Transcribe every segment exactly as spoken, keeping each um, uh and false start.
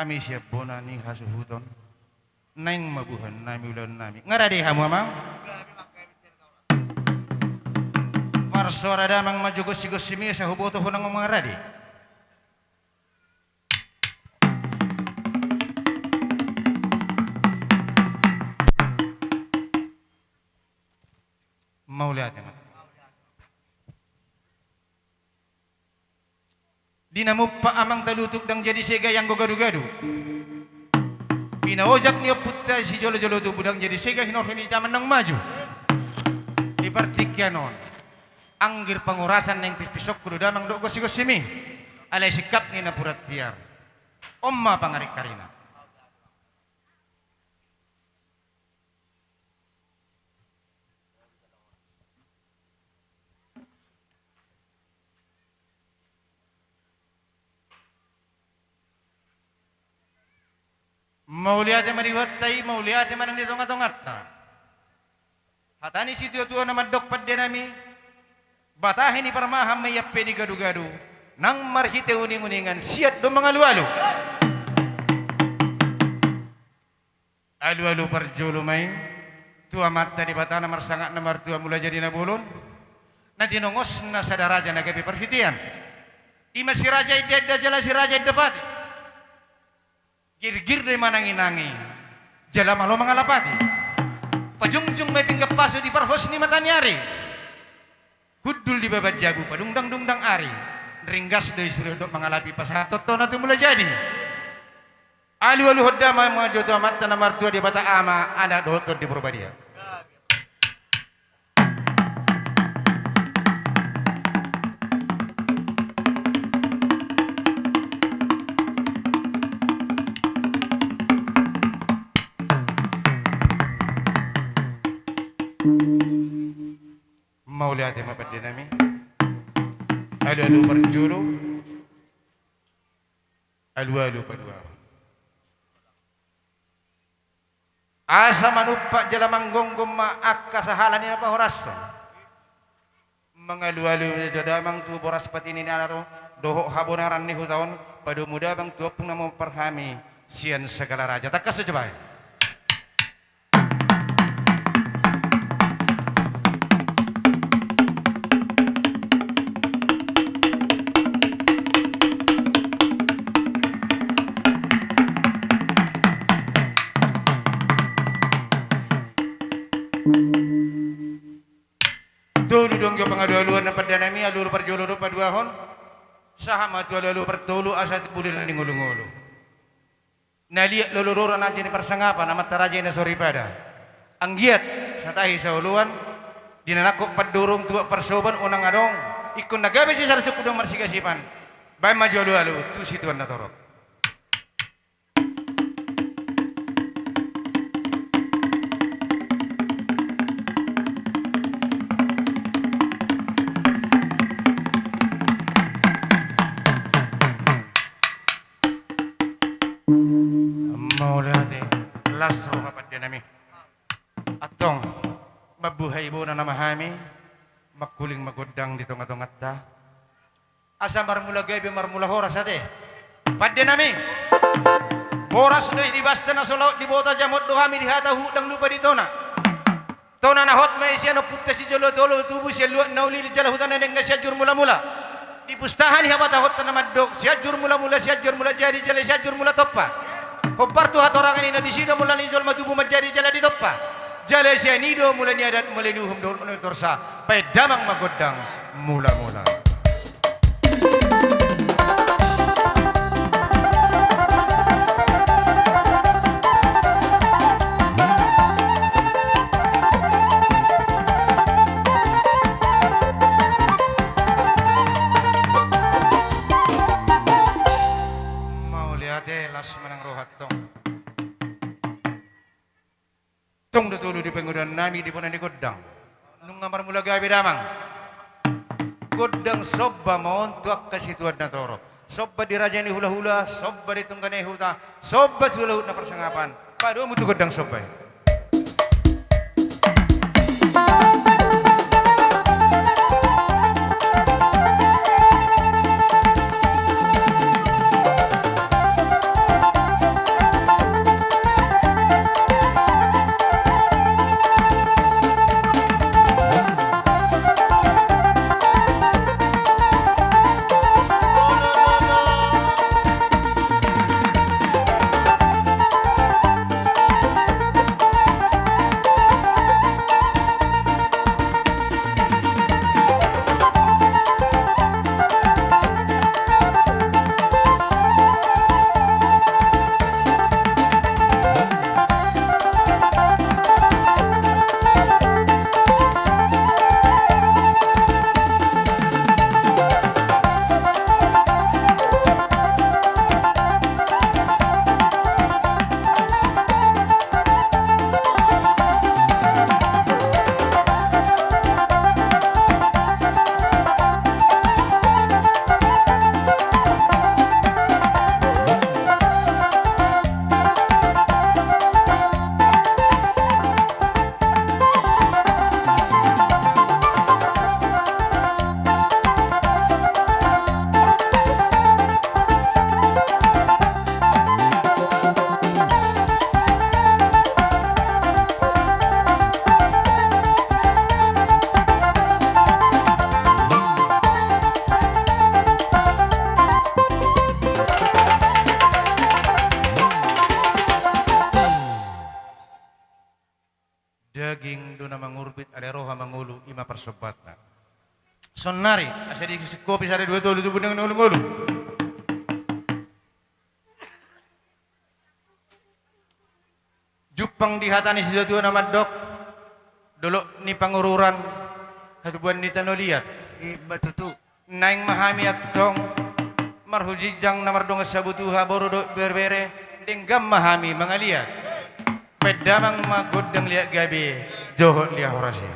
Nami sian bona ni hasuhuton. Naeng ma buhan nami ulaon nami. Nga rade hamu amang? Parsoara damang ma jo gonsi-gonsi mi asa huboto ho nang nga rade. Mauliate ma. Di na mumpak amang talutuk ndang jadi sega ianggo gadu-gadu. Pinaojak ni ompunta sijolo-jolo tubu ndang jadi sega hinorhon ni jaman naung maju. Di partingkian on, anggir pangorasan naeng pispisongku do damang dohot gonsi-gonsi mi. Alai singkap ni napuran tiar. On ma pangaringkaringna. Mauliate ma di Tuhanta i, mauliate ma nang di tonga-tonganta. Hata ni situa-tua na mandok pande nami, batahi ni parmahan ma iampe ni gadu-gadu, nang marhite uning-uningan siat do mangalu-alu. Alu-alu parjolo ma i tu Amanta Debata na marsangap na martua mula jadi na bolon, na tinongosna sada raja na gabe parhitean. I ma si Raja Inda-inda jala si Raja Indapati. Girgir do i manangi-nangi jala malo mangalapati. Pajungjung ma i pinggan pasu di parhos ni mata ni ari. Hundul di babat jabu padungdang-dungdang ari. Ringgas do i sude dohot mangalapi pasahathon tona tu mula jadi. Alu-aluhon damang ma jo tu Amanta na martua Debata Ama, Anak dohot Tondi Porbadia. Mauliate ma pande nami. Alu-alu parjolo. Alu-alu paduahon. Asa manumpak jala manggomgom ma angka sahala ni na pahorashon. Mangalu-alu jo damang tu boras patini ni ari on dohot habonaran ni huta on, padomu damang tu ompung na mombar hami sian Sagala Raja. Tangkas do jo bahen. Tolu do anggo pangalu-aluan na pande nami, alu-alu parjolo dohot paduahon. Sahat ma tu alu-alu partolu asa tu buleleng ni ngolu-ngolu. Na liat lolo do raja ni parsangapan, amanta raja i na soripada. Anggiat satahi saoloan, di na nangkok pandurung tuak parsoban unang adong, ingkon na gabe sisarsukkun do marsigasipan. Baen ma jo alu-alu tu situan na torop. Mauliate, las roha pande nami. Antong, mambuhai bona nama hami, mangkuling ma gondang di tonga-tonganta. Asa marmula gabe marmula horas ate. Pande nami. Boras do i di basta na so laut di bota, jamot do hami di hata, huhut ndang lupa di tona. Tona na hot ma i sian ompunta sijolo-jolo tubu, sian luat na uli jala huta na denggan, Sianjur Mula-mula. Dipustaha ni habatahonta na mandok, Sianjur Mula-mula, Sianjur Mula jadi, jala Sianjur Mula Tompa. Hombar tu hatorangan i, na disi do mula ni jolma tubu manjadi jala ditompa. Jala sian i do mula ni adat, mula ni uhum dohot mula ni torsa. Baen damang ma gondang mula-mula. Mauliate, las ma nang roha antong. Tong do tolu di pangidoan nami di bona ni gondang. Nunga marmula gabe damang. Gondang somba ma on tu angka situan na torop. Somba di raja ni hula-hula, somba di tungga ni huta, somba tu hula-hula na parsangapan. Padomu tu gondang somba i. Daging do na mangurbit, alai roha mangolu, i ma parsombatna. Saonnari, asa disingkopi sada dua tolu tubu na mangolungolu. Jumpang di hata ni situatua na mandok, dolok ni Pangururan, hatubuan ni tano liat. I ma tutu. Naeng ma hami antong marhujinjang na mardongan sabutuha, boru dohot berbere, denggan ma hami mangaliat. Baen damang ma gondang liat gabe dohot liat horas i.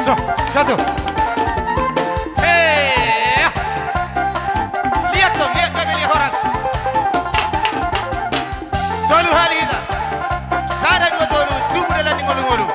So, satu. Hei, ya. Liat do, liat kami, liat horas. Tolu hali hita. Sada, dua, tolu, tubu dalan ni ngolu-ngolu.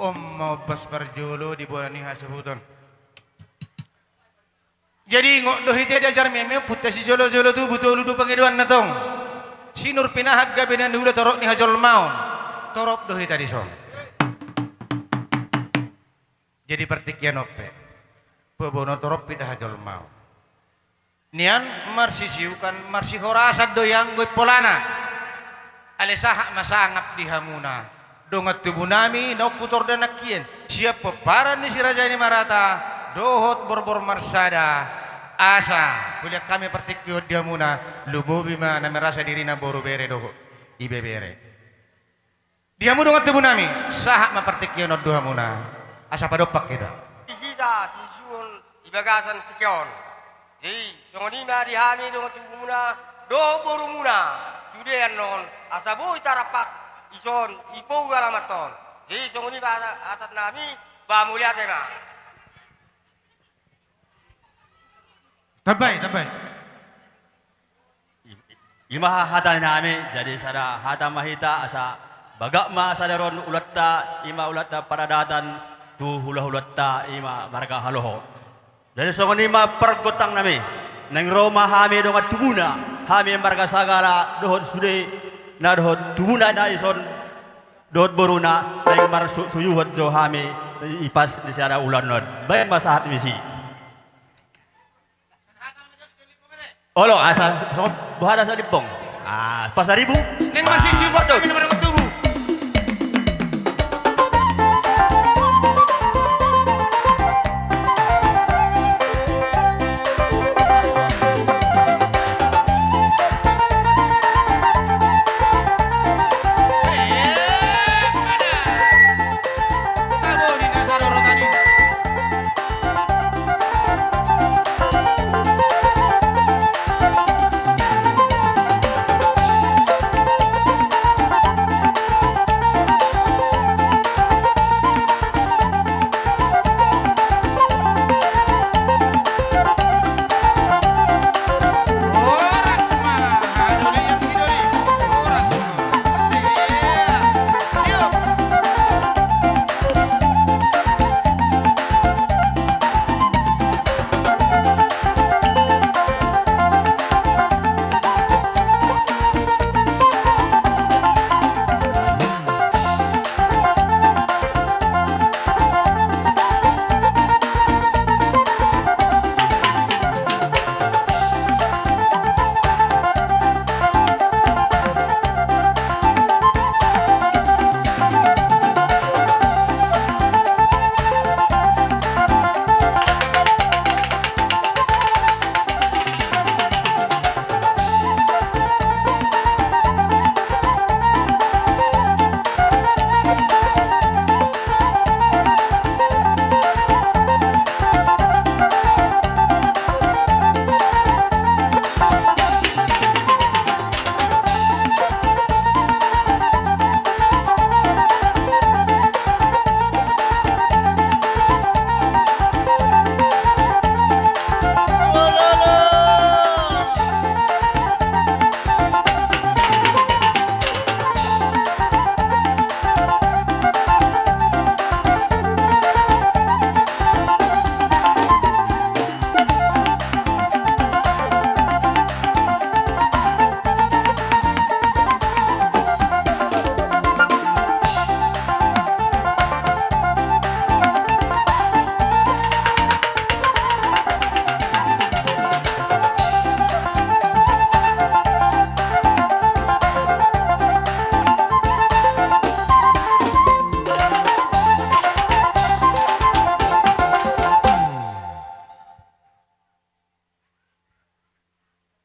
On ma ombas parjolo di bona ni hasuhuton. Jadi ingot do hita diajar meme, punta sijolojolo tubu tolu do pangidoanna tong. Sinur pinahan gabe na niula torop ni hajolmaon. Torop do hita dison. Jadi partingkian on pe, bobono torop hita hajolmaon. Nian marsisiukan, marsihorasan do i anggo i polana. Alai sahat ma sangap di hamuna dongan tubunami naung hutorda nangkin, sian pomparan ni Si Raja Nimarata dohot Borbor Marsada. Asa huliat hami partingkian on di hamuna, lumobi ma na merasa dirina boru, bere dohot ibebere. Di hamu dongan tubunami, sahat ma partingkian on tu hamuna, asa padompak hita. Di hita sisisuhon di bagasan tingki on. Jadi songon i ma di hami dongan tubumuna dohot borumuna, sude annon asa boi tarapang dison, di pogu alaman on. Jadi songon i ma hata, hatanami, ba mauliate ma. Tambai, tambai. I, i ma hata ni nami, jadi sada hata ma hita asa bagak ma sada ron ulanta, i ma ulanta paradatan tu hulahulanta, i ma marga Haloho. Jadi songon i ma pargontangnami, naeng ro ma hami dongan tubuna, hami marga Sagala dohot sude na dohot tubuna na dison dohot boruna, naeng marsu-, suyuhon jo hami i pas di sada ulaon on. Baen ma sahat misi. Olo, asa songon boha na so limpong. Ah, Pasaribu. Ning masih sibuk tapi nomor tubuh.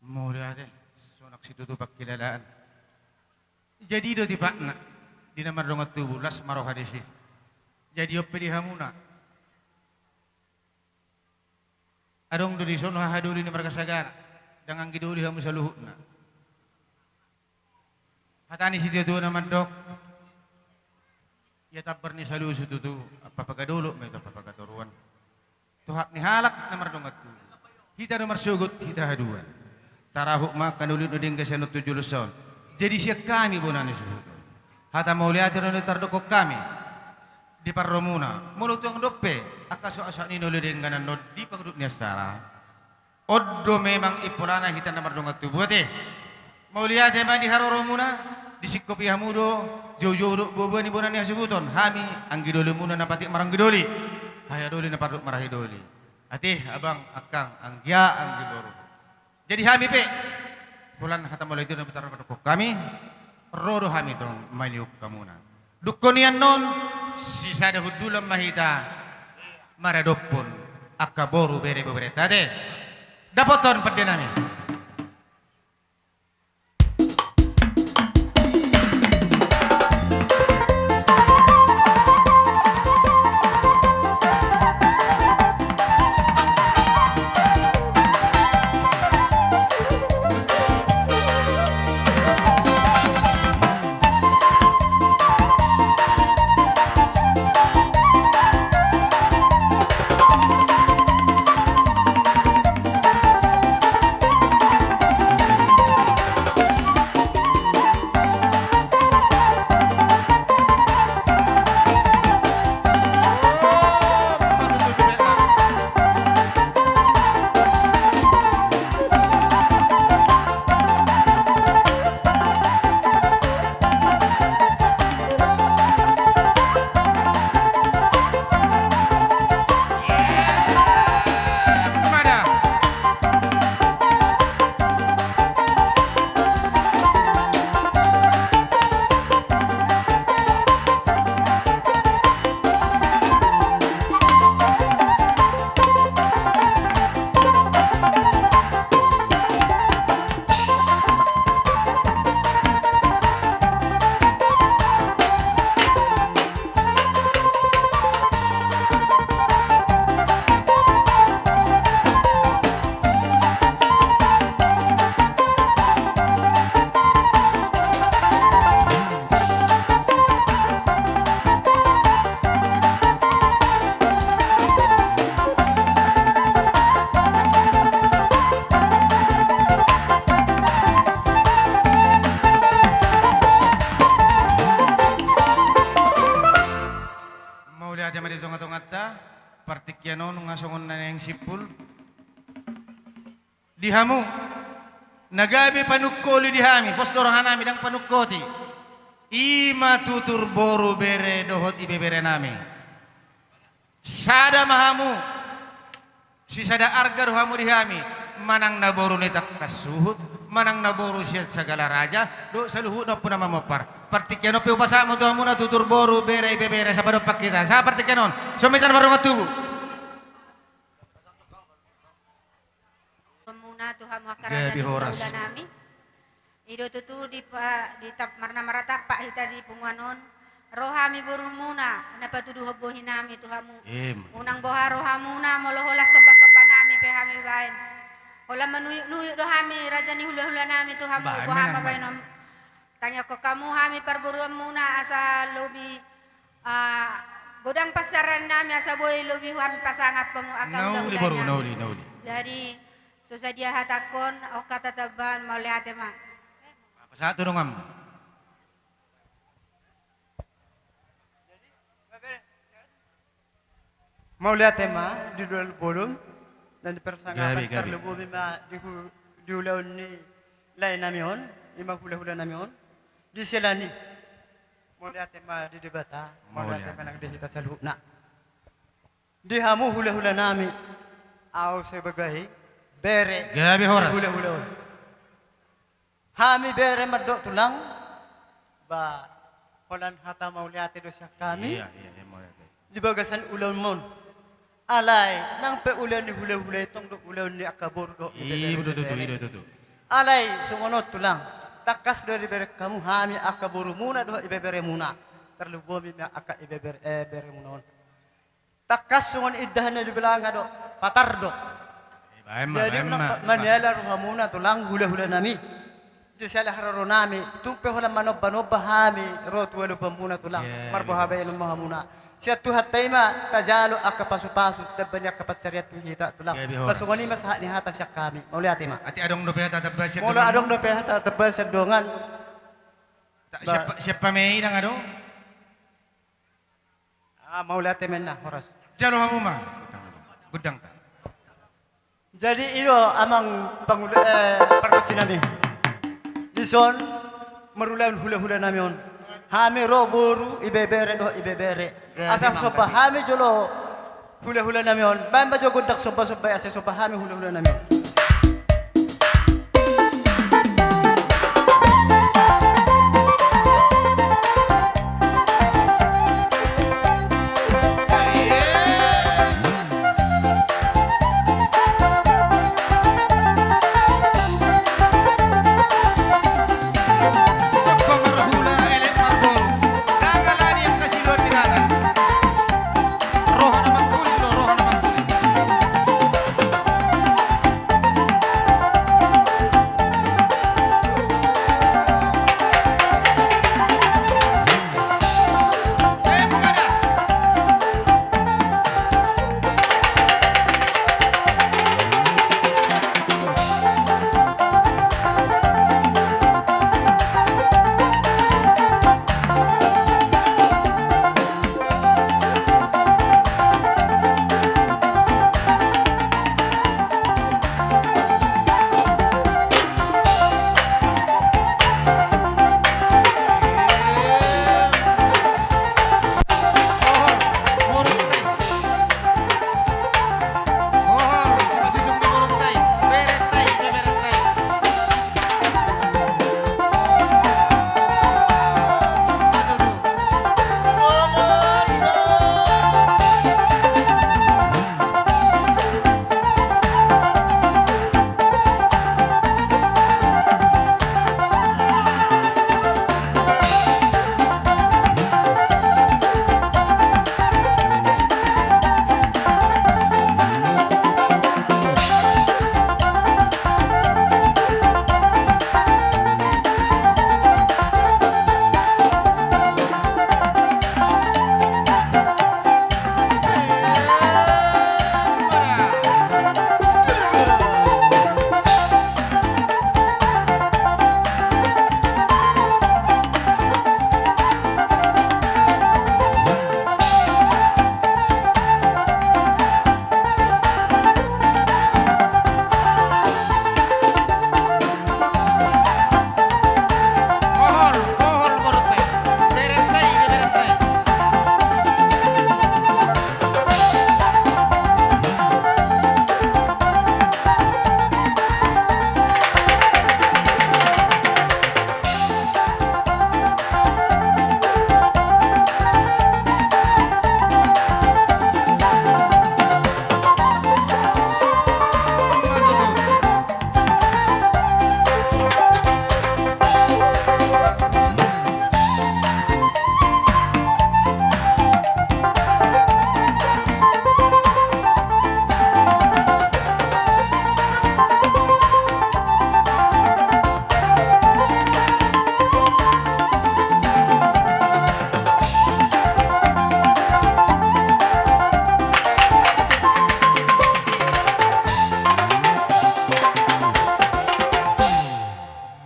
Mauliate, sonang situtu pangkilalaan. Jadi i do tipakna di na mardongan tubu, las ma roha disi. Jadi on pe di hamuna. Adong do dison hahadoli ni marga Sagala, ndang anggi doli hamu saluhutna. Hata ni situatua na mandok, ia tambar ni salusu tutu, ampapaga dolok ma i tu ampapaga toruan. Tu hak ni halak na mardongan tubu. Hita do marsogot, hita haduan. Tarahut ma angka na uli na denggan sian on tu joloan on. Jadi sian hami bona ni suhut on, hata mauliate do na tardokhon hami. di parromuna. Molo tung dope angka sahat-sahat ni na uli dengganan on di pangudut ni acara, on do memang impolana hita na mardongan tubu, ate. Mauliate ma di haroromuna, disingkopi hamu do, jou-jou do boa-boa ni bona ni hasuhuton, hami anggi dolimuna na patik maranggidoli, haya doli na patik marahidoli. Ate, abang, angkang, anggia, anggi boru. Jadi hami pe, holan hata mauliate na tarpadokkon hami, ro do hami tong mangihup hamuna. Dungkon i annon, sisada hundulan ma hita maradophon angka boru, bere, ibeberenta, ate. Dapothon pande nami. Mauliate ma di tonga-tonganta, partingkian on nunga songon na naeng simpul. Di hamu na gabe panungkoli di hami, pos do rohanami, ndang panungkoti. I ma tutur boru, bere dohot ibebere nami. Sada ma hamu, sisada arga do hamu di hami, manang na boru ni tangkas suhut, manang na boru sian Sagala Raja, dohot saluhutna Ompu na Mamompar. Partingkian on pe hupasahat ma tu hamuna tutur boru, bere, ibebere, sapadompak hita, sahat partingkian on, songon hita na mardongan tubu. Muna tu hamu angka raja ni hulahula nami. I do tutu di pa-, di tap-, marna maratampak hita di punguan on. Ro hami borumuna, na patuduhon bohi nami tu hamu. Unang boha rohamuna, molo holan somba-somba nami pe hami baen. Holan manuyuk-nuyuk do hami raja ni hulahula nami tu hamu, boha ma baenon. Tangiangkon hamu hami parboruonmuna asa lobi, ah, godang pansamotan nami asa boi lobi hami pasangap hamu angka hulahula nami. Nauli, boru, nauli, nauli. Jadi, so sadia hatangkon, on hata tambahan, mauliate ma. Pasahat tu donganmu. Mauliate ma di dua bolon, na di parsangapan, gabe, gabe. Tarlumobi ma di hu-, di ulaon ni lae nami on, i ma hulahula nami on, di siala ni. Mauliate ma di Debata, mauliate ma nang di hita saluhutna. Di hamu hulahula nami, ahu sebagai bere, gabe horas, hulahula on. Hami bere mandok tulang, ba, holan hata mauliate do sian hami. Iya, iya, iya, mauliate. Di bagasan ulaonmon. Alai, nang pe ulaon ni hulahula i tong do ulaon ni angka boru dohot ibebere. Iya, betul, betul, betul. Alai, songon on tulang. Tangkas do dibereng hamu hami angka borumuna dohot ibeberemuna. Tarlumobi ma angka ibebere, eh, beremuna on. Tangkas songon indahan na di belanga do, patar do. Jadi, unang maniala rohamuna tulang hulahula nami. Di siala haroro nami, tung pe holan manomba-nomba hami ro tu alupanmuna tulang, marboha baenon ma hamuna. Sian Tuhanta i ma tajalo angka pasu-pasu, tamba ni angka pansarian tu hita tulang. Ba songon i ma sahat ni hata sian hami. Mauliate ma. Ate, adong dope hata tamba sian dongan? Molo adong dope hata tamba sian dongan. Siapa, siapa mei nang adong? Ah, mauliate ma inna, horas. Jalo hamu ma. Godang ta. Jadi i do amang pangula, eh, pargonsi nami. Dison marulaon hulahula nami on. Hami ro boru, ibebere dohot ibebere. Asa somba hami jolo hulahula nami on. Baen ma jo gondang somba-somba i asa somba hami hulahula nami on.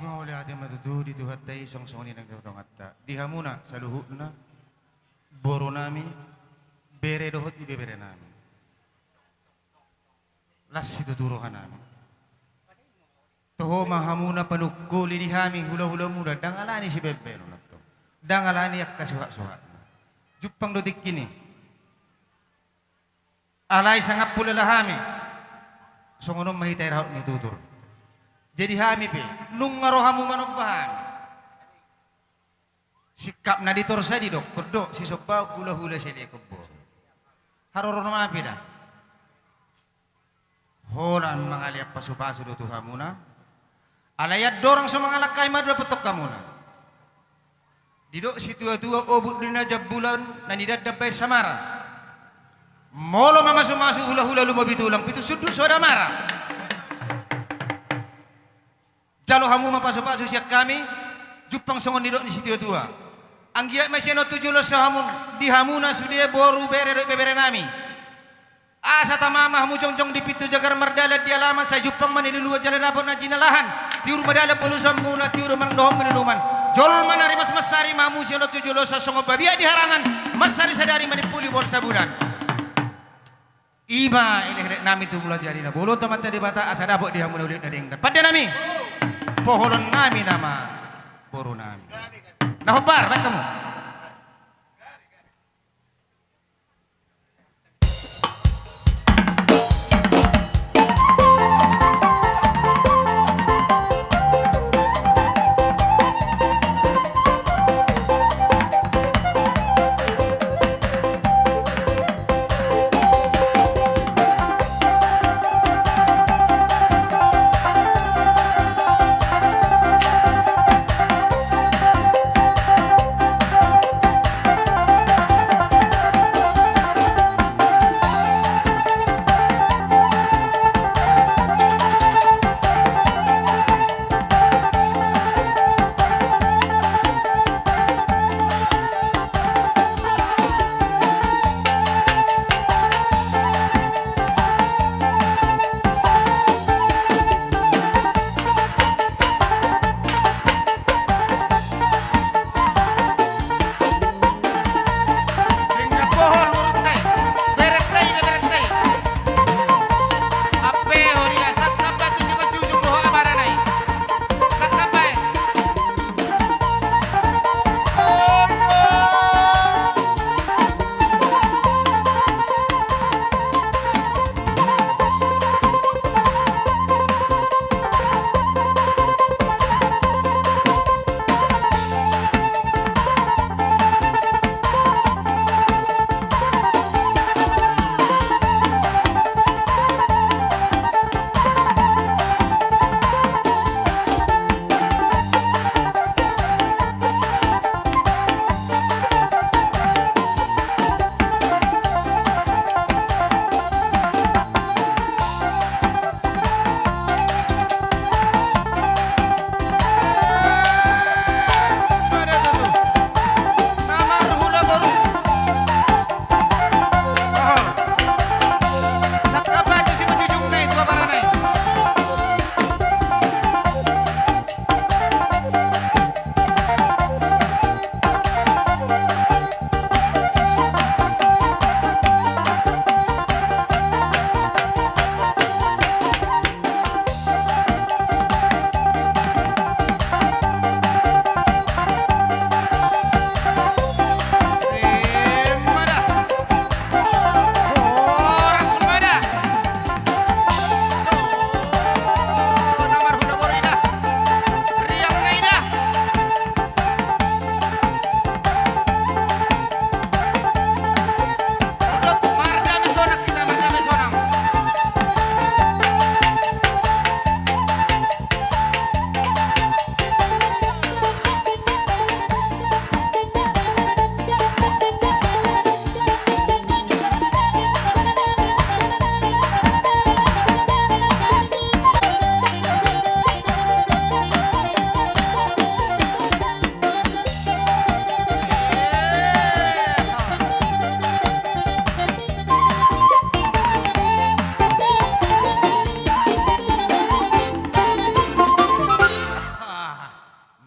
Mauliate ma tutu di Tuhanta i, songon i nang di dongan ta. Di hamuna saluhutna, boru nami, bere dohot ibebere nami. Las situtu roha nami. Toho ma hamuna panungkoli di hami hulahulamuna, ndang alani sibaenbaenon antong, ndang alani angka suhatsuhatna. Jumpang do tingki ni. Alai sangap hulala hami. Songon on ma hita i rahut ni tutur. Jadi hami pe, nunga rohamu manomba hami. Singkapna di torsa didokkon do, sisombaon hulahula, silehon boru. Haroro nami pe da. Holan mangalean pasupasu do tu hamuna. Alai andorang so mangalangkai ma dapothon hamuna. Didok situatua, obut do na jambulan na nidandan bahen samara. Molo mamasumasu hulahula lumobi tulang, pitu sundut so damara. Jalo hamu ma pasupasu sian hami, jumpang songon nidok ni situatua. Anggiat ma sian on tu jolo so hamu, di hamuna sude boru, bere dohot ibebere nami. Asa tama ma hamu jongjong di pintu jagar, mardalan di alaman, sai jumpang ma niluluan jala dapot na jinalahan. Tiur ma dalan bolusanmuna, tiur ma nang dohot ma ninuman. Jolma na rimas mansari, mamuse lotu joloan, songon babiat di harangan, mansari sadari, manimpuli bolon sabulan. I ma elekelek nami tu mula jadi na. Molo tu Amanta Debata asa dapot di hamu na uli na denggan. Pande nami, poholon nami nama boru nami. Na hombar, baen hamu.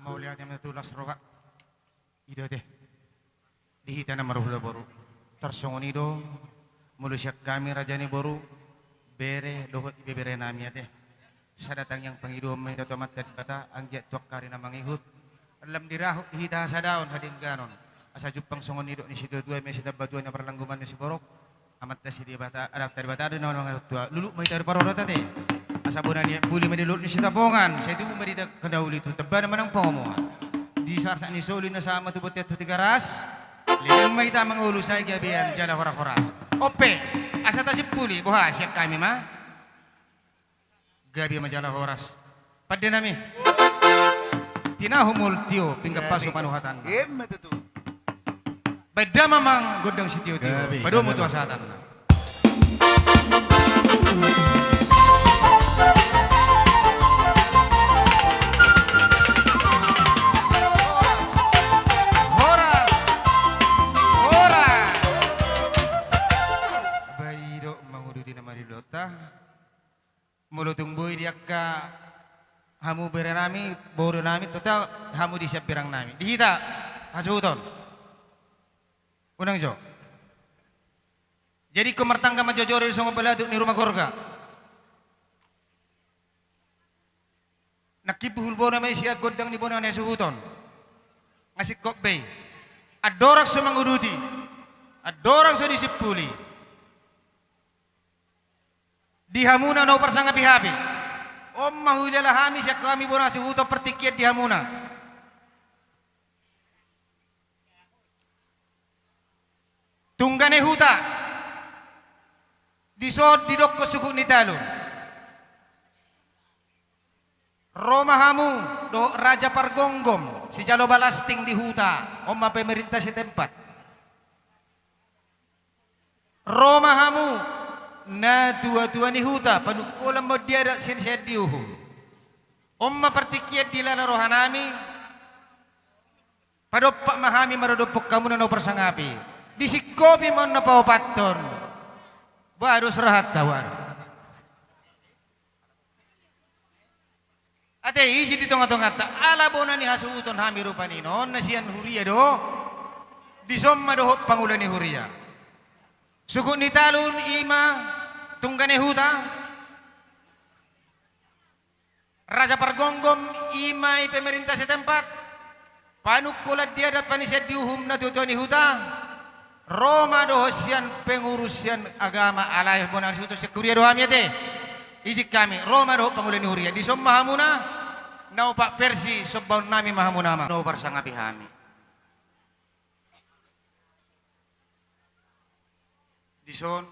Mauliate ma tulang saroha. I do ate. Di hita na marhula boru. Tarsongon i do, molo sian hami raja ni boru, bere dohot ibebere nami ate. Sada tangiang pangidoan ma hita tu Amanta Debata, anggiat tu angka ari na mangihut, lam dirahut di hita hasadaon, hadengganon. Asa jumpang songon nidok ni situatua, mese tamba tua na parlangguman ni siborok. Amanta si Debata, Amanta Debata do na mangatur tua. Lulut ma hita di parorot ate. Asa bona ni puli ma di lulut ni Sitapongan, sai tubu ma di hita hinauli tu tamba na manang pangomoan. Di sarsak ni soli na sahat ma tu bontean tu Tigaras. Leleng ma hita mangolu sai gabean jala horas-horas. On pe, asa tasimpuli, boha sian hami ma. Gabe ma jala horas. Pande nami. Tinahu ma tio, pinggan pasu panuhatanna. Emma tutu. Baen damang gondang sitio-tio. Gabe, padomu tu hasahatanna. Horas. Horas. Ba i do manguduti na marhilota. Molo tung boi di angka Hamu berenami, borunami, tota hamu di sian berengnami. Di hita hasuhuton. Unang jo. Jadi ingkon martangga manjojor i songon balatuk ni ruma gorga. Nangkin buhul bona ma i sian gondang ni bona ni hasuhuton. Nga singkop be i. Andorang so manguduti, andorang so disimpuli. Di hamuna na huparsangapi hape. On ma huilala hami sian hami bona hasuhuton partingkian di hamuna. Tunggane huta. Dison didokkon suhut ni talun. Ro ma hamu dohot Raja Pargonggom, sijalo balasting di huta, on ma pemerintah setempat. Ro ma hamu natuatua ni huta, panungkulan ma on di adat sian, sian di uhum. On ma partingkian diilala rohanami, padompak ma hami maradophon hamuna na huparsangapi. Disingkopi ma on na paopathon. Bah, dos rohanta, bah. Ate, isi di tongatonganta, ala bona ni hasuhuton hami rupani on, na sian huria do. Dison ma dohot pangula ni huria. Suhut ni talun i ma tunggane huta. Raja Pargonggom i ma i pemerintah setempat. Panungkulan di adat, panisian di uhum, natuatua ni huta. Ro ma dohot sian pengurus sian agama, alai bona ni hasuhuton sian huria do hami ate. Izin hami, ro ma dohot pangula ni huria. Dison ma hamuna, na opat versi sombaonnami ma hamuna ma. Na huparsangapi hami. Dison,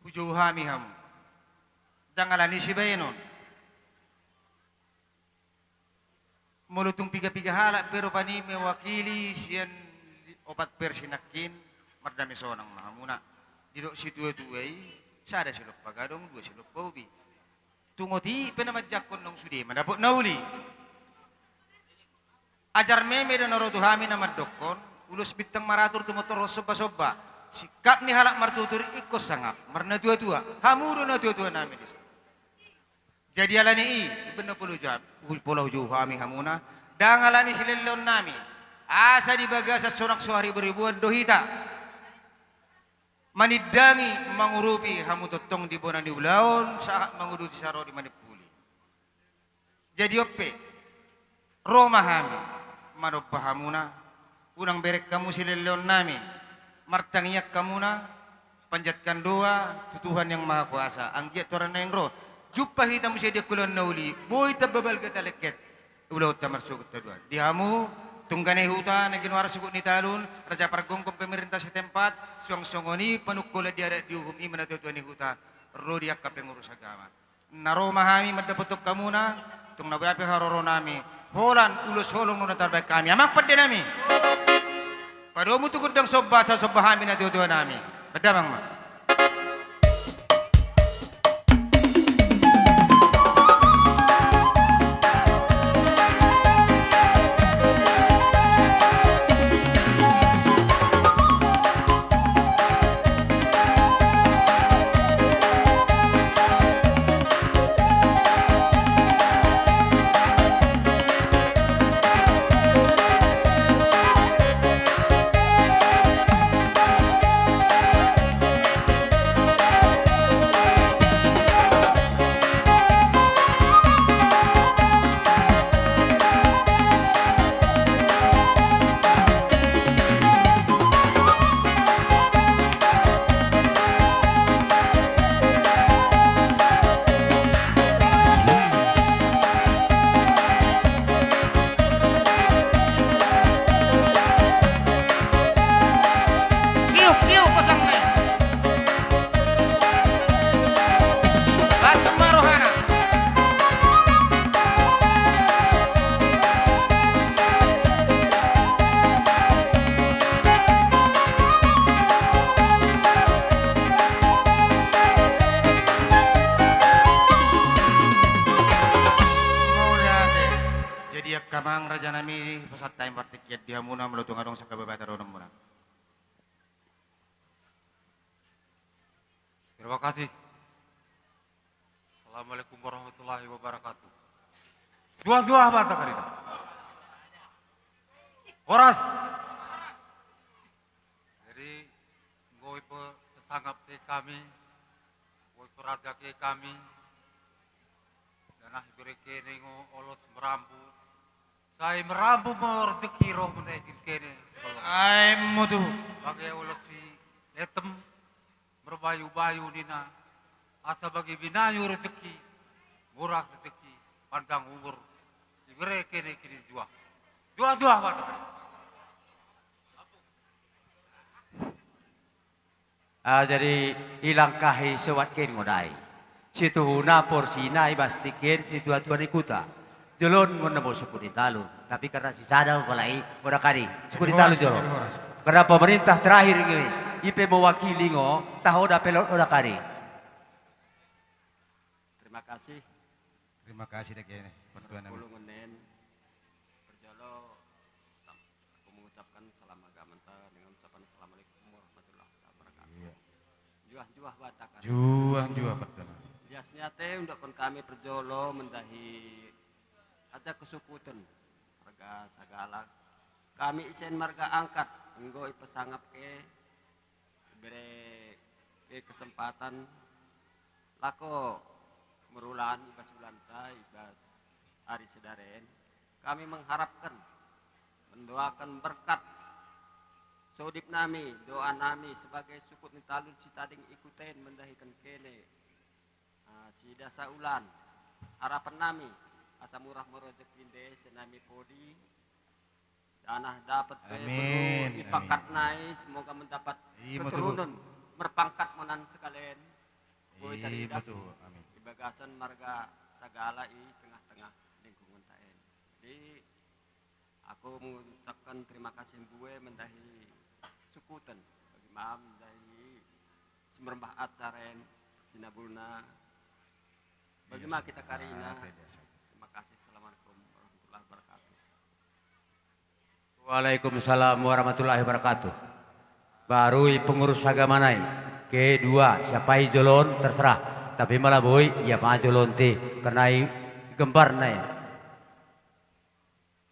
hujou hami hamu. Ndang ala ni sibaenon. Molo tung pigapiga halak pe rupani mewakili sian opat versi nangkin, mardame sonang ma hamuna. Didok situatua i, sada silompa gadong, dua silompa ubi. Tung otik pe na manjangkon naung sude mandapot na uli. Ajar meme do na ro tu hami na mandokkon, ulos bintang maratur tumotor hossomba-somba. Sikap ni halak martutur ingkon sangap, marnatuatua. Hamu do natuatuanami dison. Jadi alani i, ibaen na pola hujou, pola hujou hami hamuna, ndang alani silelleonnami, asa di bagasan sonang so hariboriboan do hita manindangi, mangurupi hamu tongtong di bona ni ulaon, sahat manguduti saro di manimpuli. Jadi on pe, ro ma hami manomba hamuna, unang bereng hamu silelleonnami, martangiang hamuna, panjatkan doa tu Tuhan Yang Maha Kuasa, anggiat tu aranNa i ro, jumpa hita muse di angkulan na uli, boi tamba balga talengket ulaonta marsogot haduan. Di hamu tunggane huta na ginoaran suhut ni talun, Raja Pargonggom, pemerintah setempat, suang songon i panungkulan di adat, di uhum, i ma natuatua ni huta, ro di angka pengurus agama. Na ro ma hami mandapothon hamuna, tung na boha pe haroronami, holan ulos holong do na tarbahen hami. Amang pandenami, padomu tu gondang somba, asa somba hami natuatuanami. Bahen damang ma. Siuk, siuk, kosong na i. Las ma rohana. Mauliate. Jadi angka amang rajanami, pasahat hami partingkian di hamuna, molo tung adong sangkababata dohononmuna. Terima kasih. Assalamualaikum. Assalamualaikum warahmatullahi wabarakatuh. Juah-juah ma hata karina. Horas. Jadi, nggo i pe-, pesangap ke hami, nggo i pe raja ke hami, dana ibere kene ngo olos marambu, sai marambu ma rejeki ro menegin kene. Ai mutu. Bage olos si etem, marbayu-bayu ninna, asa bagi binayu rejeki, murah rejeki, panjang umur, ibere kene kini juah. Juah-juah ma hata karina. Ah, jadi ilangkahi sobat ke ngo dai. Situhuna porsina ibas tingki situa-tua ni huta. Jolo on ngon na bosok di talun. Tapi karena sisada ma pala i, oda kari. Suku di talun jolo. Horas, horas. Karena pemerintah terakhir ini, i pe mewakili ngo, taho da pelot oda kari. Terima kasih. Terima kasih da kene, partuan nami. Pulungan nen. Parjolo, sam-, aku mengucapkan salam agamanta dengan ucapan Assalamualaikum warahmatullahi wabarakatuh. Iya. Juah-juah ma hata karina. Juah-juah, partuan nami. Lias ni ate, undokkon hami parjolo mendahi adat kesukuten marga Sagala. Hami sian marga angkat, nggo i pesangap ke, ibere ke kesempatan, laho marulaon ibas ulaonta, ibas ari sadari on. Hami mengharapkan, mendoakan berkat sodip nami, doa nami sebagai sukut ni talun Sitading Ikutaen mendahikan kene, ah, si Dasa Ulan. Harapan nami, asa murah ma rejeki ende, sai nami podi, dana dapat pe. Amin, beru di amin. Pangkat nai, semoga mendapat. Iya, betul. Keturunan, berpangkat monan sekalian. Boy. Iya, tadi betul. Amin. Di bagasan marga Sagala i tengah-tengah lingkungan ta en. Jadi, aku mengucapkan terima kasih bue mendahi sukuten. Bagi ma mendahi si merembah acara en, sinabulna. Bagi ma hata karina. Biasa, biasa. Terima kasih. Assalamualaikum warahmatullahi wabarakatuh. Waalaikumsalam warahmatullahi wabarakatuh. Baru i pengurus agama nai. Kedua, siapa i jolo on terserah. Tapi malah boi, ia ma jolo on te. Karena i gembar nai.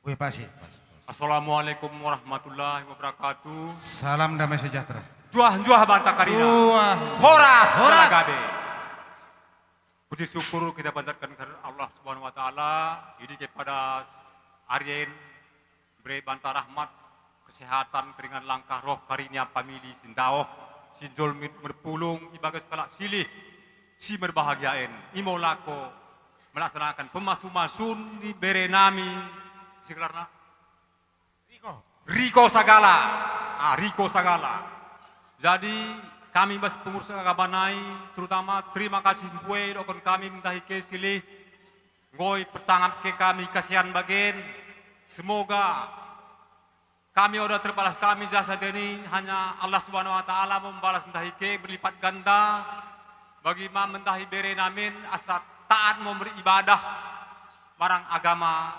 Wih, pasi, pasi, pasi. Assalamualaikum warahmatullahi wabarakatuh. Salam damai sejahtera. Juah-juah ma hata karina. Juah. Horas. Horas. Gabe. Puji syukur kita panjatkan kehadirat Allah Subhanahu wa Ta'ala, i do kepada ari en bere banta rahmat, kesehatan, ringan langkah, roh, karina, pamili, sindaoh, sinjolmi, merpulung, i bagas halak silih, si merbahagia en, imo laho melaksanakan pemasu-masu ni bere nami, si gelarna? Riko. Riko Sagala. Ah, Riko Sagala. Jadi, hami ibas pengurus agama nai, terutama terima kasih bue dokkon hami mendahi ke silih, nggo i pesangap ke hami hasian bagen. Semoga hami oda terbalas hami jasa den i, hanya Allah Subhanahu wa Ta'ala membalas mendahi ke berlipat ganda. Bagi ma mendahi bere nami asa taat memberibadah barang agama,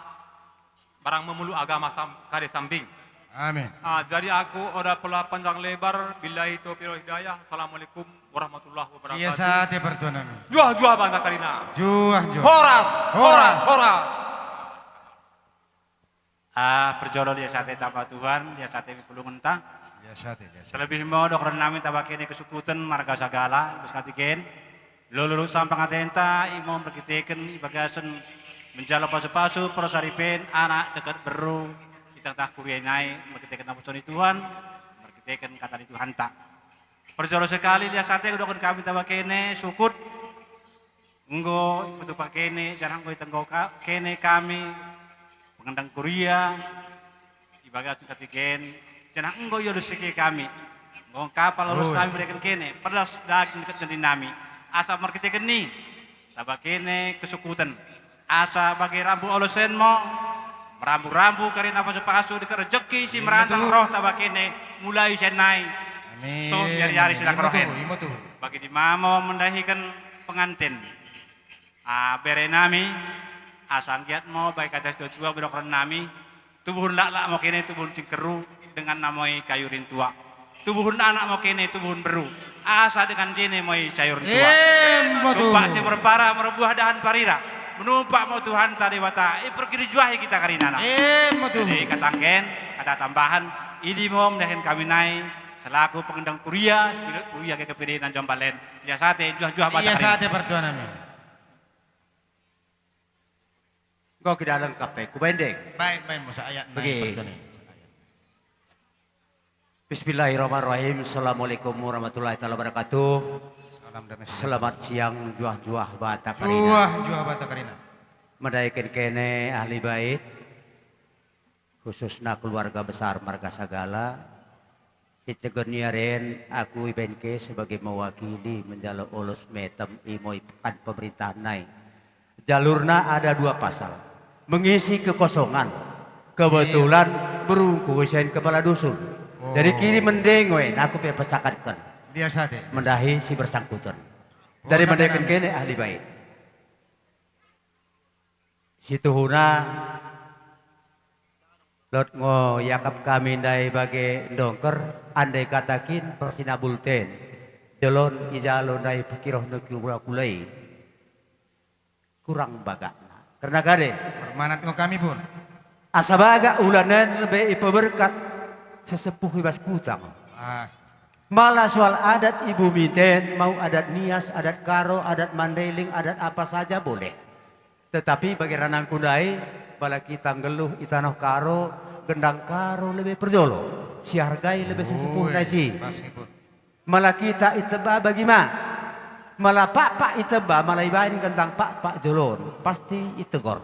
barang memeluk agama sam-, kade sambing. Amin. Ah, jadi aku oda pola panjang lebar, billahi taufiq wal hidayah. Assalamualaikum warahmatullahi wabarakatuh. Ia sate partuan nami. Juah-juah ma hata karina. Juah-juah. Horas, horas, horas, horas. Ah, parjolo lias ate tamba Tuhan, lias ate pulungenta. Lias ate, lias ate. Terlebih ma dohonon nami tamba kene kesukuten marga Sagala, ibas hatiken. Lolo-lolo sampang atenta, imo marhitehon i bagasan menjalo pasu-pasu, porsaripeon, anak dohot berru, di tengah-tengah kuria nai, marhitehon napuson ni Tuhan, marhitehon hata ni Tuhanta. Parjolo sekali, lias ate hudokkon hami tamba kene, sukut, enggo dipatupa kene, janah enggo ditenggo ka-, kene hami, pengendang kuria, di bagasan hatiken, janah enggo diolus ke hami. Enggo kapal olos nami bereken kene, pedas daging dohot nangkin nami. Asa marhitehon i, tamba kene kesukuten. Asa bagi rambu olosenmu, rambu-rambu karina pasu-pasu, dohot rejeki si merantang roh tamba kene, mulai sian nai. Amin. Songon di ari-ari silang rohen. Bagi di ma mo mendahikan pengantin. Ah, bere nami, asa anggiat mo baen hata situa-tua dohonon nami, tubuhon laklak mo kene, tubuhon singkoru, dengan na moi kayu rintua. Tubuhon anak mo kene, tubuhon berru. Asa dengan jene moi sayur tua. Emma tutu. Tumpak si marpara marbuah dahan parira. Manumpak ma Tuhanta Debata, i pergirjuahi hita karinana. Emma tutu. Jadi katangken, ada tambahan, i do ma mendahiken kami nai, selaku pengendang kuria, selaku kuria G K P D Nanjombalan. Ia sate, juah-juah Batak. Ia sate partuanami. Engkau tidak lengkap, eh. Kubaen deh. Baik, baik, musa ayat. Oke. Bismillahirrahmanirrahim. Assalamualaikum warahmatullahi taala wabarakatuh. Salam damai sejahtera. Selamat siang, juah-juah Batak karina. Juah-juah Batak karina. Mendahiken kene ahli bait, khususna keluarga besar marga Sagala. Di tingki on nian, aku ibaen ke sebagai mewakili menjalo ulos metem i moi kan pemerintahan nai. Jalurna ada dua pasal. Mengisi kekosongan. Kebetulan, iya, berungku isen kepala dusun. Oh. Jadi kirim mendeng we, na aku pe pasahatken. Biasa deh. Mendahi si bersangkutan. Oh, dari sana mendahiken kene ahli bait. Situhuna, lot ngo iakap kami ndai bage ndongker, andai kata kin parsinabulten. Jolon ijalo ndai pukiro na kula-kula i. Kurang bagakna. Karena kade. Bermanat ngo kami pun. Asa bagak ulanen be ipaberkat sesepuh i bas kutang. Ah. Mala soal adat i bumi ten, mau adat Nias, adat Karo, adat Mandailing, adat apa saja boleh. Tetapi bagi ranangku ndai, mala hita nggeluh i tano Karo, gendang Karo lebe parjolo, sihargai lebe sesepuh ndai si. Ui, pas ni, Bun. Mala hita i Teba bagi ma. Mala pakpak i Teba, mala ibaen gendang pakpak jolo on, pasti itegor.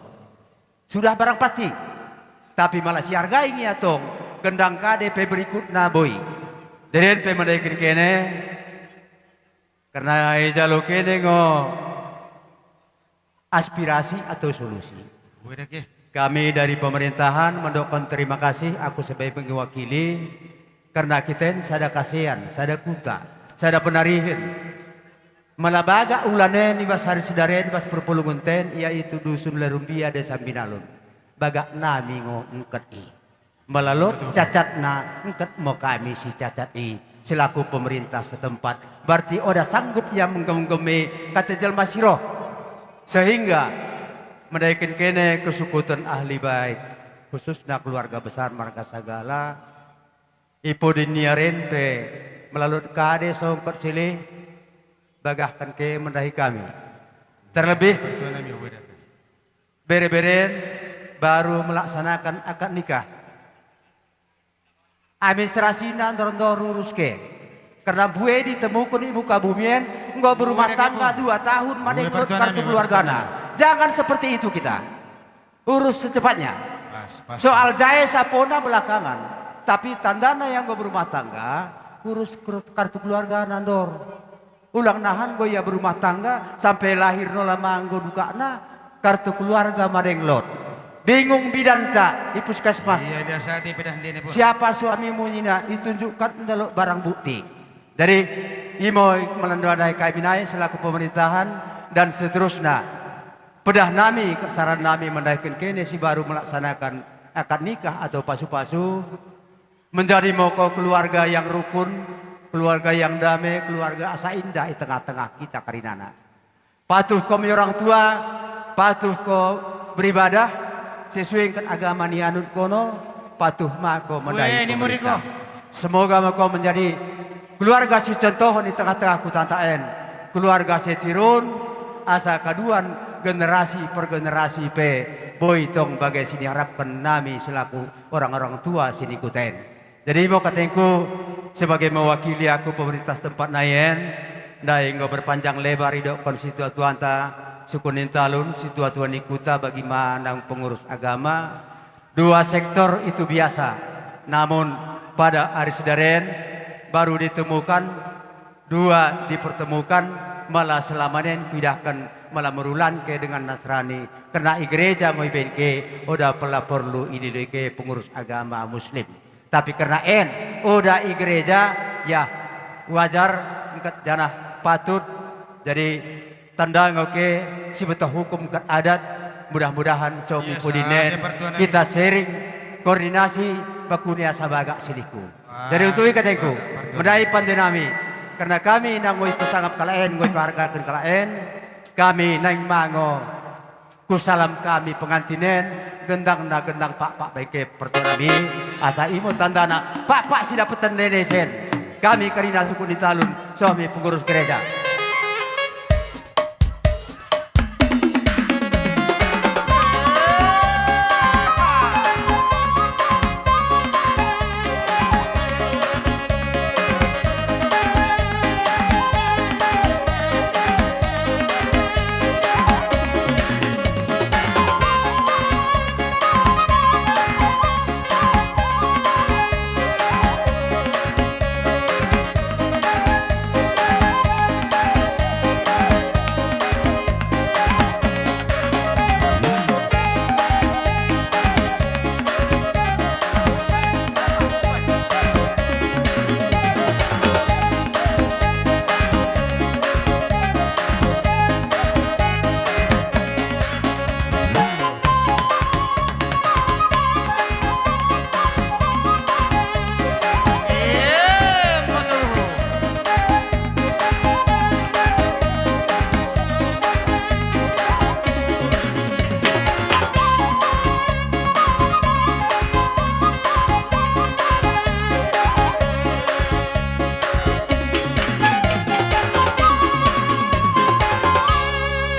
Sudah barang pasti. Tapi mala sihargai ngia tong, gendang kade pe berikutna boi. Jadi on pe mendahiken kene, karena ijalo kene ngo aspirasi atau solusi. Wede ke. Kami dari pemerintahan mendoakan terima kasih, aku sebagai mewakili, karena hita on sada kasean, sada kuta, sada penarihen. Mala bagak ulanen i bas ari Sidaren, i bas parpolungun ten, yaitu Dusun Lerumbia, Desa Binalun. Bagak nami ngo engket i. Mala lot, betul, cacatna, engket mo kami sicacat i selaku pemerintah setempat. Berarti oda sanggup ia menggemgemi kata jelma si roh. Sehingga mendahiken kene kesungkutan ahli bait, khususna keluarga besar marga Sagala, i pudi ni ari on pe mala lot kade songkot silih, bagahken ke mendahi kami. Terlebih, bere-bere on baru melaksanakan akad nikah. Administrasina ndor-ndor urus ke. Karena bue ditemukan i muka bumi on, enggo berumah tangga dua tahun, madeng lot kartu keluargana. Jangan seperti itu kita. Urus secepatnya. Pas, pas. Soal jae sapona belakangan. Tapi tandana ia enggo berumah tangga, urus ker-, kartu keluargana ndor. Ulang nahan enggo ia berumah tangga, sampe lahir nola ma enggo dukakna, kartu keluarga madeng lot. Bingung bidanta i puskesmas. Iya, dia saat ini pindah di ini pun. Siapa suamimu, ninna, itunjukkan ndang lot barang bukti. Jadi, i ma i mala ndada i kami nai selaku pemerintahan dan seterusna. Pedah nami, saran nami mendahiken kene si baru melaksanakan akad nikah atau pasu-pasu, menjadi moko keluarga yang rukun, keluarga yang dame, keluarga asa indah i tengah-tengah hita karinana. Patuh komi orang tua, patuh ko beribadah sesuai dengan agama nianut kono, patuh ma ko mendahi pemerintah. Semoga ma ko menjadi keluarga sicontohon di tengah-tengah kutanta on, keluarga sitiruon, asa haduan generasi per generasi pe boi tong bage siniharapkan nami selaku orang-orang tua sinikuta on. Jadi i ma katengku sebagai mewakili aku pemerintah setempat nai on, ndai enggo berpanjang lebar idokkon situa-tuanta, suku Nintalun, situa-tua ni kuta bagi ma nang pengurus agama, dua sektor itu biasa, namun pada ari Sidaren baru ditemukan dua dipertemukan, mala selama on kuidahkan mala merulan ke dengan Nasrani, karena i gereja ngo ibaen ke, oda pala porlu ililoi ke pengurus agama Muslim. Tapi karena on oda i gereja, ya wajar, engket janah patut. Jadi tanda ngo ke sibetah hukum engket adat, mudah-mudahan so minggu di on hita sharing, koordinasi, pakune asa bagak silihku. Jadi untuk i katengku, mendahi pande nami. Karena kami na ngoi pasangap halak en, ngoi pahargaon halak en, kami naeng mango husalam hami pengantin en, gendang na gendang pakpak bahen partua nami, asa i ma tandana pakpak sidapotan na nilehon hami karina suku ni talun, suami pengurus gereja.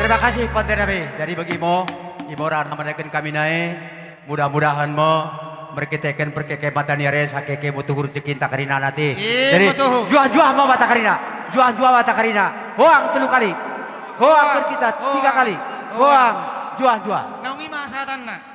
Terima kasih, Pande nami. Jadi bagi imo, imo ra na maneken hami nai, mudah-mudahan ma marhitehon parkeke mata ni ari, saheke ma tuhu rejekinta karina nai. Jadi, ma tuhu. Juah-juah ma hita karina. Juah-juah ma hita karina. Hoang tolu kali. Hoang, hoang, kita tiga kali. Hoang. Hoang. Juah-juah. Naung i ma sahatanna.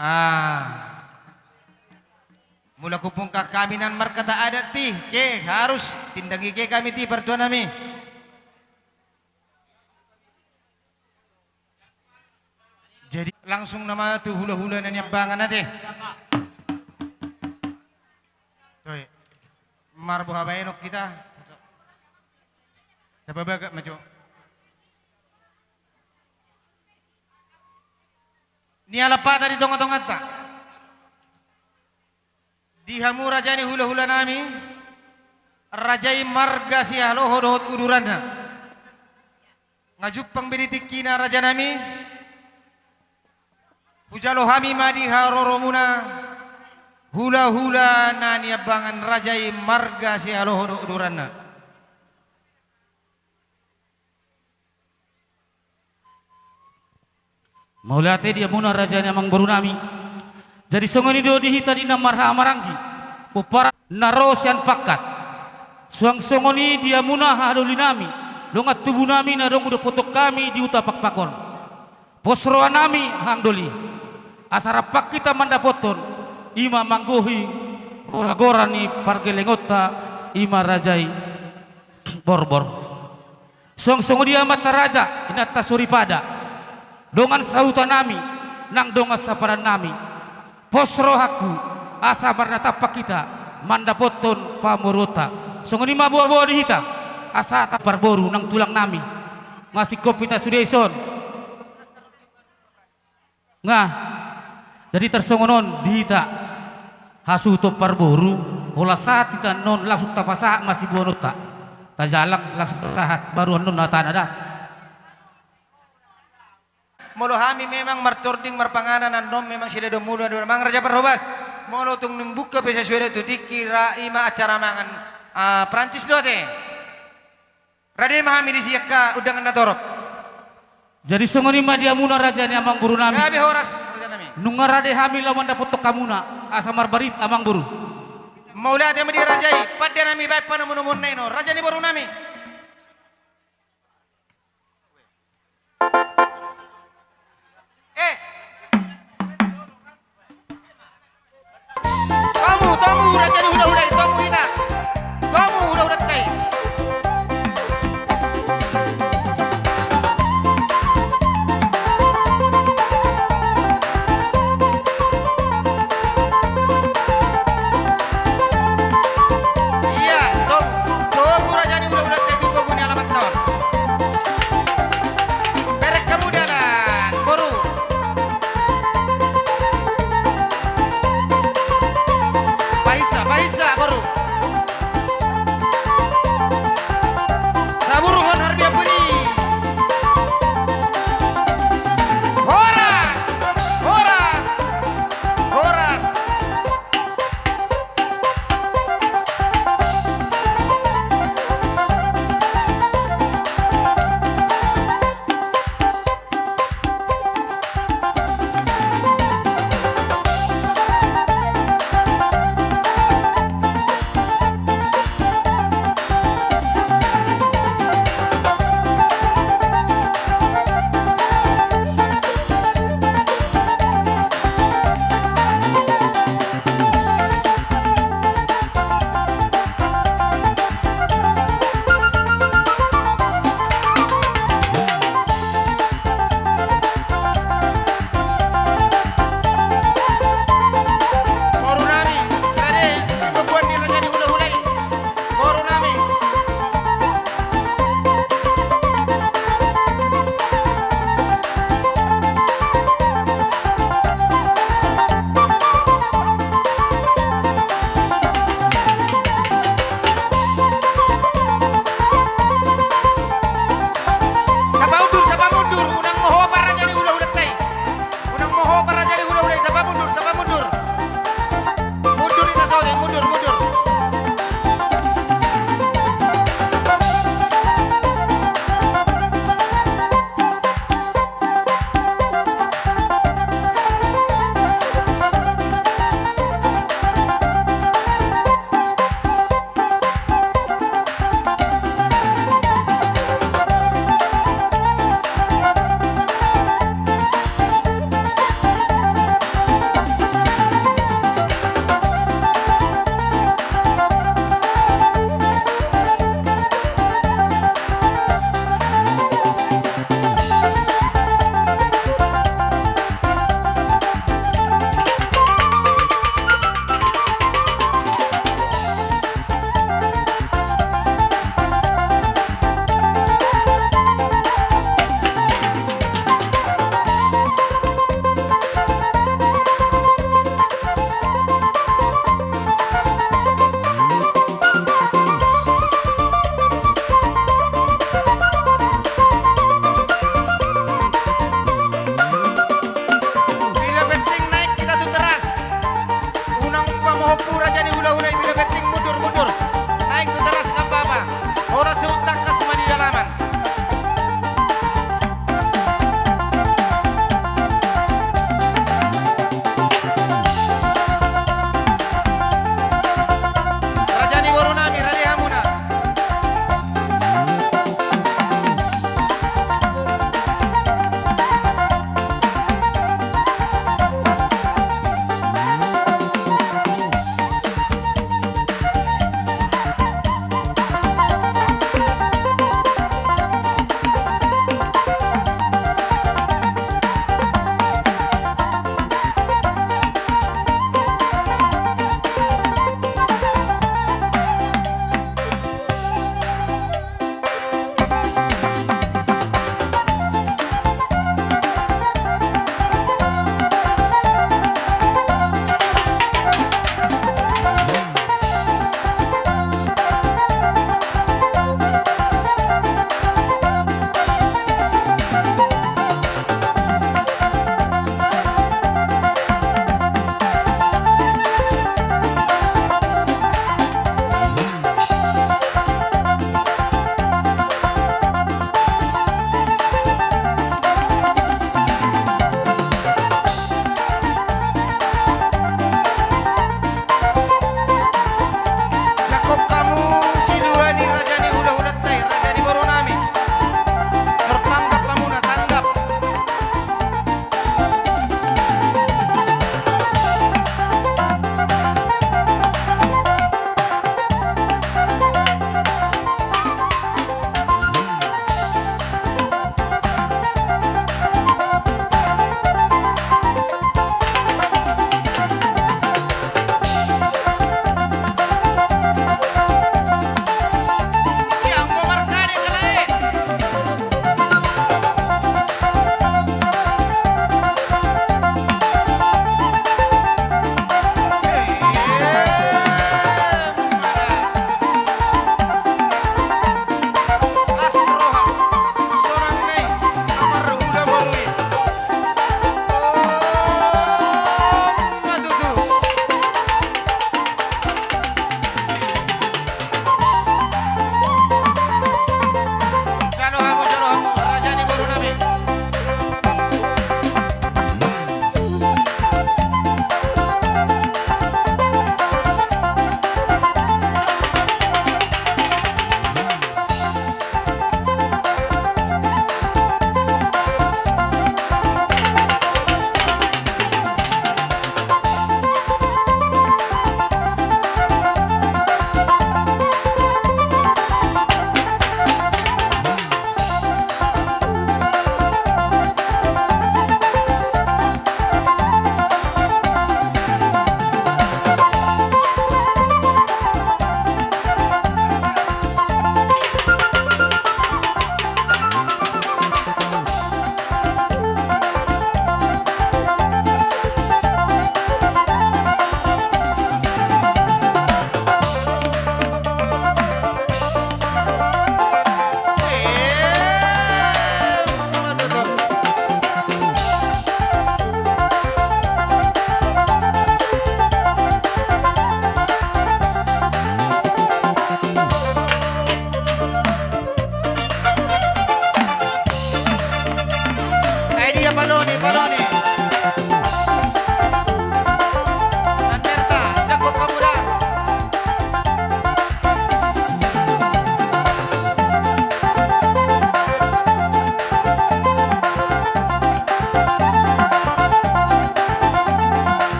Ah. Molo hupunggah hami nan marhata adat i, ke harus tindangi ke hami i, partua nami. Jadi langsung nama tu hula-hula na niambangan ate. Toe. Marboha baenon hita. Tapabagak ma jo. Nialap hata di tonga-tonganta. Di hamu raja ni hula-hula nami, raja i marga Sihaloho dohot uduranna. Nga jumpang be di tingkina raja nami, hujalo hami ma di haroromuna, hula-hula na niambangan, raja i marga Sihaloho dohot uduranna. Mauliate di hamuna raja ni amangboru nami. Jadi songon i do di hita di na marhaha maranggi, pomparan na ro sian pangkat. Suang songon i di hamuna hahadoli nami, dongan tubu nami na adong hudapothon hami di huta Pakpak on. Pos roha nami, hang doli, asa rap hita mandapothon i ma manggohi gora-gora ni pargellengonta, i ma raja i Borbor. Suang songon i amanta raja, inanta soripada, dongan sahuta nami, nang dongan sapadan nami. Pos rohangku, asa marnatampak hita mandapothon pamoruonta. Songon i ma boa-boa di hita, asa ta parboru nang tulang nami. Nga singkop hita sude dison. Nga, jadi tarsongon on di hita, hasuhuton parboru, holan sahat hita annon langsung tapasahat ma siboanonta. Tajalang langsung tapasahat, baru annon hatana da. Molo hami memang martording marpanganan annon memang silahi do mulu do manang raja parhobas. Molo tung dung buka pe sasuai do tu tingki ra i ma acara mangan, ah, Prancis do ate. Rade ma hami disi angka undangan na torop. Jadi songon i ma di hamuna raja ni amangboru nami. Gabe horas raja nami. Nunga rade hami laho mandapothon hamuna, asa marbarit amangboru. Mauliate ma di raja i, pande nami, baen panomu-nomuon na i non, raja ni boru nami. Eh. Tomu, tomu, raja ni hula-hula i, tomu hita. Tomu hula-hula hita i.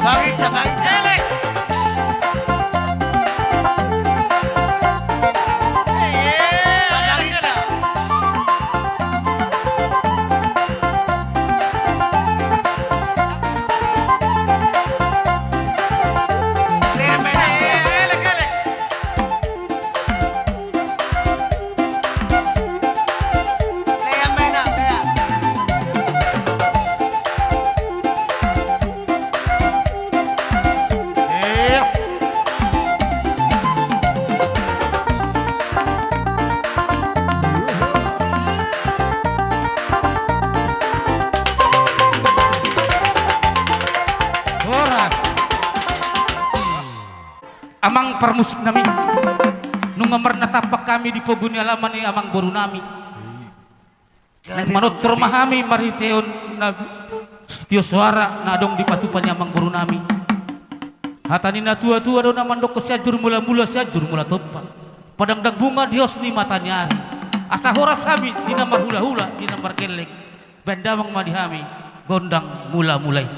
Panginta, panginta. Elek. Panginta. Elek, elek. Horas. Amang parmusik nami, nunga marnatampak hami di pogu ni alaman ni amang boru nami. Naeng manortor ma hami marhitehon na sitio soara na adong di patupa ni amang boru nami. Hata ni na tua-tua do na mandok, Sianjur Mula-mula, Sianjur Mula Tompa, padangdang bunga di hos ni mata ni ari. Asa horas hami di na marhula-hula, di na margelleng. Baen damang ma di hami gondang mula-mula i.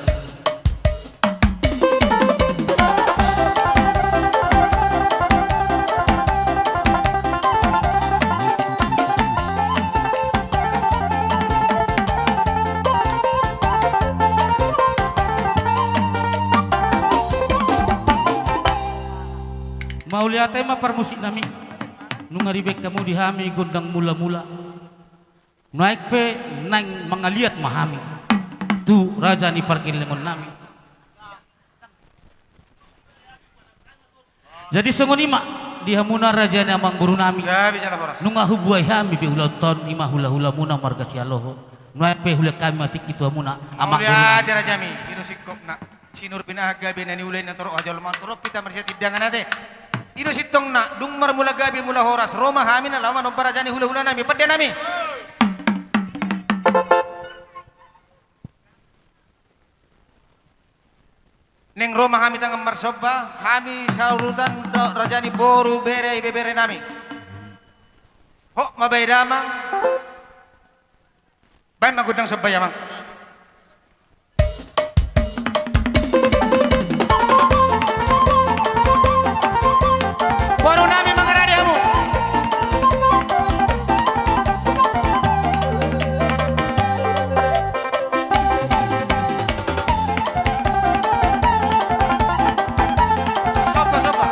Mauliate ma parmusik nami, nunga dibaen hamu di hami gondang mula-mula. Nuaeng pe naeng mangaliat ma hami tu raja ni pargellengon nami. Jadi songon i ma di hamuna raja ni amang boru nami. Gabe jala horas. Nunga hubuhai hami be ulaonta on, i ma hula-hulamuna marga Sihaloho. Nuaeng pe hulehon hami ma tingki tu hamuna amang boru nami. Mauliate rajami, i do singkopna. Sinur pinahan gabe na niula i, na torop hajolmaon, torop hita marsihatindangan ate. I do sintongna, dung marmula gabe mula horas, ro ma hami na laho manomba raja ni hula-hula nami, pande nami. Naeng ro ma hami tangan marsomba, hami saluhutna do raja ni boru, bere, ibebere nami. Hot ma bae damang. Baen ma gondang somba i amang. Boru nami mangarade hamu. Somba, somba.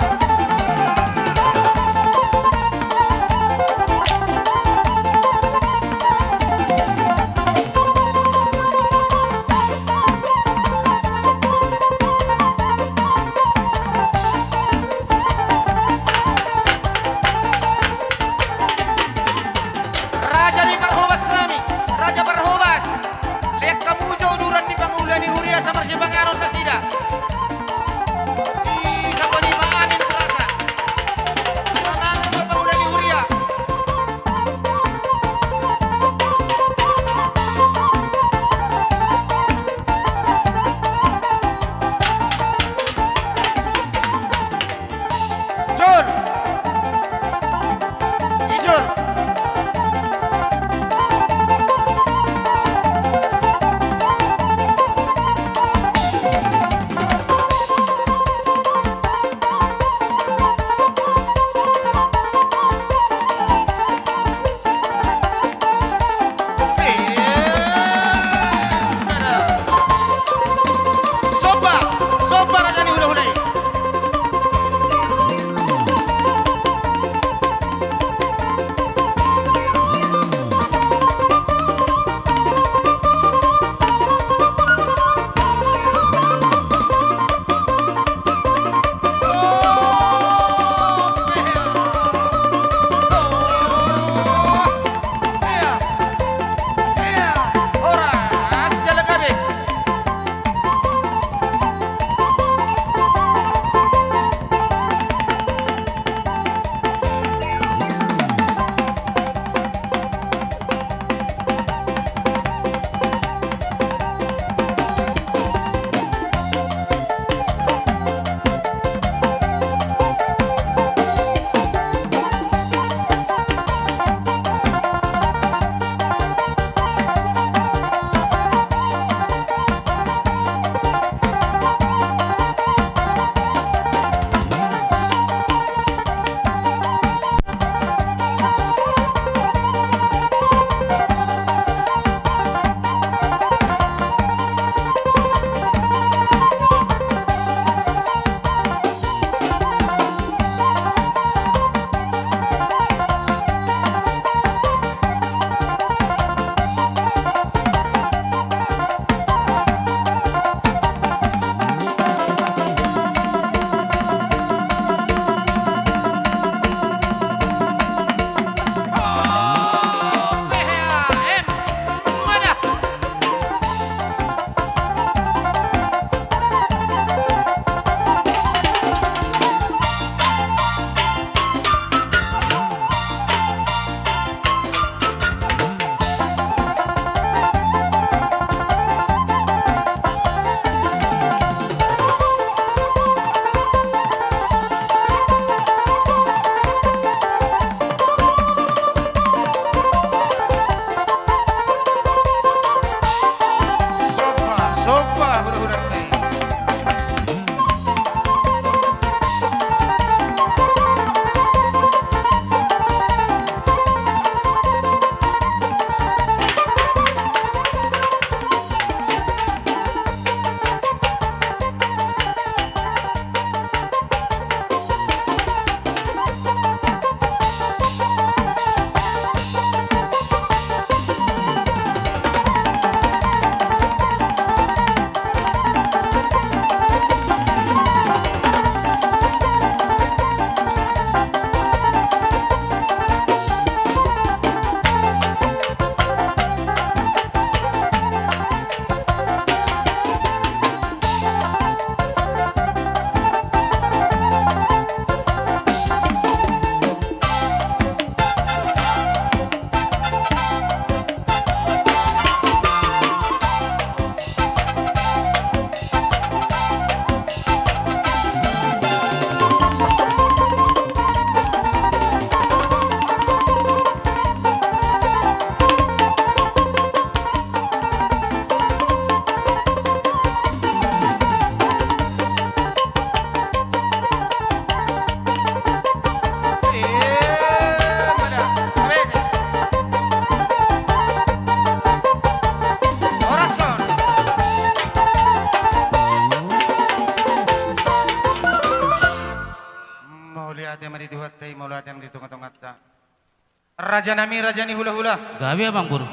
Rajanami, raja ni hulahula. Gabe, amangboru.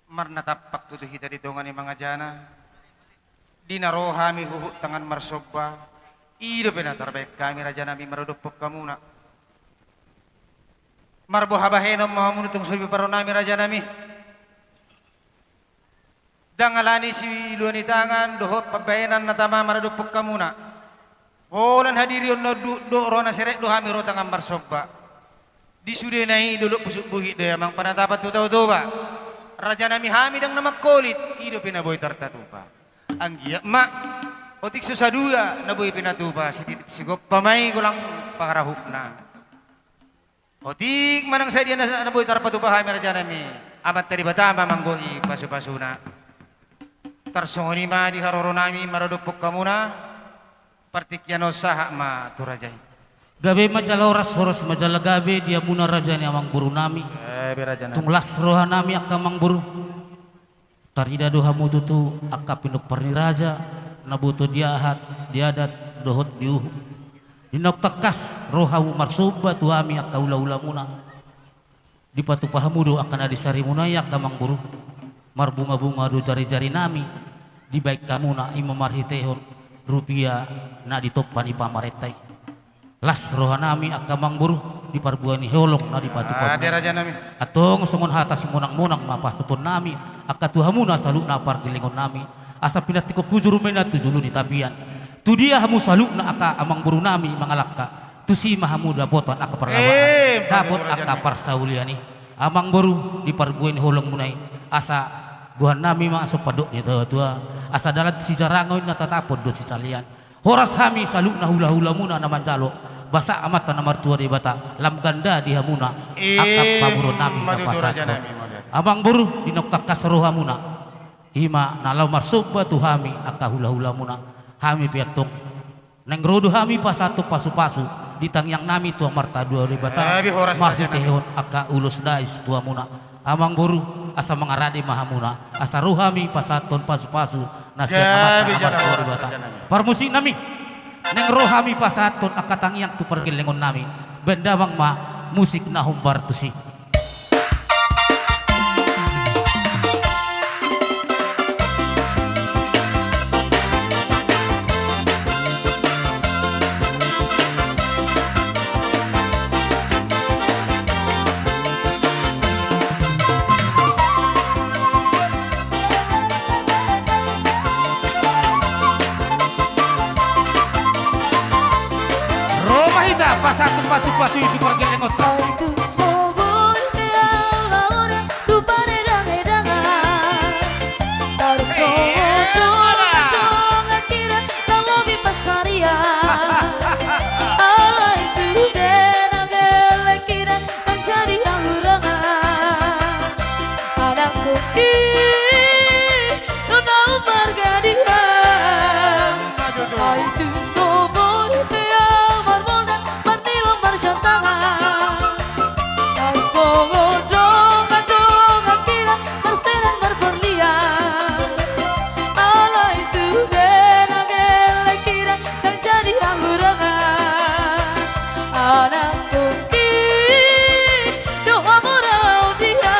Marnatampak tutu hita di tonga ni mangajana. Di na ro hami huhut tangan marsomba, i dope na tarbaen hami, rajanami, maradophon hamuna. Marboha bahenon ma hamu, tung so diparro nami, rajanami. Ndang alani silua ni tangan dohot pambahenan na tama maradophon hamuna. Holan hadirionna do, do, ro na serep do hami ro tangan marsomba. Di sudena i dolok pusuk buhit do i, amang, panatapan tu Tao Toba. Rajanami, hami ndang na mangkolit, i dope na boi tartatupa. Anggiat ma otik so sadia na boi pinatupa, sititip sigompa ma i golang pangarahutna. Otik ma nang sadia na, na boi tarpatupa hami, rajanami, Amanta Debata ma manggohi pasupasuna. Tarsongon i ma di haroronami maradophon hamuna. Partingkian on sahat ma tu raja i. Gabe ma jala horas, horas ma jala gabe di hamuna, raja ni amangborunami. Gabe, rajanami. Tung las rohanami, angka amangboru. Tarida do hamu tutu angka pinompar ni raja, na boto diahat, di adat dohot di uhum. Di naung tangkas ro hamu marsomba tu hami angka hulahulamuna. Dipatupa hamu do angka na di sarimuna i, angka amangboru. Marbungabunga do jarijarinami, dibaen hamuna i ma marhitehon rupia na ditompa ni pamarenta i. Las rohanami, angka amangboru, di parbue ni holong na dipatupa. Antong songon hata simonangmonang ma pasahatonnami angka tu hamuna saluhutna pargellengonnami, asa pinantikhon hujur ma i na tu julu ni tapian. Tudia hamu saluhutna angka amangborunami mangalangka, tusi ma hamu dapotan angka parlahoan, dapot angka parsaulian i. Amangboru, di parbue ni holongmuna i, asa gohannami ma so pandok ni natuatua, asa dalan tu sijarangon na tataphon do sisalean. Horas hami saluhutna hulahulamuna na manjalo, basa Amanta na martua Debata lam ganda di hamuna angka pamoruonnami na pasahathon. Amangboru, di naung tangkas ro hamuna, i ma na laho marsomba tu hami angka hulahulamuna. Hami pe antong naeng ro do hami pasahathon pasupasu di tangiangnami tu Amanta na martua Debata, marhitehon angka ulos dais tu hamuna. Amangboru, asa mangarade ma hamuna, asa ro hami pasahathon pasupasu na sian Amanta na martua Debata. Parmusiknami, naeng ro hami pasahathon angka tangiang tu pargellengonnami. Baen damang ma musik na hombar tusi. Ro ma hita pasahathon pasupasu i tu pargellengonta. Ai tung so boi pe au laho tu paredaredangan. Tarsongon dongan-dongan hira na lobi pansarian. Alai sude na gelleng hira na jadi hanggurangan. Anakku i do na ummarga dia. Ai tung so boi pe au marmolna, marnilon, marjantangan. Tarsongon dongan-dongan hira marsenan marparlian. Alai sude na gelleng hira na jadi hanggurangan. Anakku i do hamu raut dia.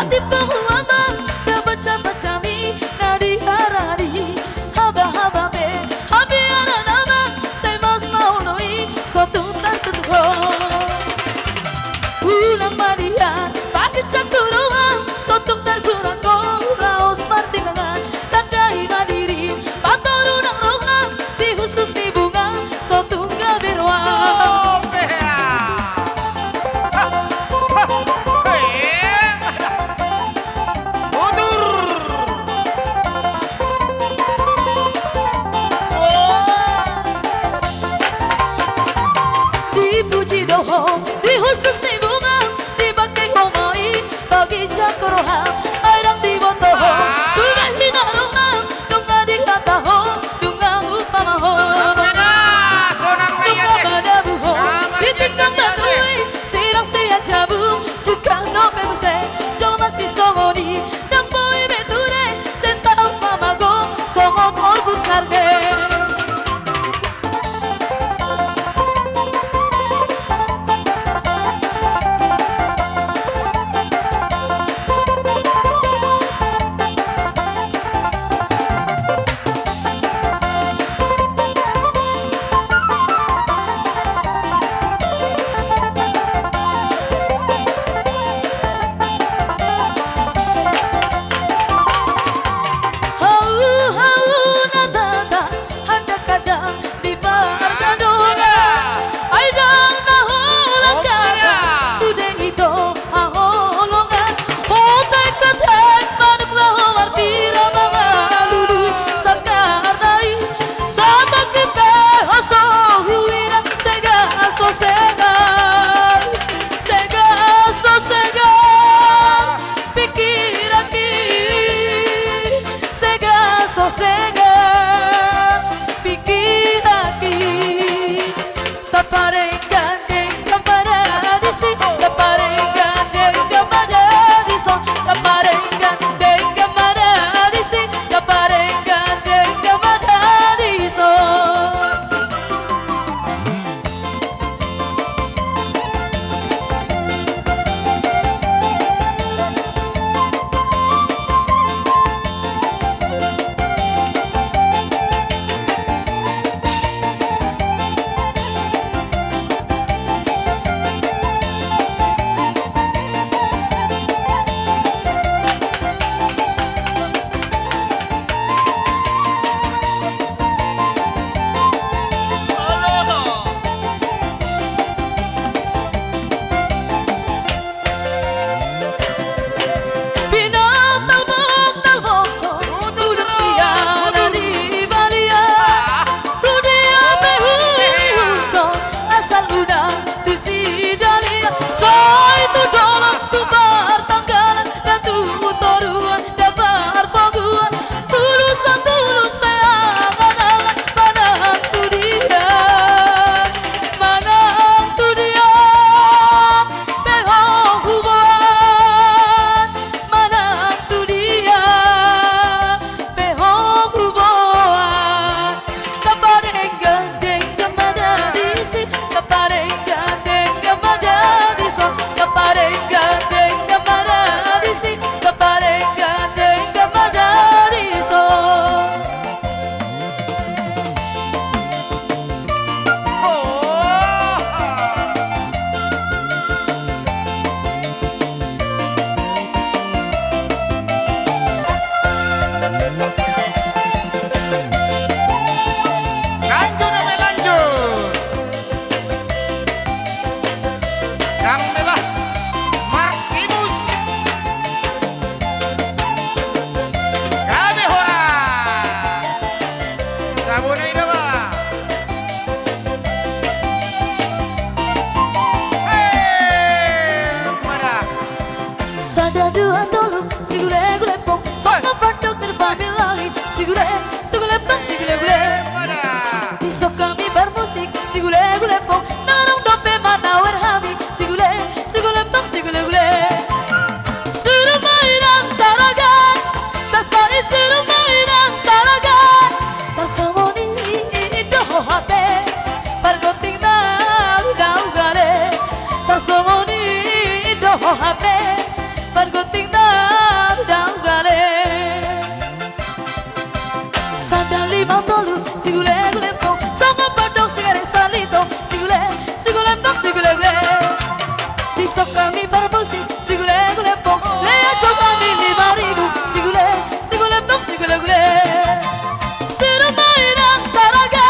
Tipe huama na baca-baca mi na diarani haba-haba pe, habiaran ama sai maos ma olo i, so tung tartutup ho. Unang maliat pangit satu roham, so tung tarjurang ho laos martinggangan. Tandai ma dirim, patorang roham di khusus ni bunga, so tung gabe roham. Oh, pea. Botur. Oh. Dipuji do ho di khusus ni bunga, dibangke ho ma i, bagi jangkau roham, ai ndang diboto ho. Ah. Sudah hina roham, nunga dihatahon, nunga umpamahon. Nunga madabu ho di tingkang batu i, silang sian jabu, jungkang dope muse jolma sisongon i. Ndang boi be ture sian saumpama gok songon orbuk sarge. Hau, hau na tata, handang-handang di pargadongan. Ai ndang na holan hata sude ito haholongan. Potek-potek manuk laho marpira mangalului sangkar na i. Satangki pe ho so huida, sega so sega, sega so sega pikiranki, sega so sega pikiranki. Taparenggan denggan ma da disi, taparenggan denggan ma da dison, taparenggan denggan ma da disi, taparenggan denggan ma da dison. Pinantalbok-talbok ho, tutu siala di balian. Tu dia pe huihut ho, asal unang tu si Dalihan. Sai tu dolok tu partanggalan, dan tu toruan dan parpoguan. Tulus satulus pe angan-angan, manang tu dia, manang tu dia pe ho huboan, manang tu dia pe ho huboan. Taparenggan denggan ma da disi, taparenggan denggan ma da dison, taparenggan denggan ma da disi, taparenggan denggan ma da dison. Lanjut, ame lanjut. Dang bebas. Martinus. Gabe hora. Sabona ida ba. Hei, mana? Sada dua tolu, sigule-gule pong. Songon pandok terpamilali, sigule, sigule pong, sigule-gule. Mana? Dison hami marmusik, sigule-gule pong. Naung dope manawer hami, sigule, sigule pong, sigule-gule. Suru ma inang saragan, tasai suru ma inang saragan. Tarsongon i do ho hape, pargonting na ugal-ugal e. Tarsongon i do ho hape, pargonting Nang dau gale. Sada lima tolu, sigulegule pong. Songon pandok sigaret salito, sigule, sigule pong, sigulegule. Disok hami parmusik, sigulegule pong. Lean jo hami lima ribu, sigule, sigule pong, sigulegule. Sirumai nang saraga,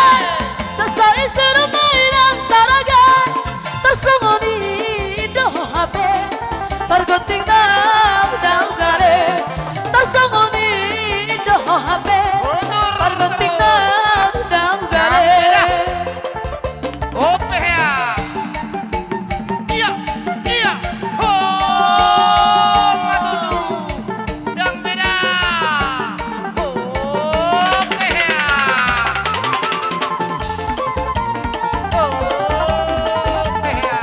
tasai sirumai nang saraga. Tarsongon i do ho hape, pargonting nang dau gale. Tarsongon i do ho hape, pargonting nang dau gale. Ope hea. Ia, ia. Ho, matutu. Dang beda. Ope hea. Ope hea.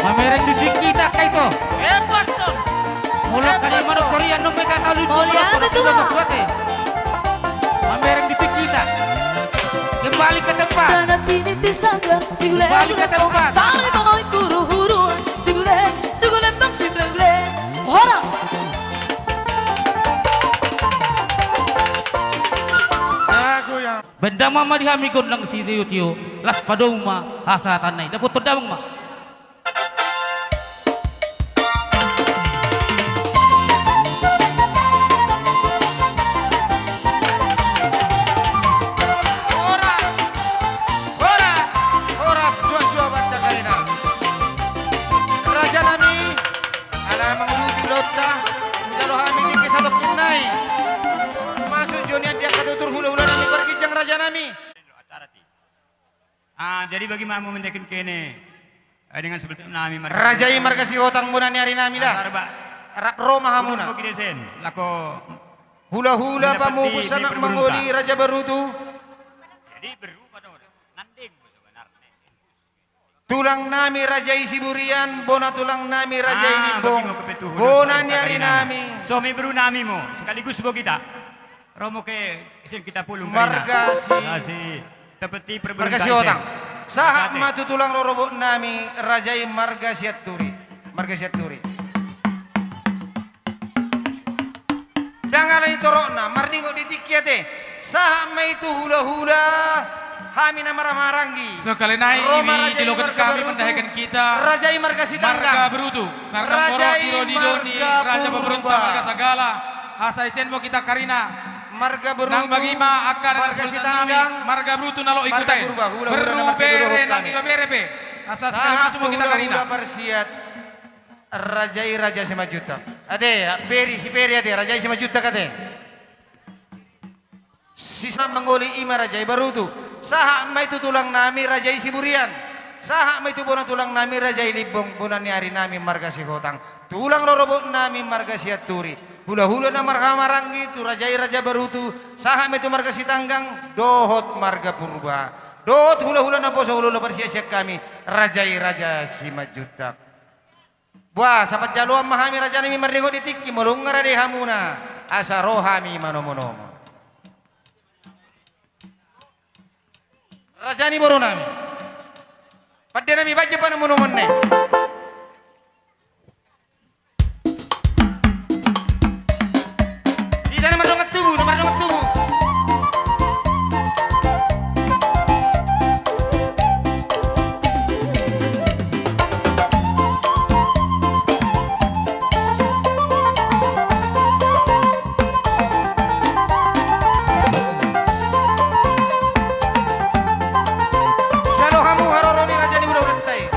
Mamereng di tingki hita, angka ito. Molo angka na manuk korian, nunga hita talu di. Mamereng di tingki hita. Kembali ke tempat. Kembali ke tempat. Horas. Baen damang ma di hami gondang sitiotio, laos padomu ma hasahatan na i. Dapothon damang ma. Horas, horas, horas, juah-juah banta karina. Raja nami, ala manguduti ulaonta, jalo hami tingki satongkin nai. Masuk jo nian di angka tutur hula-hula nami parginjang raja nami. Ah, jadi bagi ma hamu manjakin kene, eh, dengan sebutan nami marga. Raja i marga Sihotang bona ni ari nami da. Asar ba. Rap ro ma hamuna. Hula-hula pamupus anak mangoli Raja Barutu. Jadi berubah dong. Nandeng sebenarnya. Tulang nami Raja i Siburian, bona tulang nami Raja i Limbong. Bona ni ari nami. Somi beru nami mo, sekaligus bo kita. Romo ke isen kita pulung. Marga si, marga Sihotang. Sahat ma tu tulang rorobot nami Raja i marga Sianturi. Marga Sianturi. Ndang alani torokna, marningot di tingki ate. Sahat ma i tu hula-hula hami na marhahamaranggi. Sekali nai, ro ma i raja i marga Barutu. Raja i marga Sitanggang. Marga Berutu. Karena Raja i marga Purba. Raja Baberonta marga Sagala. Asa isen mo kita karina. Marga Berutu. Nang bagi ma angka na marga Sitanggang. Marga Berutu na lo ikutai. Marga Purba. Hula-hula na marga Dodohok. Nang ibebere pe. Asa sekali masuk mo kita karina. Hula-hula parsiat. Raja i Raja Simanjuntak. Ate, Peri, si Peri ate, Raja i Simanjuntak ate. Sisa mangoli i ma Raja i Barutu. Sahat ma i tu tulang nami Raja i Siburian. Sahat ma i tu bona tulang nami Raja i Limbong, bona ni ari nami marga Sihotang. Tulang rorobot nami marga Sianturi. Hula-hula na marhahamaranggi tu Raja i Raja Barutu. Sahat ma i tu marga Sitanggang, dohot marga Purba. Dohot hula-hula naposo hula-hula parsiat sian hami, Raja i Raja Simanjuntak. Boasa panjaloan ma hami raja nami marningot di tingki, molo nunga rade hamuna, asa ro hami manomo-nomo. Raja ni boru nami. Pande nami baen jo panomo-nomon i. Ida na mardongan tubu, na mardongan tubu. Jalo hamu haroro ni raja ni hulahulanta i.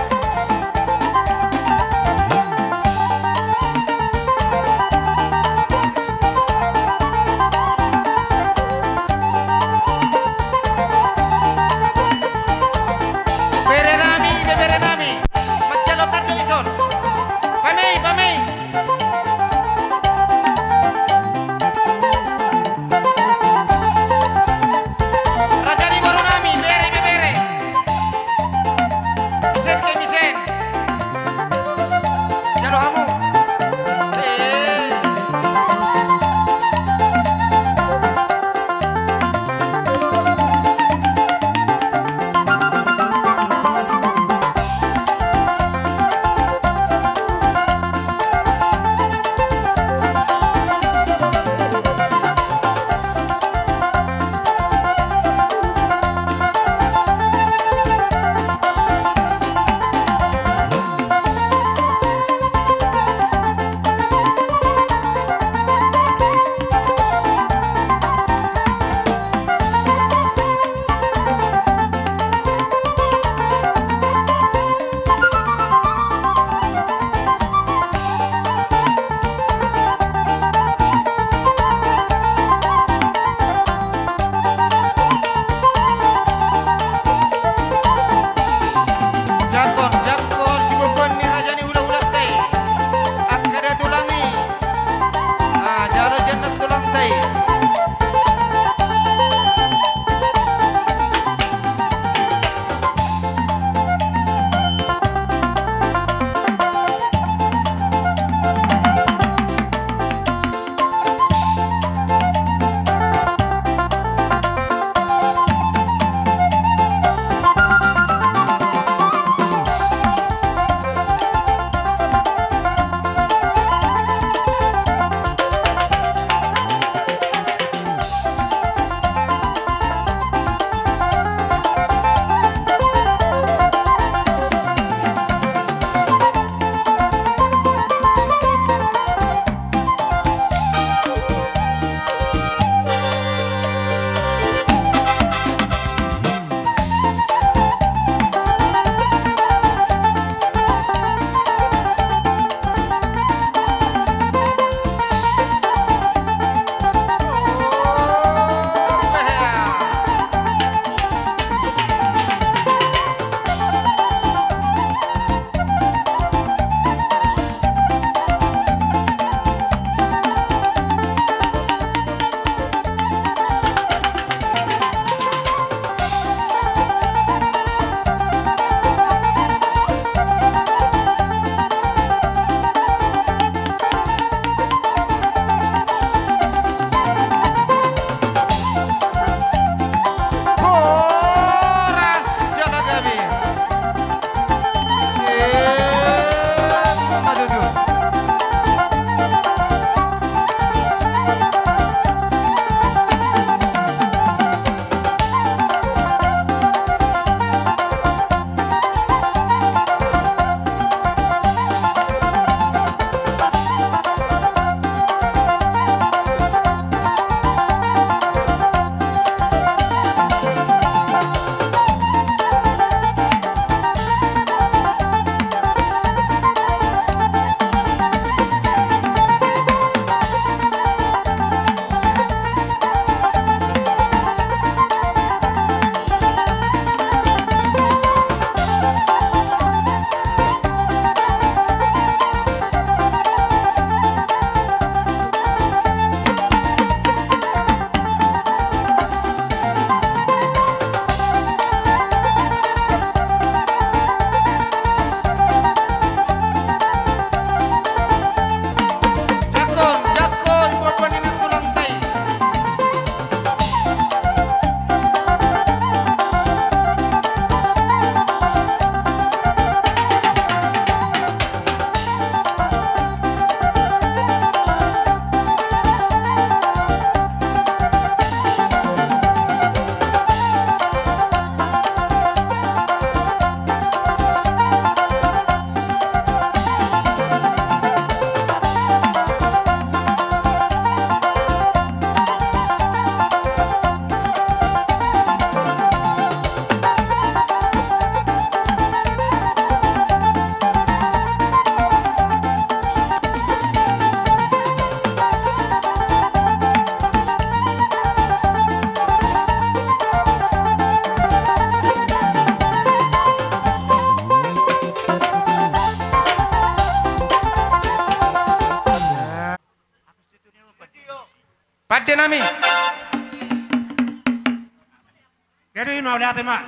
Jadi mauliate ma.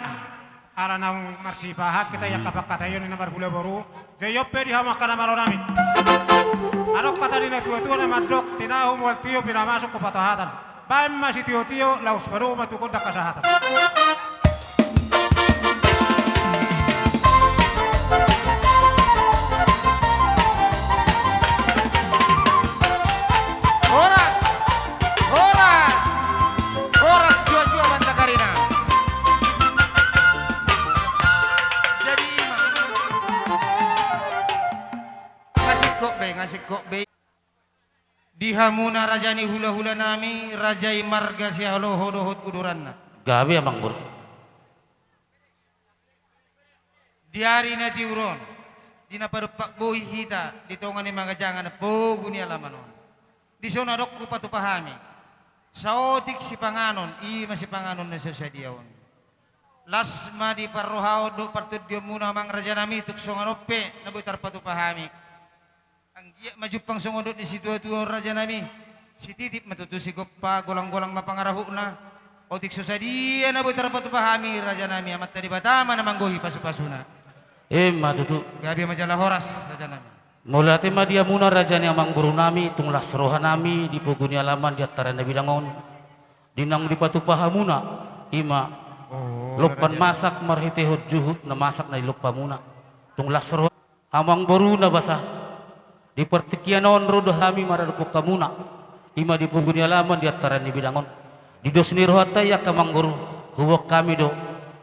Ala naung marsipahan hita i angka pangkataion ni na marhula boru. Jadi on pe di hamu angka na malo nami. Adong hata ni na tuatua na mandok, tinahu mual tio pinamasuk tu patohatan. Baen ma sitiotio laos padomu ma tu gondang hasahatan. Horas! Horas! Horas juajua banta karina. Jadi ima. Nga singkop be, nga singkop be. Di hamuna raja ni hulahula nami, raja i marga Sihaloho dohot uduranna. Gabe amang boru. Di ari na tiur on, di na padompak bohi hita di tonga ni mangajangan pogu ni alaman on. Dison adong hupatupa hami. Saotik sipanganon, ima sipanganon na so sadia on. Las ma di parrohaon dohot partondionmuna amang raja nami, tung songon on pe na boi tarpatupa hami. Anggiat ma jumpang songon dok ni situatua on raja nami. Sititip ma tutu sigompa, golanggolang ma pangarahutna. Otik so sadia na boi tarpatupa hami raja nami, Amanta Debata ma na manggohi pasupasuna. Ima tutu. Gabe ma jala horas raja nami. Mauliate ma di hamuna raja ni amang boru nami, tung las roha nami di pogu ni alaman di antara na bidang on. Di naung dipatupa hamuna, ima. Oh, lompan raja. Masak marhitehon juhut na masak na dilompamuna. Tung las roha. Amang boru na basa, di partingkian on ro do hami maradophon hamuna, ima di pogu ni alaman di antara ni bidang on. Di dos ni rohanta i angka amang boru, huboan hami do,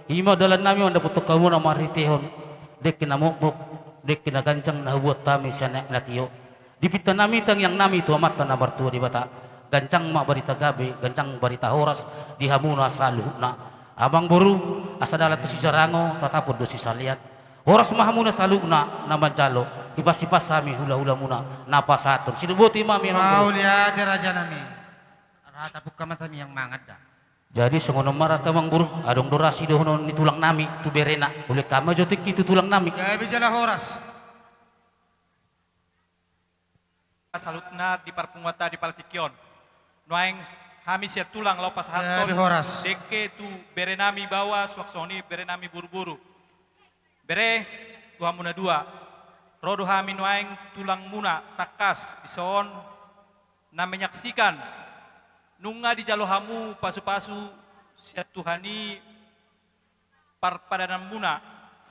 ima dalan nami mandapothon hamuna marhitehon dengke na mokmok, dengke na ganjang na hubuat hami sian aek na tio. Di pinta nami tangiang nami tu Amanta na martua Debata, ganjang ma barita gabe, ganjang barita horas di hamuna saluhutna. Amang boru, asa dalan tu Sijarango, tatapon do Sisalean. Horas ma hamuna saluhutna na manjalo, hipas-hipas hami hulahulamuna na pasahathon. Sidoboti ma hami amang boru. Mauliate raja nami. Rata pungka ma hami mangan da. Jadi songon on ma ra angka amang boru, adong do ra sidohonon ni tulang nami tu berena. Ulehon ma jo tingki tu tulang nami. Gabe jala horas. Saluhutna di parpunguanta di partingkian on. Nuaeng hami sian tulang laho pasahathon. Gabe horas. Dengke tu bere nami baoa suang songon i bere nami boruboru. Bere, tu hamu na dua. Ro do hami nuaeng tulangmuna tangkas dison na menyaksikan nunga dijalo hamu pasupasu sian Tuhan i parpadananmuna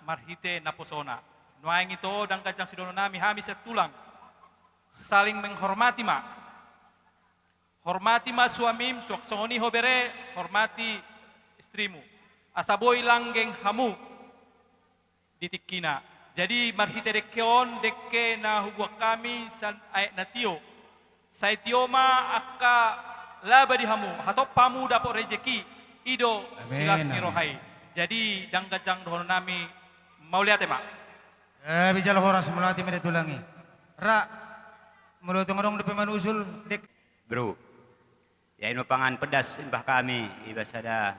marhite naposona. Nuaeng ito ndang ganjang sidohonon nami, hami sian tulang saling menghormati ma. Hormati ma suamim, suang songon i ho bere, hormati istrimu. Asa boi langgeng hamu di tingkina. Jadi marhite dengke on, dengke na hubuan hami sian aek na tio. Sai tio ma angka laba di hamu, hatop hamu dapot rejeki, i do silas ni roha i. Amin, amin. Jadi ndang ganjang dohonon nami, mauliate ma. Eh, gabe jala horas, mauliate ma di tulang i. Ra, molo tung adong dope manusul, dek. Bro. Ia i ma pangan pedas, imbah hami, iba sada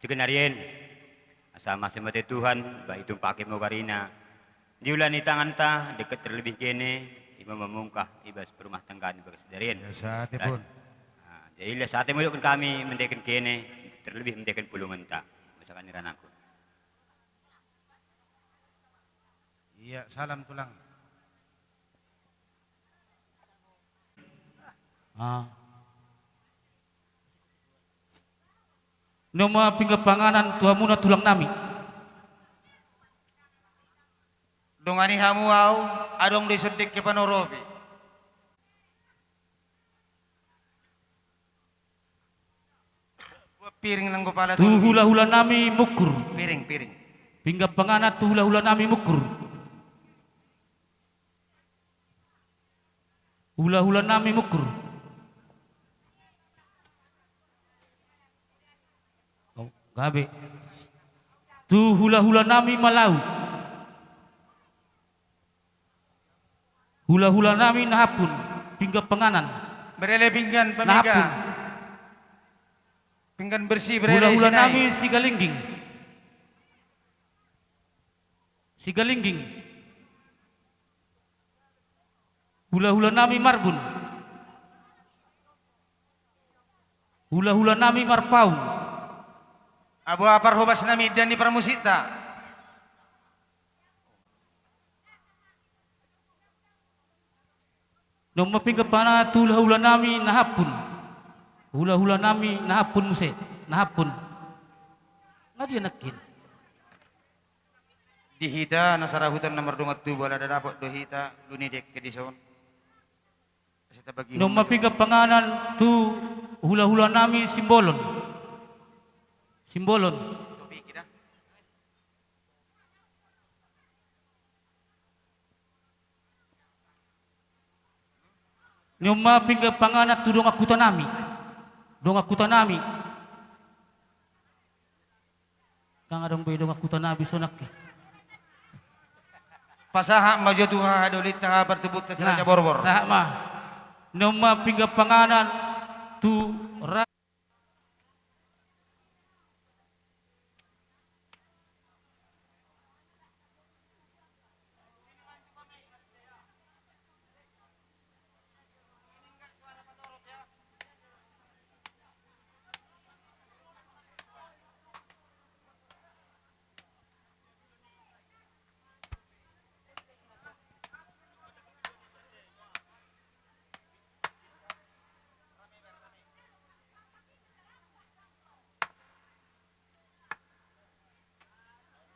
cikin arien. Asa mase mate Tuhan, ba i tumpaki mo karina. Di ula ni tanganta, dengke terlebih kene, ima mamungkah, iba perumah tangga ni bagas darien. Ia sate pun. Ah, jadi ia sate mo dokkon hami, mendeken kene, terlebih mendeken pulungenta. Masakan ni ranangku. Ia, salam tulang. Ah. Nunga pinggan panganan tu hamuna tulang nami. Dongani hamu au, adong do dison dengke panoropi. Piring nanggo pala tu hulahula nami mungkur. Piring, piring. Pinggan panganan tu hulahula nami mungkur. Hulahula nami mungkur. Oh, gabe. Tu hulahula nami malau. Hulahula nami Nahampun, pinggan panganan. Berele pinggan pamiga. Nahampun. Pinggan bersih berele. Hulahula nami Sigalingging. Sigalingging. Hulahula nami Marbun. Hula-hula nami marpaung. Aboa parhobas nami, indahan ni parmusikta. Naung ma pinggan panganan tu hula-hula nami na hampun. Hula-hula nami na hampun muse, na hampun. Nga dia nangkin? Di hita na sarahutan na mardongan tubu, ala nda dapot do hita ulu ni dengke dison. Naung ma pinggan panganan tu hula-hula nami Simbolon. Simbolon. Naung ma pinggan panganan tu dongan huta nami. Dongan huta nami. Ndang adong be dongan huta nami sonang ke. Pasahat ma jo tu haha dolinta, haha partubuanta si Raja Borbor. Sahat ma. Naung ma pinggan panganan tu ra-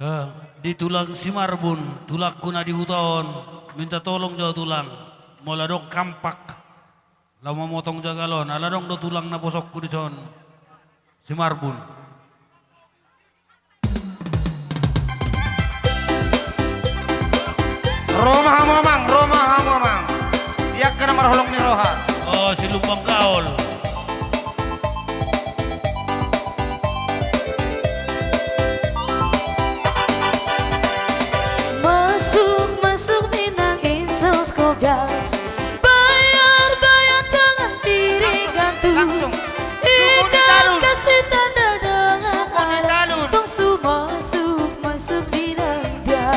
Eh, di tulang Simarbun, tulangku na di huta on, minta tolong jo tulang, molo adong kampak, laho mamotong jagal on, ala adong do tulang naposongku dison, Simarbun. Ro ma hamu amang, ro ma hamu amang. Di angka na marholong ni roha. Oh, si Lumbang Gaol. Masuk, masuk minang insos kopiah. Bayar, bayar dengan piring gantung. Langsung. Suko ni talun. Ikat kasih tanda dengan adat. Suko ni talun. Tong su masuk, masuk minang dia.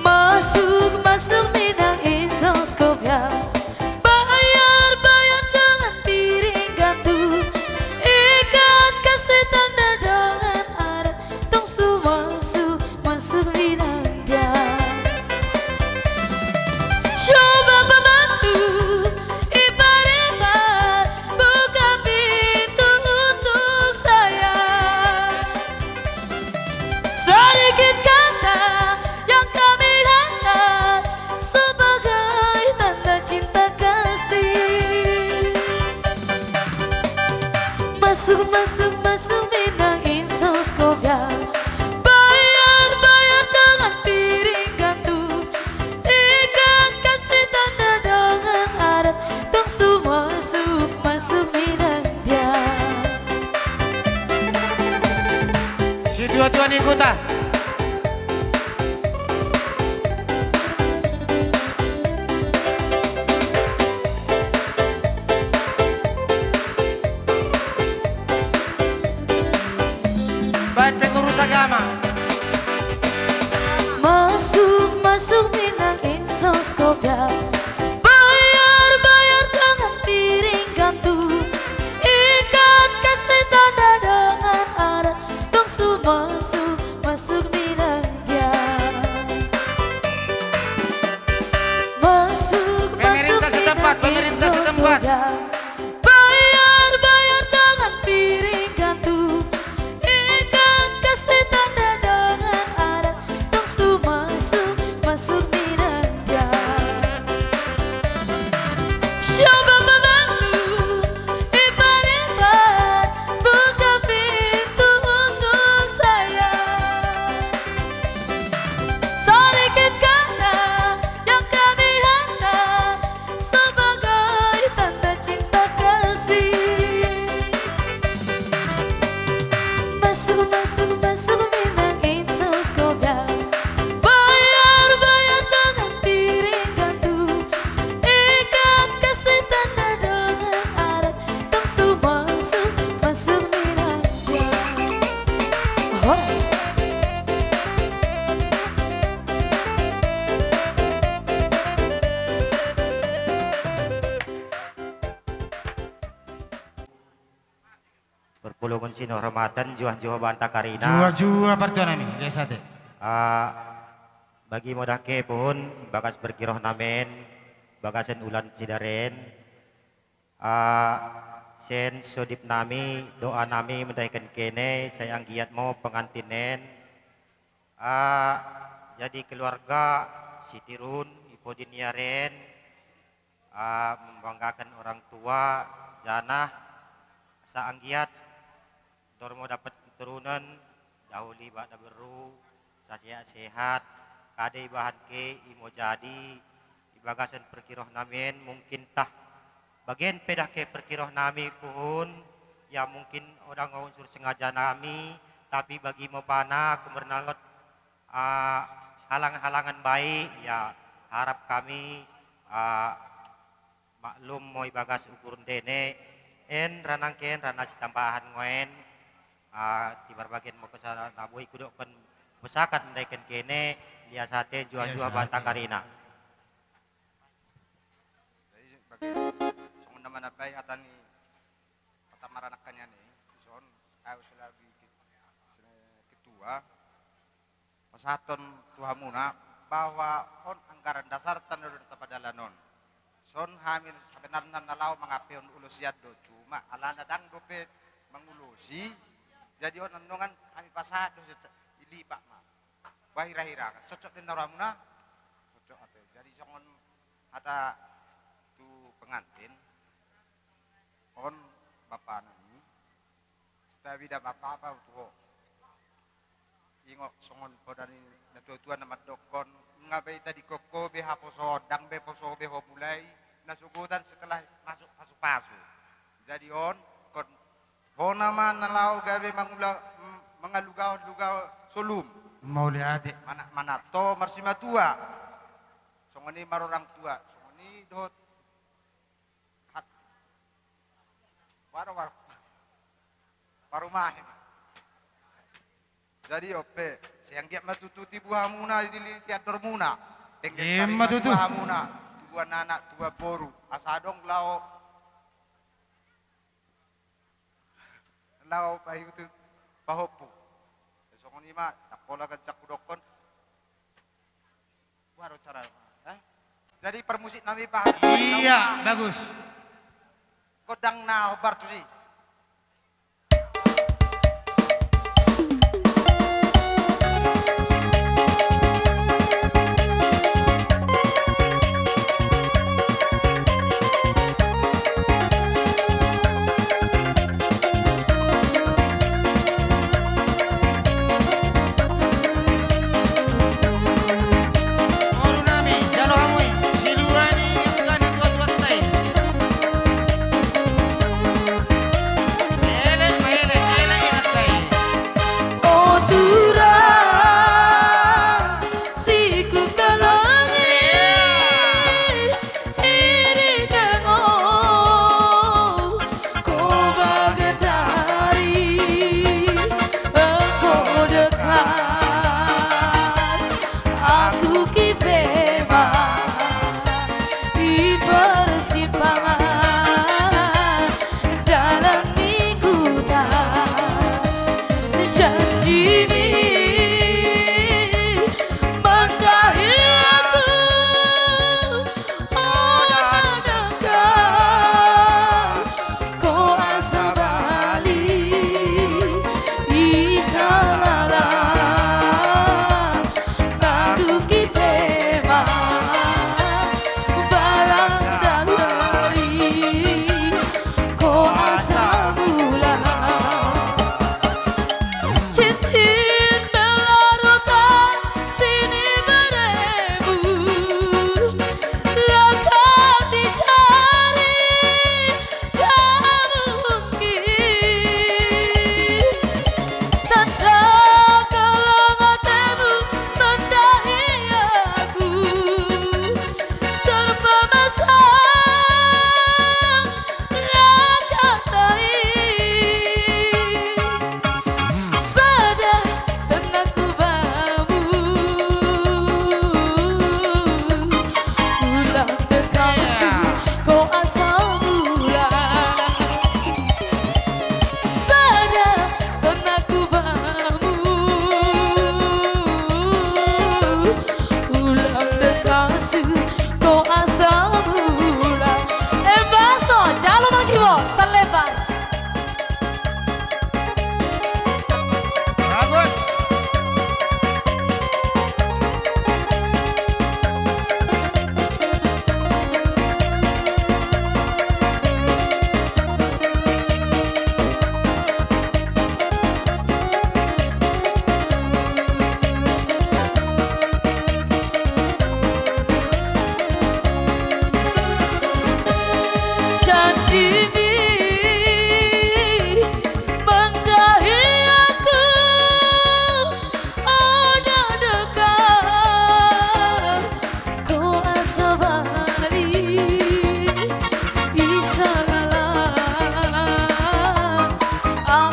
Masuk, masuk minang insos kopiah. Bayar, bayar dengan piring gantung. Ikat kasih tanda dengan adat. Tong su masuk, masuk minang dia. Coba pembantu, ipar-ipar, buka pintu untuk saya. Sedikit kata yang kami hantar sebagai tanda cinta kasih. Masuk, masuk, masuk minang insos kopiah. Bayar, bayar dengan piring gantung. Ikat kasih tanda dengan adat. Tong su masuk, masuk minang dia. Situa-tua ni huta. Baen pengurus agama. Masuk, masuk minang insos kopiah. Bayar, bayar dengan piring gantung. Ikat kasih tanda dengan adat. Tong su masuk, masuk minang dia. Masuk, masuk minang insos kopiah. Pemerintah setempat, pemerintah setempat. Bayar, bayar dengan piring gantung. Ikat kasih tanda Parpulungun sihormatan, juah-juah banta karina. Juah-juah partua nami, lias ate. Ah, bagi modake puhun, bagas parkiroh nami, bagasan ulaon sidari. Ah, sian sodip nami, doa nami mendahikan kene, sai anggiat ma pengantin en. Ah, jadi keluarga sitirun, i pudi ni ari en. Ah, membanggakan orang tua, janah asa anggiat, dor ma dapot keturunan, dahulu iba na berru, sasehat-sehat, kada ibahan ke, imo jadi, ibagasan parkiroh nami en, mungkin tah, bagian pe dahke parkiroh nami puhun, ya mungkin odang unsur sengaja nami, tapi bagi ma bana, kemernalot, ah, halang-halangan baik, ya, harap kami, ah, maklum ma ibagas ukur ndene, en ranang ke en, rana sitambahan ngo en, ah, tibar bagian ma kesa na boi kudokkon pusakat mendahikan kene, lias ate, juah-juah banta karina. Jadi, bagi, songon na manambai hata ni, hata marangkup nian i, dison, au selaku ketua, pasahathon tu hamuna, bahwa on anggaran dasar tanda don tapadalanon. Son hami sebenarna na laho mangampehon ulos i do, cuma alana ndang dope mangulosi, jadi on annon hami pasahat do, ilipat ma. Bah hira-hira, cocok do na rohamuna? Cocok ate. Jadi songon hata tu pengantin, on bapa nami, santabi ndang apa-apa tu ho. Ingot songon poda ni natua-tua na mandokkon, nga be itadingkon ho be haposoon, ndang be poso be ho mulai, na sogot an setelah masuk pasu-pasu. Jadi on, ingkon ho nama na laho gabe mangula, m-, mangalugahon-lugahon solu. Mauliate. Mana, mana to marsimatua. Songon i marorang tua, songon i dohot. Hat. Waro, waro. Parumaen. Jadi on pe, sai anggiat ma tutu tibu hamuna dililiti andormuna. Ima tutu. Tibu hamuna, tibu anak, tibu boru. Asa adong laho, laho paihutihut pahompu. Songon i ma, ndang pola ganjang hudokkon. Waro cara, eh? Jadi parmusik nami, Pak. Iya, bagus. Gondang na hombar tusi.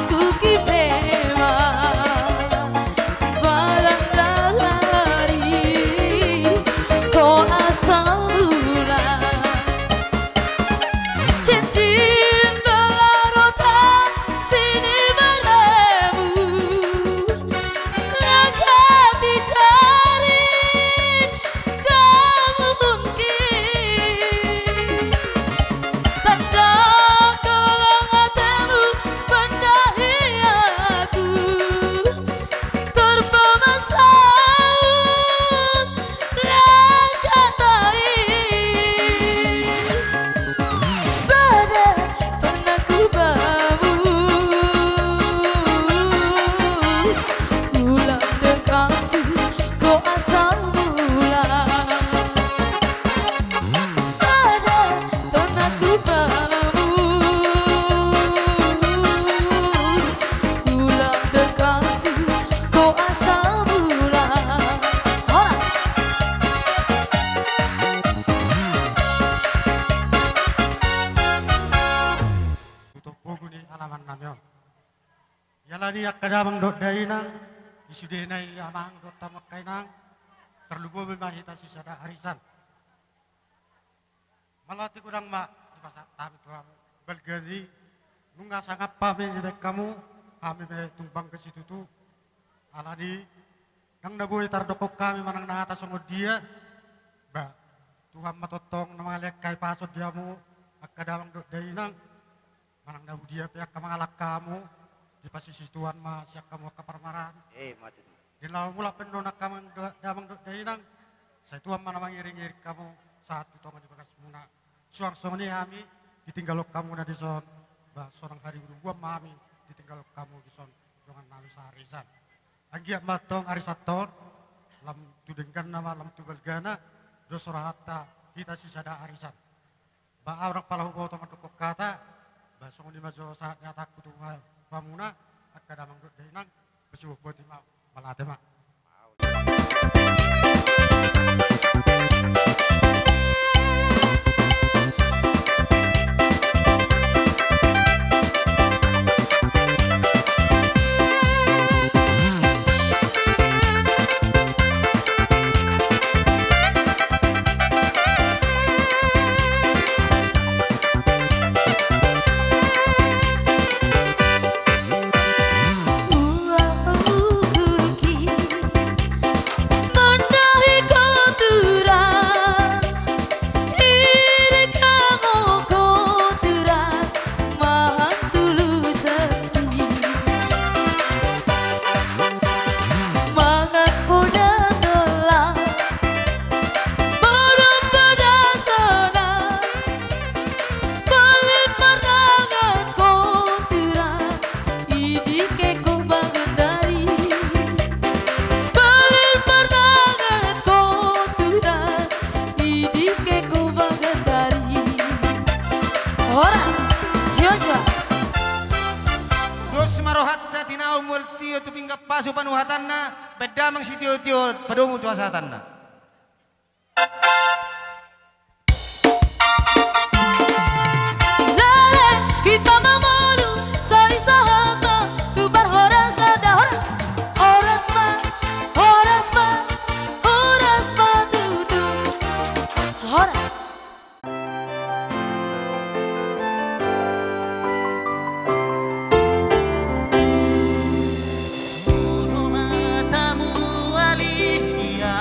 Tuki pe ma balang lahari, ho asal mula. Cincin belarota sini beremu, langka di jari. Kau mungkin tanda kelangatanmu mendahi aku, terpemasaut langkatai. Sada pernah ku bamu, ulang dekasi ho asal mula. Sada pernah ku bamu, ulang dekasi ho asal mula. Horas. Tutup buku ni halaman nami on. Ia alani angka damang dohot dainang, di sudena i amang dohot hamu angka inang, tarlumobi ma hita sisada arisan. Mauliate godang ma dipasahat hami tu hamu, balga ni nunga sangap hami dibahen hamu, hami ma tung bangga situtu. Alani ndang na boi tardokhon hami manang na hata songon dia, ba Tuhan ma tongtong na mangalean hahipason di hamu angka damang dohot dainang. Manang na hudia pe angka mangalangka hamu, dipasisi Tuhan ma sian hamu angka parmaraan. Eh, mate tu. Di na mulak pe annon angka mang do-, damang dohot dainang, sai Tuhan ma na mangiringiring hamu sahat tu tonga ni bagasmuna. Suang songon i hami ditinggalhon hamuna dison, ba sonang hariburubuan ma hami ditinggalhon hamu dison, dongan nami saarisan. Anggiat ma antong arisan on, lam tu dengganna ma lam tu balgana, dos rohanta hita sisada arisan. Ba au ndang pola huboto mandokhon hata, ba songon i ma jo sahat ni hatangku tu hamuna angka damang dohot dainang, ba siboan boti ma, mauliate ma. Horas, jua jua. Dos ma rohanta tinaon mual tio tu pinggan pasu panuhatanna, baen damang sitiotio padomu tu hasahatanna. Lale, hita ma molo, sai sahat ma tu parhorasan, horas, horas ma, horas ma, horas ma tutu. Horas. Molo matamu alihia,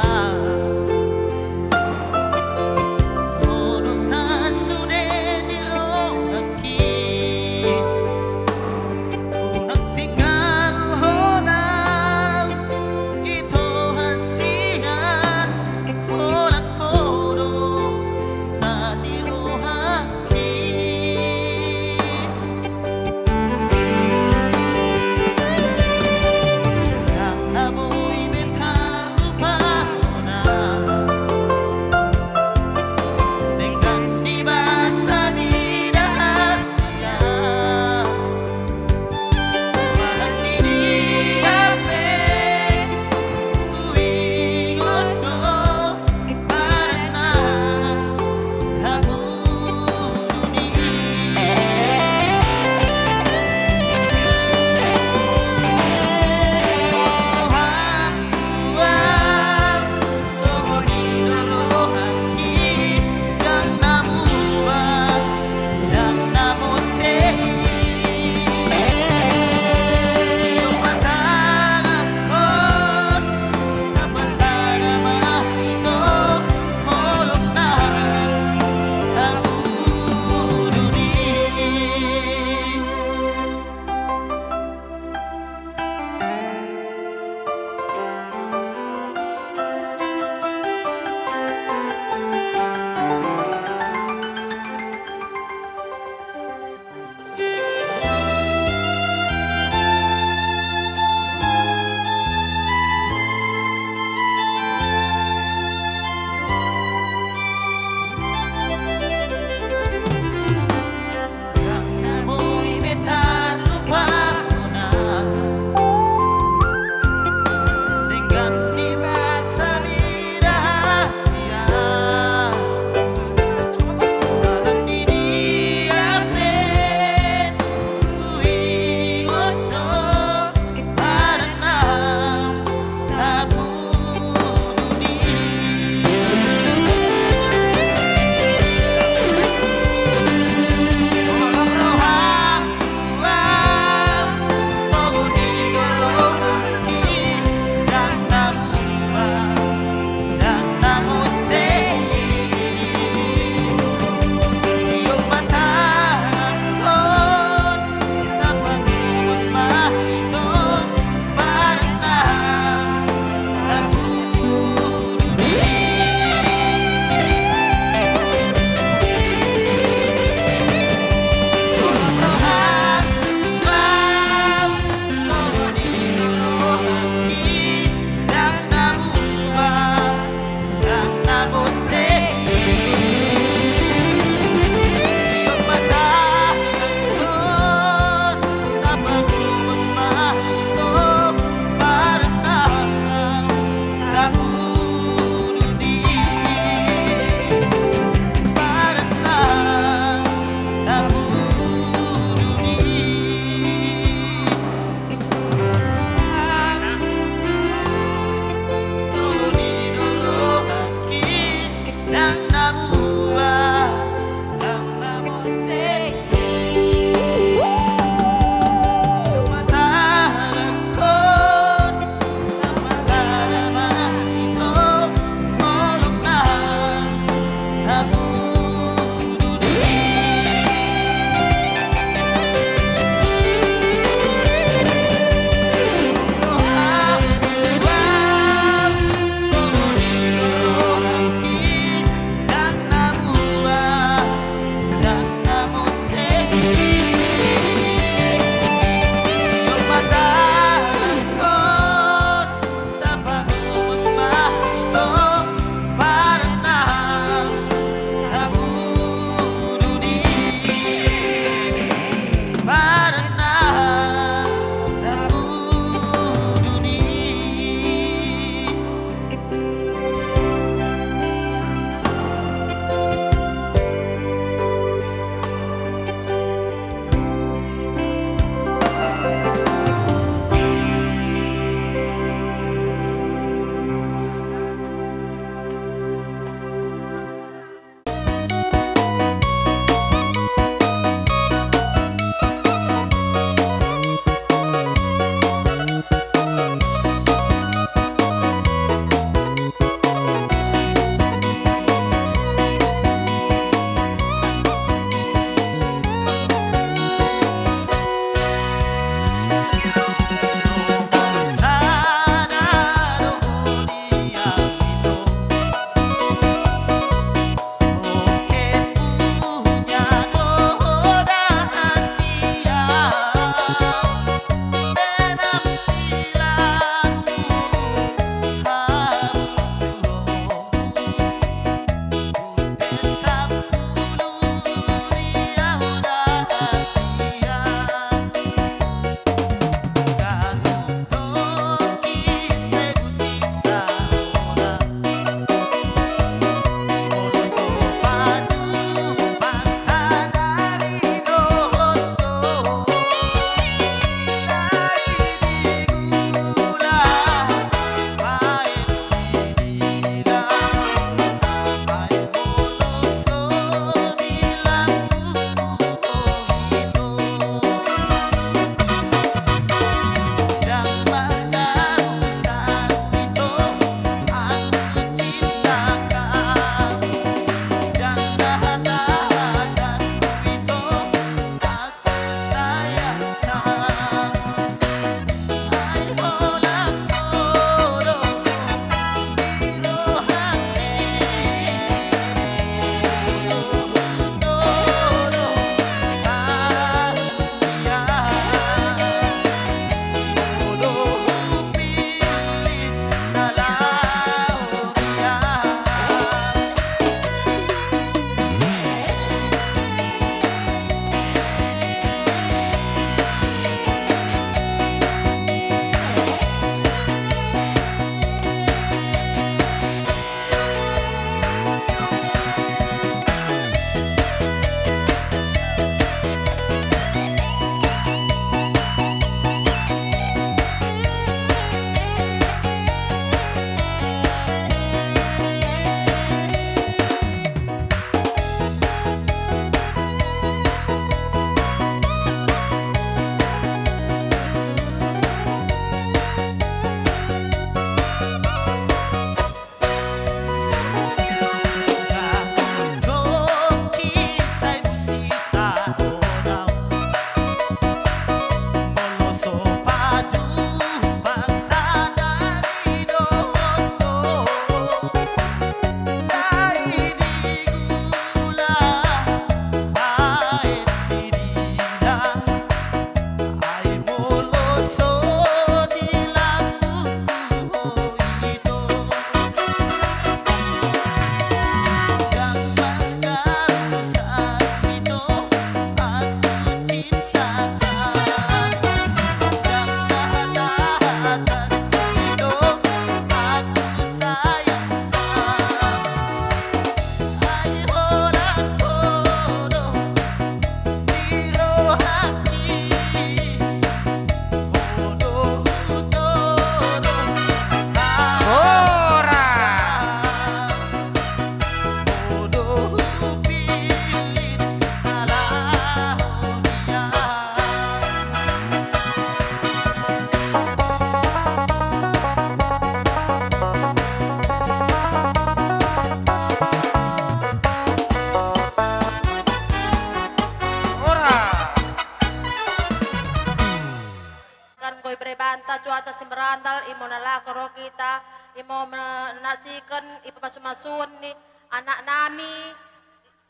Ibebanta cuaca simerandal, imo na laho ro hita, imo menasiken, i pamasumasuon ni anak nami,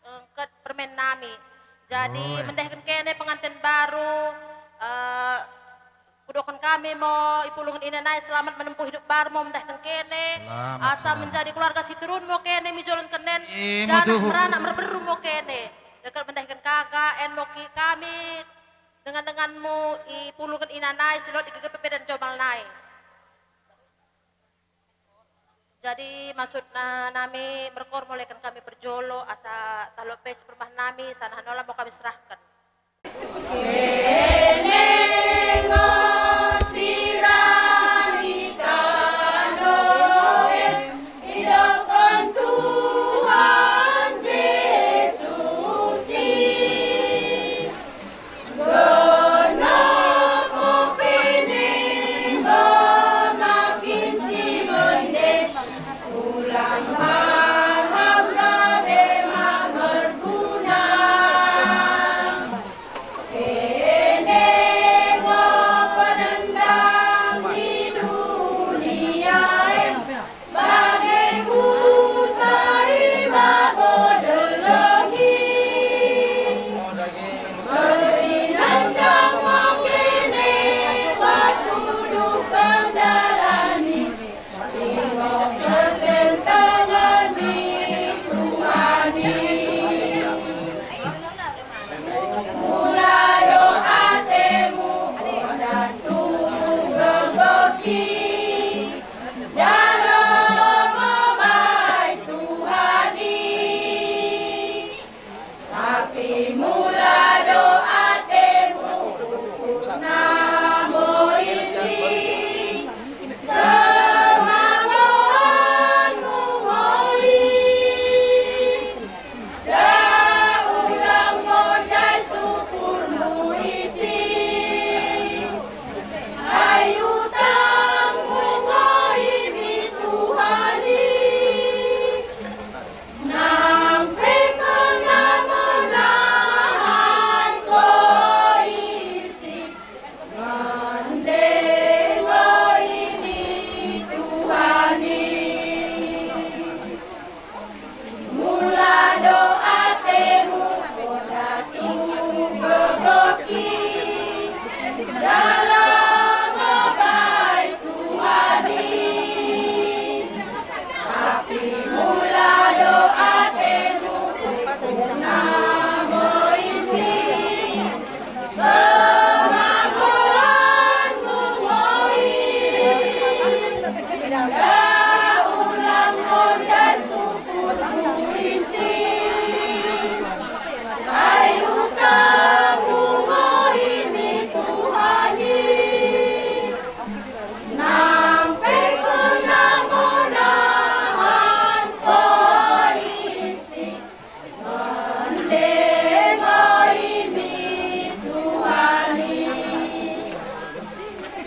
eh, ke permen nami. Jadi, oh, eh, mendahken kene pengantin baru, eh, hudoakan hami mo i pulungan ina nai selamat menempuh hidup baru, mo mendahken kene. Selamat, asa selamat. Menjadi keluarga siturun mo kene, mi jolon kenen. Imo janah tuhu. Meranak merberu mo kene. Dengke mendahken K K N mo ki hami dengan-denganmu i pulungan ina nai, silot di G P P dan jomal nai. Jadi, maksudna nami merkor mulaikan hami berjolo, asa talop pe si permah nami, sana hanola mo hami serahkan.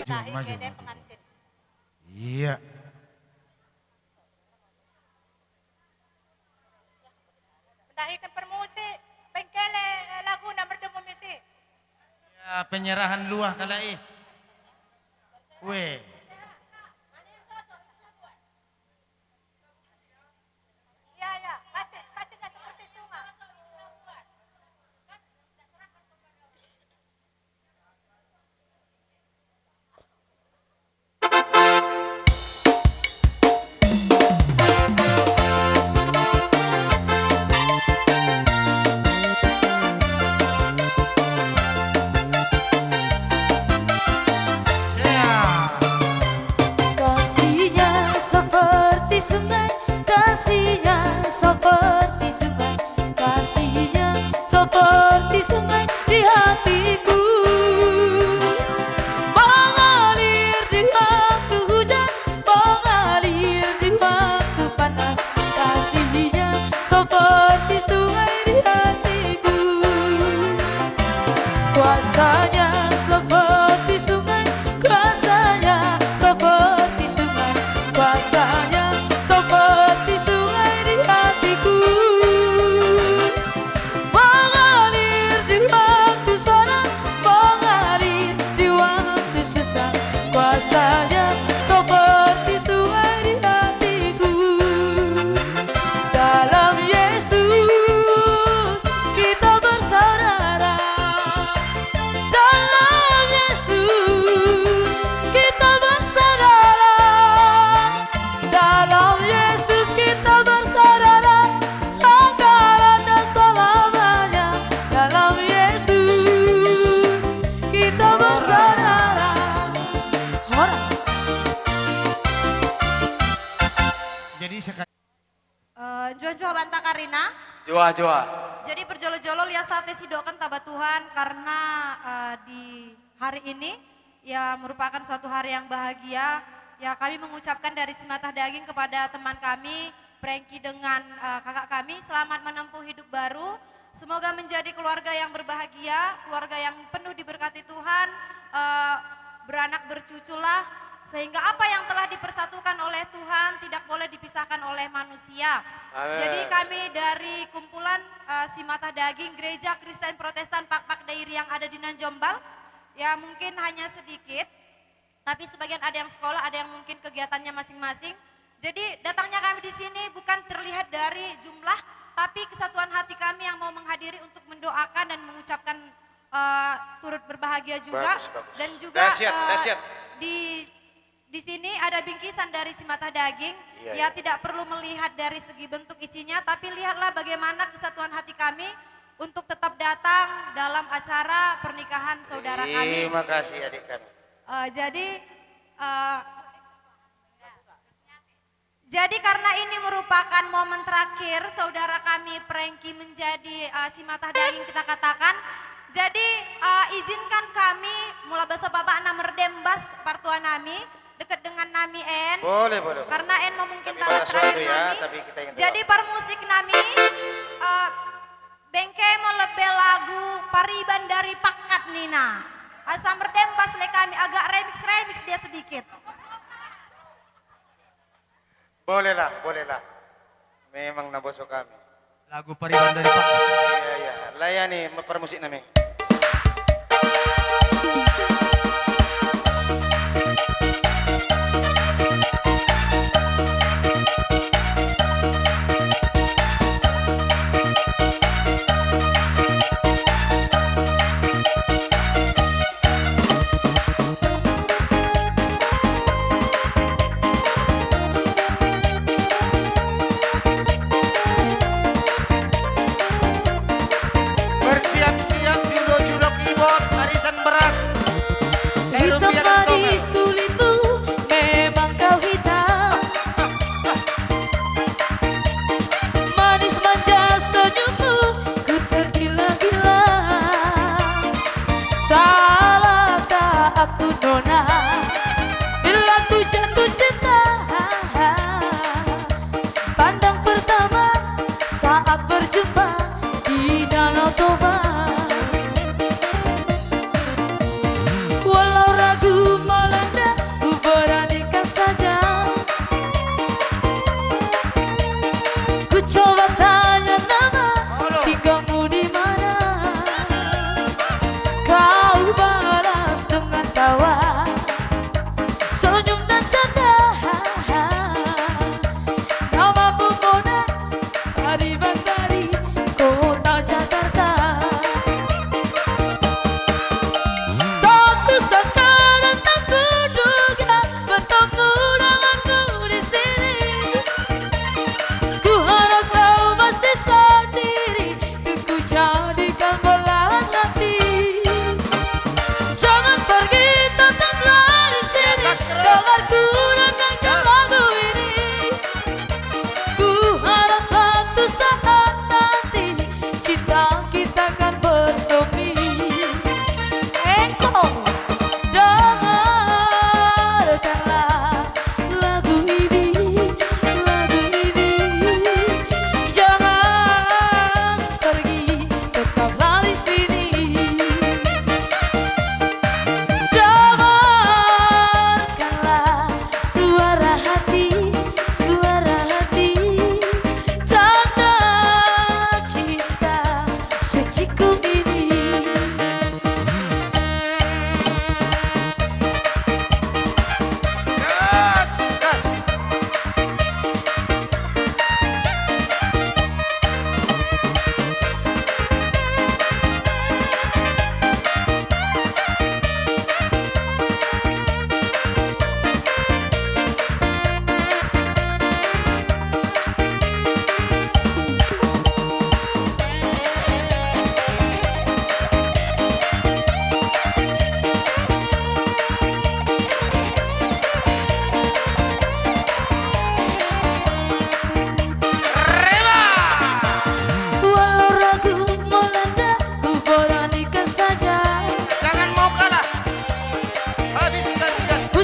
Jom, maju, maju. Iya. Mendahikan permusik, bengkele, eh, laguna merdu misi. Ya, penyerahan luah kalai. Weh. Iya, iya. Kasih, kasih nasi putih sungai. Joa banta Karina. Joa, joa. Jadi parjolo-jolo lias ate sidokan taba Tuhan karena, eh, di hari ini, ya, merupakan suatu hari yang bahagia. Ya, kami mengucapkan dari Simatah Daging kepada teman kami, Prengki, dengan, eh, kakak kami, selamat menempuh hidup baru. Semoga menjadi keluarga yang berbahagia, keluarga yang penuh diberkati Tuhan, eh, beranak bercuculah, sehingga apa yang telah dipersatukan oleh Tuhan tidak boleh dipisahkan oleh manusia. Amin. Jadi kami dari kumpulan, eh, Simatah Daging Gereja Kristen Protestan Pakpak Dairi yang ada di Nan Jombal, ya, mungkin hanya sedikit, tapi sebagian ada yang sekolah, ada yang mungkin kegiatannya masing-masing. Jadi datangnya kami di sini bukan terlihat dari jumlah, tapi kesatuan hati kami yang mau menghadiri untuk mendoakan dan mengucapkan, eh, turut berbahagia juga. Bagus, bagus. Dan juga, dahsyat, eh, dahsyat. Di, di sini ada bingkisan dari Simatah Daging. Iya, ya, iya. Tidak perlu melihat dari segi bentuk isinya, tapi lihatlah bagaimana kesatuan hati kami untuk tetap datang dalam acara pernikahan saudara kami. Terima kasih, adik kami. Eh, jadi, eh, jadi karena ini merupakan momen terakhir saudara kami Prengki menjadi, eh, Simatah Daging, kita katakan. Jadi, eh, izinkan kami mula basa babakna merdembas partua nami, dekat dengan nami en. Boleh, boleh, boleh. Karena en memungkinkan terakhir nami. Tapi balas waktu ya, tapi kita ingin tahu. Jadi parmusik nami, eh, bengke mo lebbe lagu Pariban dari Pakkat ninna. Asa merdembas le kami, agak remix-remix dia sedikit. Bolehlah, bolehlah. Memang naboso kami. Lagu Pariban dari Pakkat. Iya, iya. Layani parmusik nami. Bersiap-siap judo-judo kibot, arisan beras.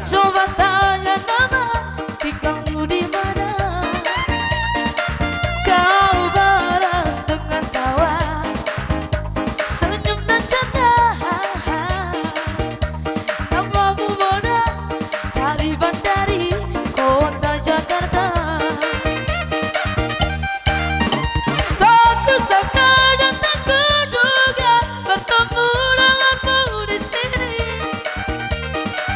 Coba tanya nama, tinggalmu di mana? Kau balas dengan tawa, senyum dan canda. Namamu Mona, tariban dari kota Jakarta. Tak kusangka dan tak kuduga bertemu denganmu di sini.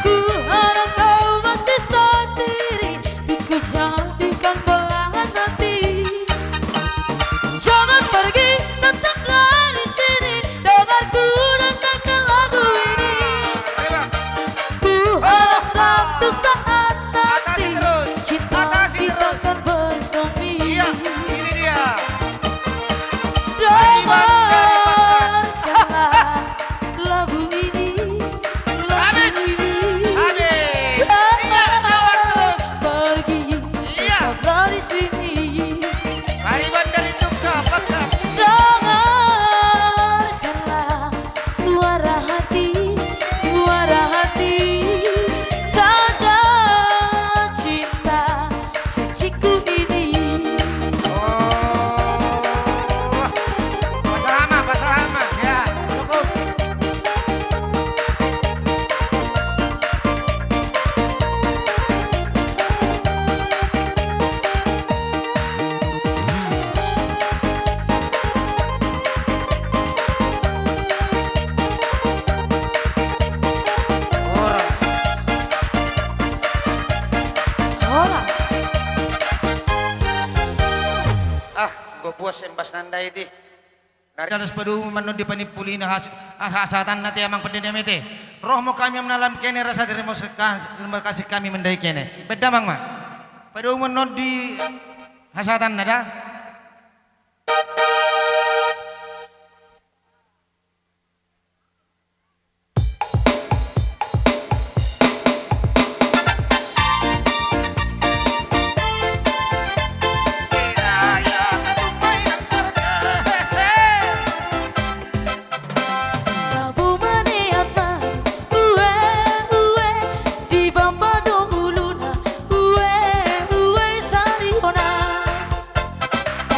Ku harap kau masih sendiri, ku jadikan belahan hati. Jangan pergi, tetaplah di sini, dengar ku dan dengar lagu ini. Ku harap suatu saat nanti cinta kita akan bersemi. Iya, ini dia. Dengarkanlah lagu ini, lagu ini. Jangan pergi, tetaplah di sini. Pariban dari Tungka, mantap. Dengarkanlah suara hati, suara hati, tanda cinta suciku ini. Oh. Pasahat ma, pasahat ma. Ya, cukup. Horas. Horas. Ah, gua puas embas nanda iti. Dari atas padomu ma annon di panimpuli na has-, ah, hasahatanna te amang pande ni amang ate. Rohmu hami amang na lam kene rasa terima kasih, terima kasih kami mandai kene. Baen damang ma. Padomu ma annon di hasahatanna da.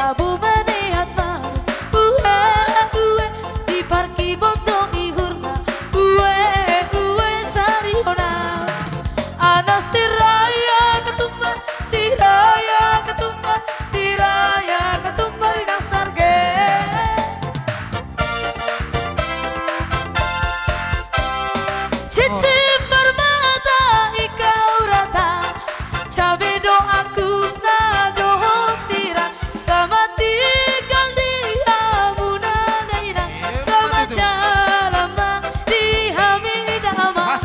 Tabo ma ni hatna, ue, ue, di parkibot do ihurna, ue, ue, sari hona. Anak Siraja Ketumbar, Siraja Ketumbar, Siraja Ketumbar di Nasarge. Cici permata ikau rata, cabe doaku na dohot sira, selamat tinggal di hamuna dainang, selamat jalan ma di hami damang.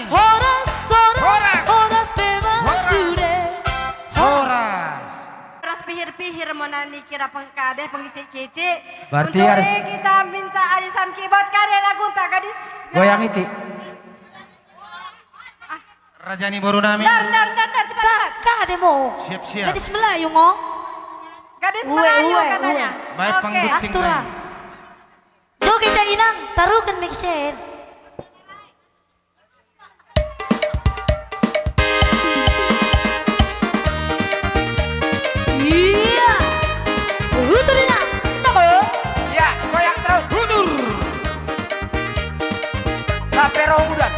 Horas, horas, horas be ma sude. Horas. Horas pihir-pihir mona ni kira pengkade pengicik-kicik. Berarti untuk kita minta arisan kibot kade lagu tak gadis. Goyang iti. Raja ni boru nami. Ndar, ndar, ndar, ndar, cepat, cepat. Kade mo. Siap, siap. Gadis Melayu ngo. Gadis Melayu katanya. Baik, panggung. Astura. Joget ya inang, taruhkan mixen. Iya. Hutur inang. Iya, goyang terus. Hutur. Sampai roh udan.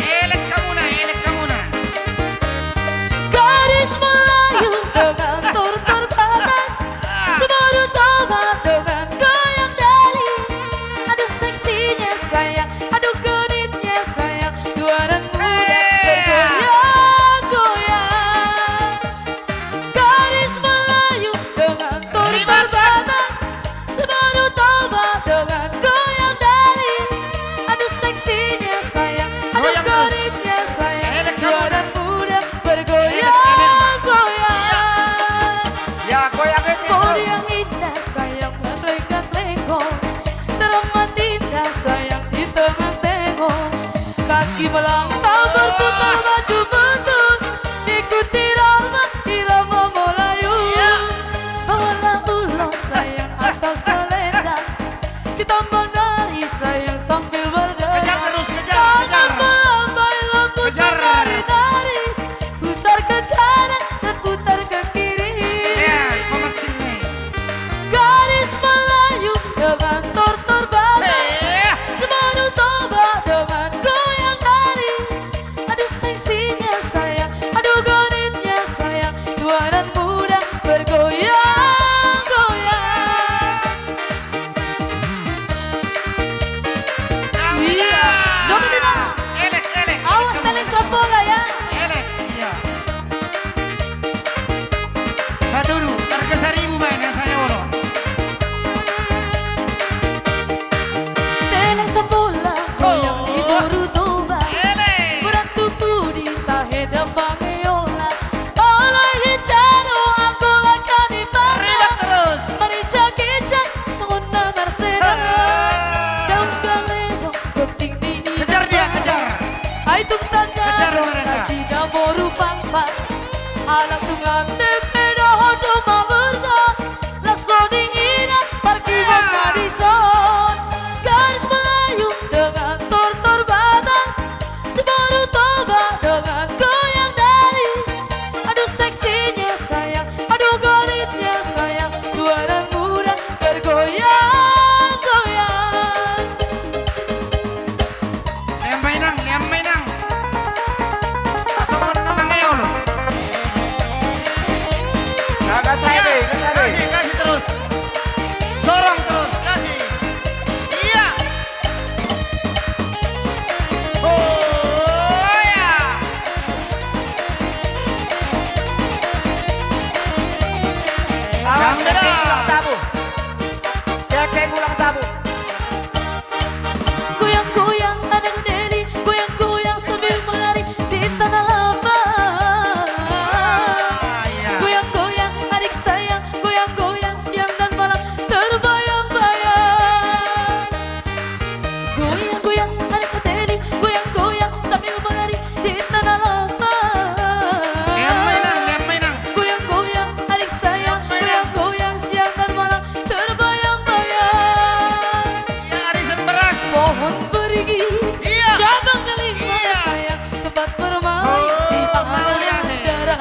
Elek hamuna, elek hamuna. Gadis Melayu dengan tortor Batak, si boru Toba dengan goyang Dali. Aduh seksinya sayang, aduh genitnya sayang, dua anak muda bergoyang-goyang. Gadis Melayu dengan tortor Batak, si boru Toba dengan goyang Dali. Aduh seksinya sayang, aduh genitnya sayang, dua anak muda bergoyang-goyang. Kau yang indah sayang, berlenggak-lenggok, teramat indah sayang di tengah tengok. Kaki melangkah berputar maju mundur, ikuti irama, irama Melayu. Bawalah ulos sayang atau selendang, kita menari sayang sambil berdendang. Kejar terus, kejar, kejar. Tangan melambaikan Alang tung antep pe dohot domma gorga, laos so diingot parkibot ma dison. Gadis Melayu dengan tortor Batak, si boru Toba dengan goyang dali. Aduh seksinya sayang, aduh galitnya sayang, tua dan muda bergoyang-goyang. Lean ma inang, lean ma inang. Songon na mangeol. Nah, gas aja deh, gas aja deh. Kasih, kasih terus. Sorong terus, kasih. Iya. Oh, ya. Awas, ulang tabu. Cek, cek, ulang tabu. Goyang-goyang anak Deli, goyang-goyang sambil menari di tanah lapang. Ah, iya. Goyang-goyang adik sayang, goyang-goyang siang dan malam terbayang-bayang. Goyang-goyang anak Deli, goyang-goyang sambil menari di tanah lapang. Lean ma inang, lean ma inang. Goyang-goyang adik sayang, goyang-goyang siang dan malam terbayang-bayang. Iya, arisan beras. Pohon beringin, iya, cabang delima, iya, sayang, tempat bermain, oh, si anak dara.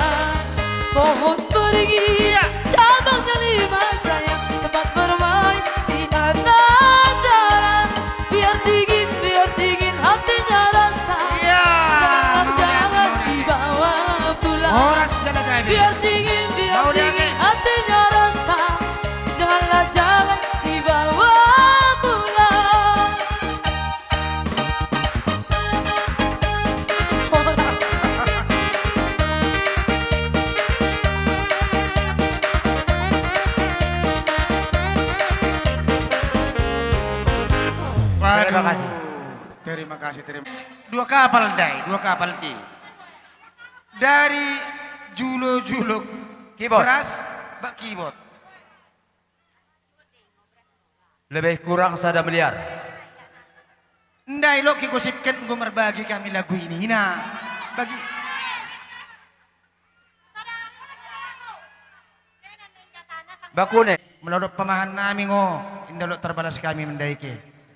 Pohon beringin, iya, cabang delima, sayang, tempat bermain si anak dara. Biar dingin, biar dingin hatinya rasa, iya, jangan, jangan dibawa pulang. Horas, jangan, jangan. Biar dingin, biar dingin hatinya rasa, janganlah, jangan dibawa pulang. Terima kasih. Terima kasih, terima. Dua kapal ndai, dua kapal ti. Dari julo-julo kibot, beras, bak kibot. Lebih kurang sada miliar. Ndai lo kigosipkan, enggo marbagi kami lagu ini, ina. Bagi. Bakune. Molo dohot pamahan nami ngo, inda lo tarbalas kami mandai ke.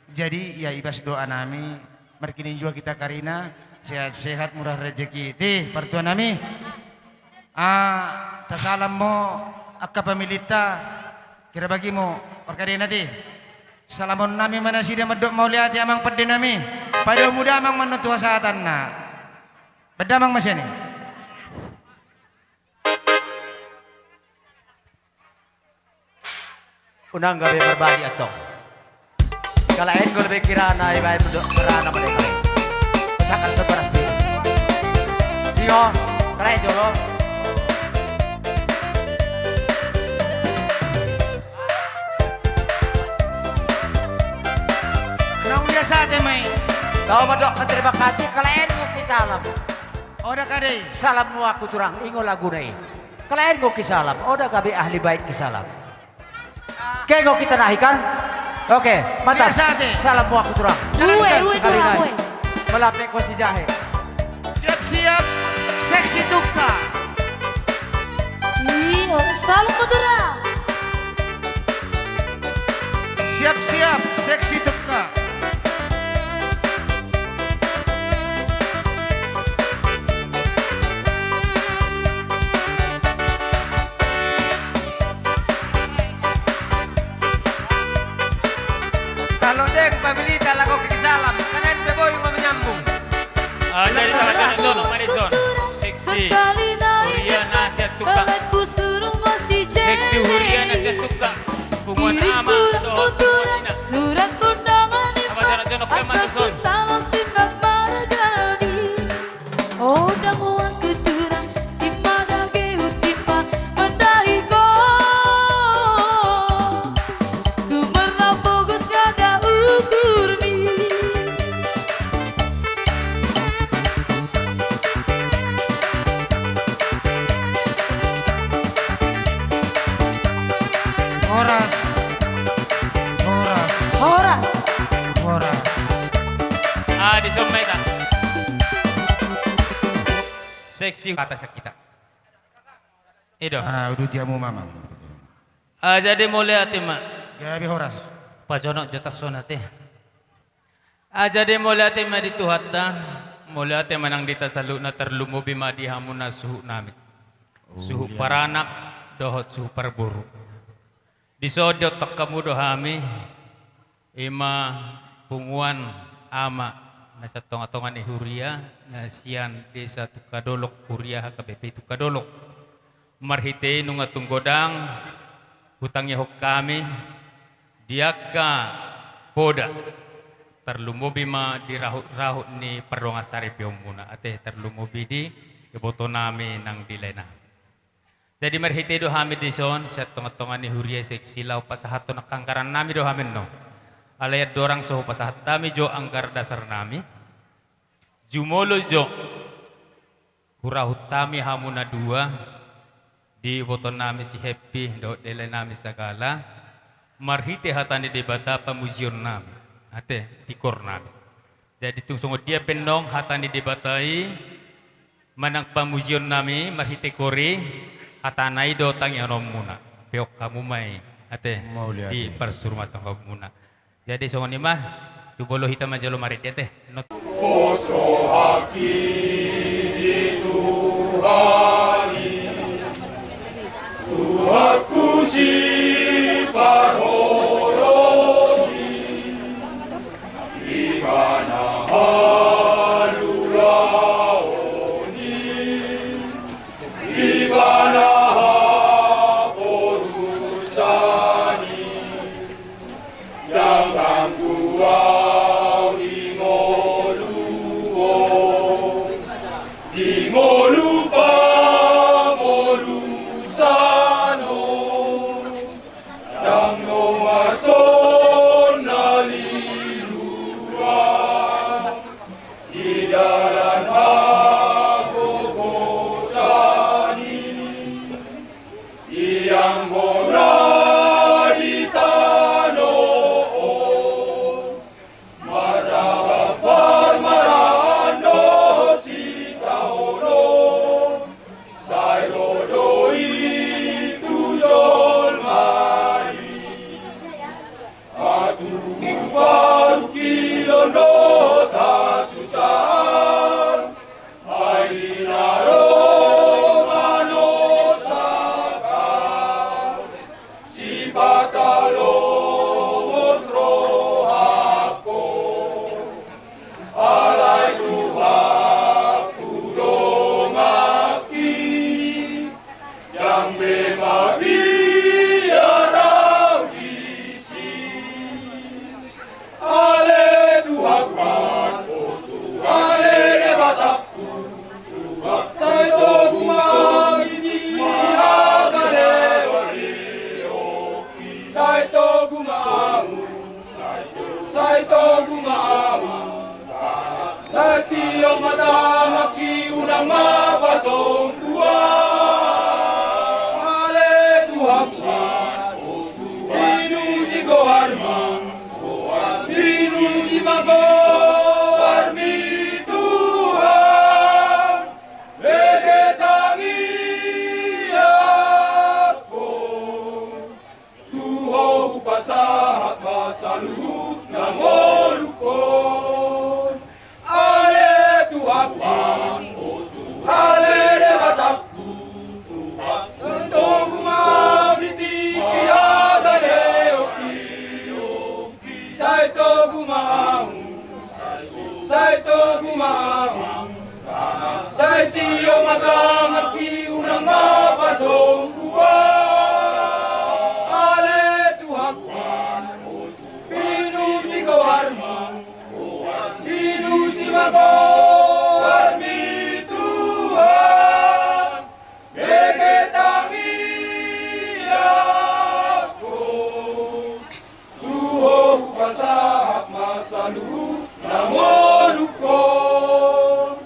Jadi, ya, ibas doa nami, markining jua hita karina, sehat-sehat, murah rezeki. Tih, partua nami. Ah, tasalam mo angka familinta, kira bagi mo, parkadena tih. Salamon nami ma nasida mandok mauliate amang pande nami. Padomu damang manontu hasahatanna. Ba damang ma sian i. Unang gabe marbalik antong. Kalaen do be kirana ibaen do, kirana made kalaen. Misalkan seberas be. Iyo, kalaen jolo. Nang biasa te mai. Tau mandok terima kasih, kalaen do be salam. Oda kade i. Salam nuahu turang, ingo laguna i. Kalaen do be salam, oda gabe ahli bait be salam. Ke do hita nahikan. Oke, mantap. Salam nuahu turang. Ue, ue, turang, ue. Melape ko si jahe. Siap-siap, seksi tungka. Iyo, salam nuahu turang. Siap-siap, seksi tungka. Kalau deng pamilita laho ke salam, kalaen pe boi ma menyambung. Ah, jadi salah satu zona mana zona? Seksi. Huria na sian tungka. Seksi huria na sian tungka. Punguan ama dohot punguan ina. Surat undangan i. Apa jarak jonok kemas tu son? Asa ku salo simbak margadi. Oda muan kuturang simbada gehut timpang mandai ho. Tumar na pogos ngada ukur ni. Horas. Horas. Horas. Horas. Ah, di someta. Seksi kata sakita. I do. Ah, uduti hamu ma amang. Ah, jadi mauliate ma. Gabe horas. Pajonok jo tarsongon i ate. Ah, jadi mauliate ma di Tuhanta, mauliate ma nang di hita saluhutna, tarlumobi ma di hamuna suhutnami. Suhut paranak dohot suhut parboru. Dison diontang hamu do hami, i ma punguan ama na sian tongatonga ni huria, na sian desa Tungkadolok, huria H K B P Tungkadolok. Marhite i nunga tung godang hutangihon hami di angka poda, tarlumobi ma di rahut-rahut ni pardongansaripeonmuna ate, tarlumobi di ibotonami nang di laenami. Jadi marhite i do hami dison sian tongatonga ni huria i, sai laho pasahathon angka anggarannami do hami annon. Alai andorang so hupasahat hami jo anggaran dasarnami, jumolo jo hurahut hami hamu na dua di ibotonami si Heppi dohot di laenami sagala, marhite hata ni Debata pamujionnami ate, tingkornami. Jadi tung songon dia pe annon hata ni Debata i manang pamujionnami marhite tingkor i, hatana i do tangihononmuna. Peop hamu ma i ate, mauliate, di parsurumatanmuna. Jadi songon i ma, jumolo hita manjalo marende ate. Not. Pos rohangki di Tuhan i, Tuhanku siparholong i, Ibana haluaon i, Ibana haporusan i. Ndang ganggu ahu di ngolu on, di ngolu pangolusan on. Ndang dongan songon na lilu an di dalan hagogotan i. Ianggo na di tano on mardalan parmaraan dohot sitaonon, sai ro do i tu jolma i. Atubu parungkilon dohot hasusaan, ai di na ro manosahon ahu, sipata lomos rohangku. Alai Tuhanku donganki, ndang be mabiar ahu disi. Ale Tuhanku, o Tuhan, ale Debatangku, Tuhan, sai togu ma ahu di hagaleon i. Sai togu ma ahu, sai togu ma ahu. Sai tio ma tanganki, unang ma pasombuan. Ale Tuhanku, pinuji goarmu, pinuji ma goarmi Tuhan. Bege tangiangku, tu Ho hupasahat ma saluhut na ngolungkon. Ale Tuhanku, ale Debatangku, Tuhan, sai togu ma ahu di tingki hagaleon i. Sai togu ma ahu, sai togu ma ahu. Sai tio ma tanganki, unang ma pasombuan. Ale Tuhanku, pinuji goarmu, pinuji ma goarmi Tuhan. Bege tangiangku, tu Ho hupasahat ma saluhut na ngolungkon.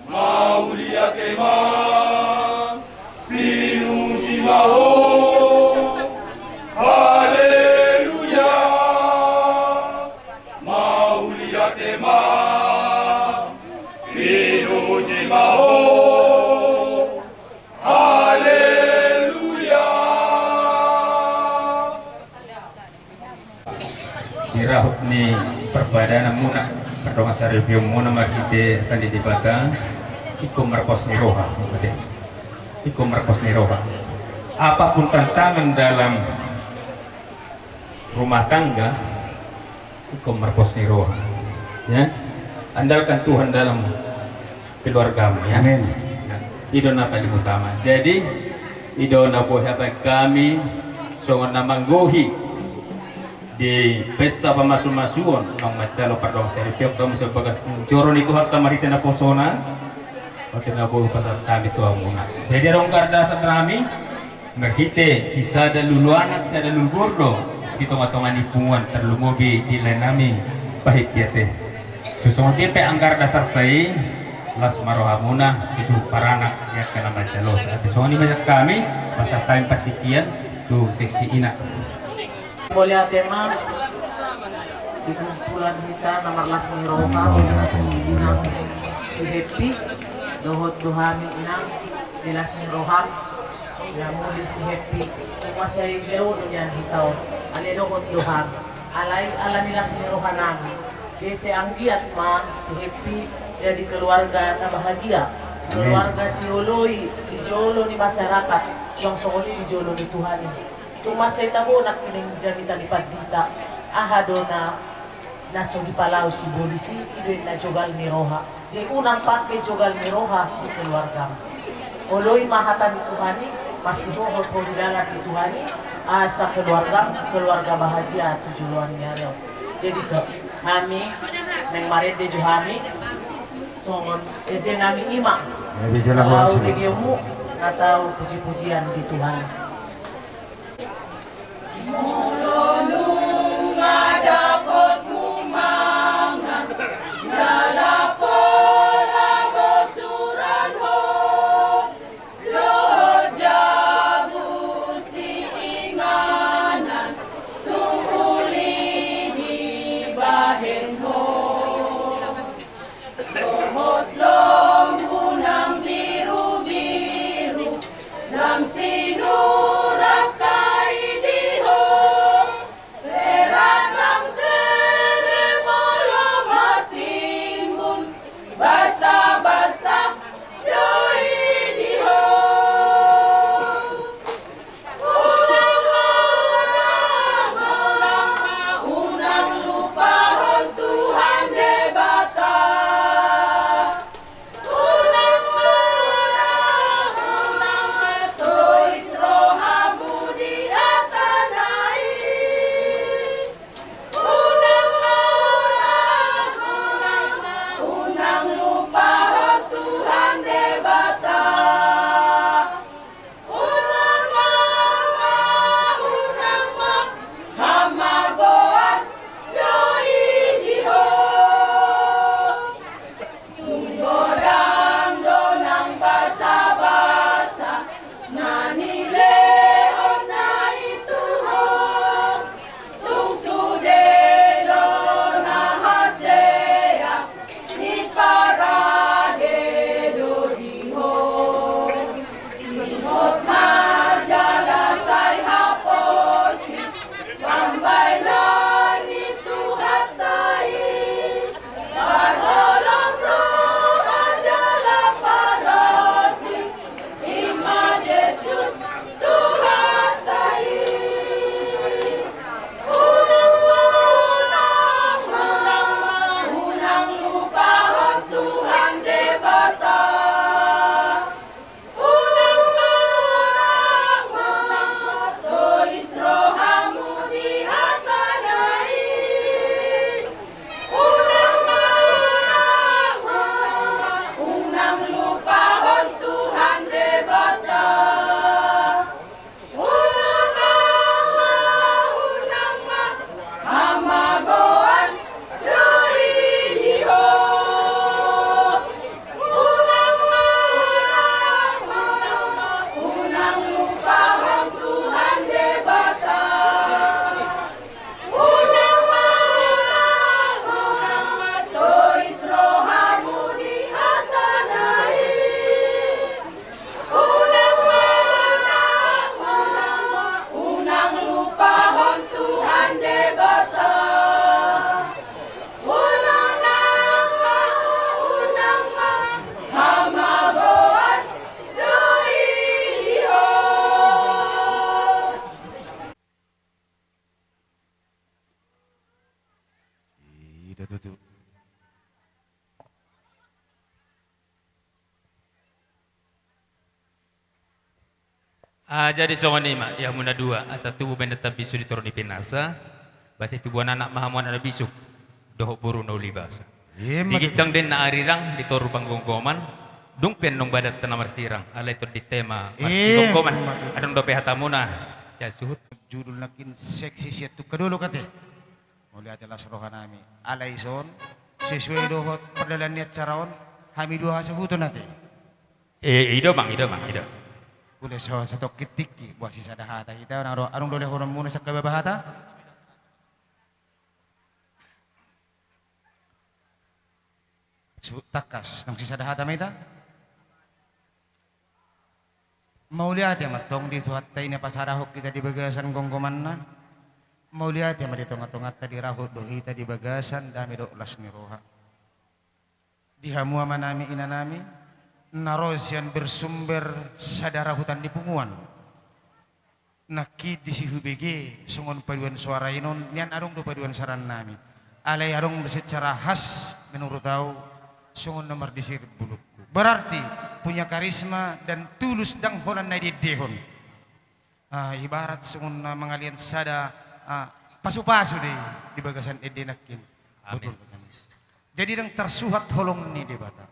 Mauliate ma, pinuji ma Ho. Haleluya. Mauliate ma, pinuji ma Ho. Haleluya. Ni parpadanan muna, pardongan saripeon muna marhite hata ni Debata, ingkon marpos ni roha, oke. Ingkon marpos ni roha. Apapun tantangan dalam rumah tangga, ingkon marpos ni roha. Ya. Andalkan Tuhan dalam keluargamu, ya. Amin. Ya. I do na paling utama. Jadi, i do na boi hata hami songon na manggohi di pesta pamasumasuon, naung manjalo pardongan saripeon hamu sian bagas joro ni Tuhanta marhite naposona. Oke, na boi pasahat hami tu hamuna. Jadi adong angka dasar nami marhite sisada lulu anak, sisada lulu boru do di tongatonga ni punguan, tarlumobi di lae nami Bahen Piate. Songon dia pe angka dasarta i, las ma rohamuna di suhut paranak ni angka na manjalo. Ate songon i ma sian hami, pasahat hami partingkian tu seksi ina. Mauliate ma di kumpulan hita na marlas ni roha, inang si Happy, dohot do hami inang di las ni roha. Na muli si Happy, mansai jolo nian hita on, ale dohot do hami. Alai ala ni las ni roha nami, jadi sai anggiat ma si Happy jadi keluarga na bahagia, keluarga sioloi di jolo ni masyarakat, suang songon i di jolo ni Tuhan i. Tung mansai tabo nangkining jamita ni pandita, aha do na na so dipalaos sibolis i, i do inna jogal ni roha. Jadi unang pake jogal ni roha di keluargam. Oloi ma hata ni Tuhan i, marsihohot ho di dalan ni Tuhan i, asa keluargam keluarga bahagia tu joloan ni ari on. Jadi so, hami naeng marende jo hami, songon ende nami i ma. Jadi jala laho horas. Begeonmu, na tau pujipujian di Tuhan. Molo nunga dapotmu mangan, jala pola bosuran ho, dohot jabu siinganan, tung uli dibahen ho. Dohot lombu nang birubiru, lam sinur Ah, jadi songon i ma di hamu na dua, asa tubu baen na tambinsu di toru ni pinasa, basa i tubuan anak ma hamu anak na bisuk, dohot boru na uli basa. Ima tutu. Di ginjang den na arirang, di toru panggomgoman, dung pe annon badanta na marsirang, alai tondinta i ma marsironggoman. Ima tutu. Adong dope hatamuna sian suhut. Judul nangkin seksi sian tungka dolok ate. Mauliate las roha nami. Alai ison, sesuai dohot pardalan ni acara on, hami dua hasuhuton ate. Eh, i do, Amang, i do, Amang, i do. Ule so, satongkin tingki, boha sisada hata hita, nang ro-, adong do lehononmuna sian hami baba hata? Su-, tangkas, nang sisada hata ma hita? Mauliate ma antong di Tuhanta i na pasadahon hita di bagasan gomgomanna. Mauliate ma di tongatonganta dirahut do hita di bagasan dame dohot las ni roha. Di hamu amanami inanami, na ro sian bersumber sadara Hutan ni Punguan. Nangkin disi hubege songon paduan soara i non, nian adong do paduan saran nami. Alai adong do secara khas menurut au, songon na mardisi bulungku. Berarti punya karisma dan tulus, ndang holan na diendehon. Ah, ibarat songon na mangalian sada, ah, pasu-pasu do i di bagasan ende nangkin. Amin. Botul. Jadi ndang tarsuhat holong ni Debata.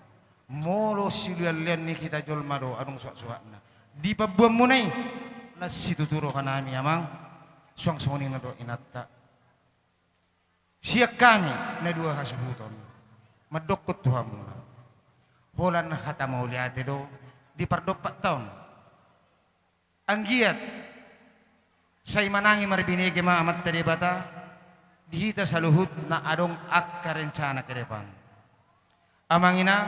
Molo sileanlean ni hita jolma do adong suhat-suhatna. Di pambuanmuna i, las situtu roha nami Amang, suang songon i na dohot inanta. Sian hami na dua hasuhuton, mandokkon tu hamuna. Holan hata mauliate do di pardompatta on. Anggiat sai manang i marbinege ma Amanta Debata di hita saluhut na adong angka rencana ke depan. Amang inang,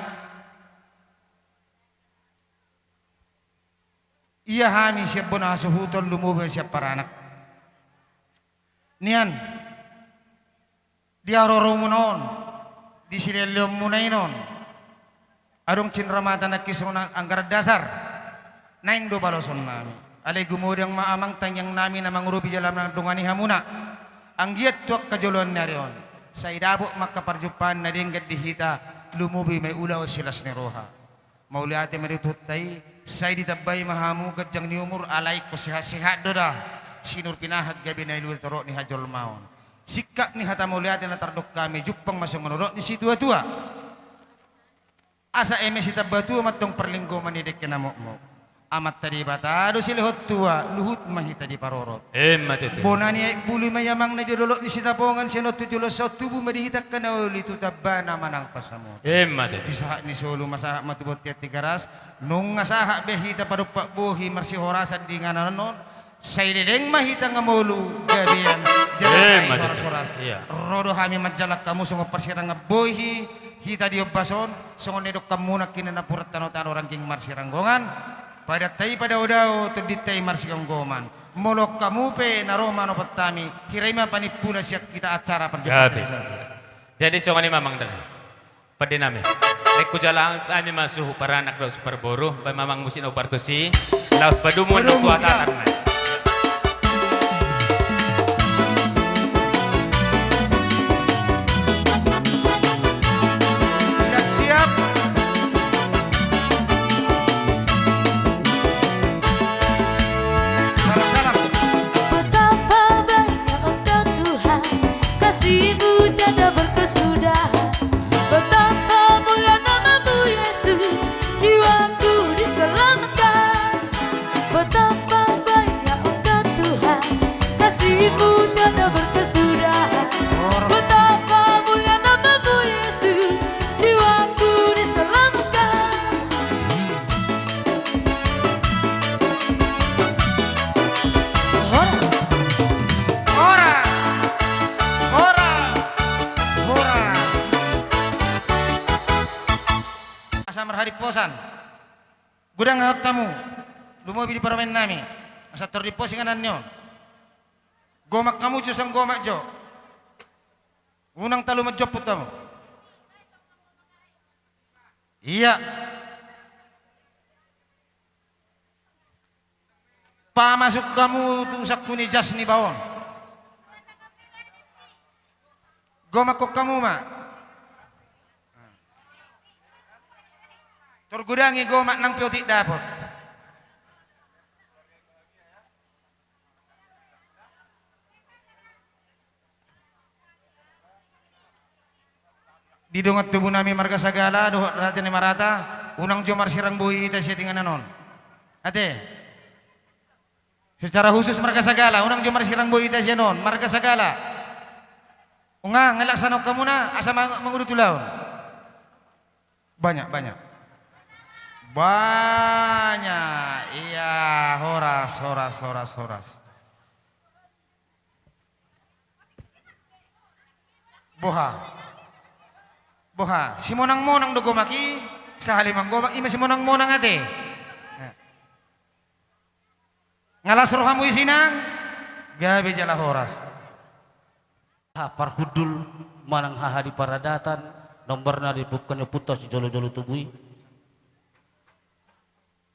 ia hami sian bona hasuhuton lumobi ma sian paranak. Nian, di haroromuna on, di sileanleanmuna i non, adong cinramata nangkin songon anggaran dasar, naeng do baloson nami. Alai gumodang ma Amang tangiang nami na mangurupi jala mandongani hamuna. Anggiat tu angka joloan ni ari on, sai dapot ma angka parjumpaan na denggan di hita, lumobi ma i ulaon silas ni roha. Mauliate ma di Tuhanta i, sai ditambai ma hamu ganjang ni umur, alai ingkon sehat-sehat do da. Sinur pinahan gabe na i luat torop ni hajolmaon. Singkat ni hata mauliate na tardok hami, jumpang ma songon nidok ni situa-tua. Asa eme sitamba tua ma antong parlinggoman ni dengke na mokmok. Amanta Debata do silehon tua, luhut ma hita diparorot. Emma tutu. Bona ni aek bulu ma i Amang na di dolok ni Sitapongan, sian on tu joloan on tubu ma di hita angka na uli tu tambana manang pansamotan. Emma tutu. Di sahat ni solu ma sahat ma tu bontean Tigaras, nunga sahat be hita padompak bohi marsihorasan di inganan on, sai leleng ma hita nga molu gabean jala sai horas-horas. Emma tutu. Iya. Ro do hami manjalang hamu songon parsirangan bohi hita di ombas on, songon na nidok hamuna nangkin na napuran tano-tano rangging marsiranggongan. Padanta i padao-dao, tondinta i marsigomgoman. Molo hamu pe na ro manopot hami, hira i ma panimpuna sian hita acara parjumpaan. Gabe. Jadi songon i ma Amang da. Pande nami. Naeng hujalo hami ma suhut paranak dohot suhut parboru, baen ma Amang musik na umpartusi, laos padomu. Padomu, tu atas, ya. Amang. Siap-siap. Salam, salam. Betapa baiknya Engkau Tuhan, kasih-Mu tiada berkesudahan. Betapa mulia nama-Mu, Yesus, jiwaku diselamatkan. Betapa baiknya Engkau Tuhan, kasih-Mu tiada berkesudahan. Betapa mulia nama-Mu, Yesus, jiwaku diselamatkan. Horas. Horas. Horas. Horas. Asa marharimposan. Godang hot hamu. Lumobi di parumaen nami. Asa tor di pos inganan ni on. Gomak hamu jo, sang gomak jo. Unang talu manjomput hamu. Iya. Pamasuk hamu tu sangku ni jas ni baon. Gomakkon hamu ma. Tor godangi gomak nang pe otik dapot. Di dongan tubu nami marga Sagala dohot Raja Namarata, unang jo marsirang boi hita sian inganan on. Ate. Secara khusus marga Sagala, unang jo marsirang boi hita sian on, marga Sagala. Unang, ngelak sanok hamuna, asa ma-, mangudut ulaon. Banyak, banyak. Banyak. Iya, horas, horas, horas, horas. Boha. Boha. Simonang-monang do gomak i, sahali manggomak, ima simonang-monang ate. Nga las rohamu i sinang, gabe jala horas. Haha parhundul manang haha di paradatan, nomborna di bukan punta sijolo-jolo tubu i.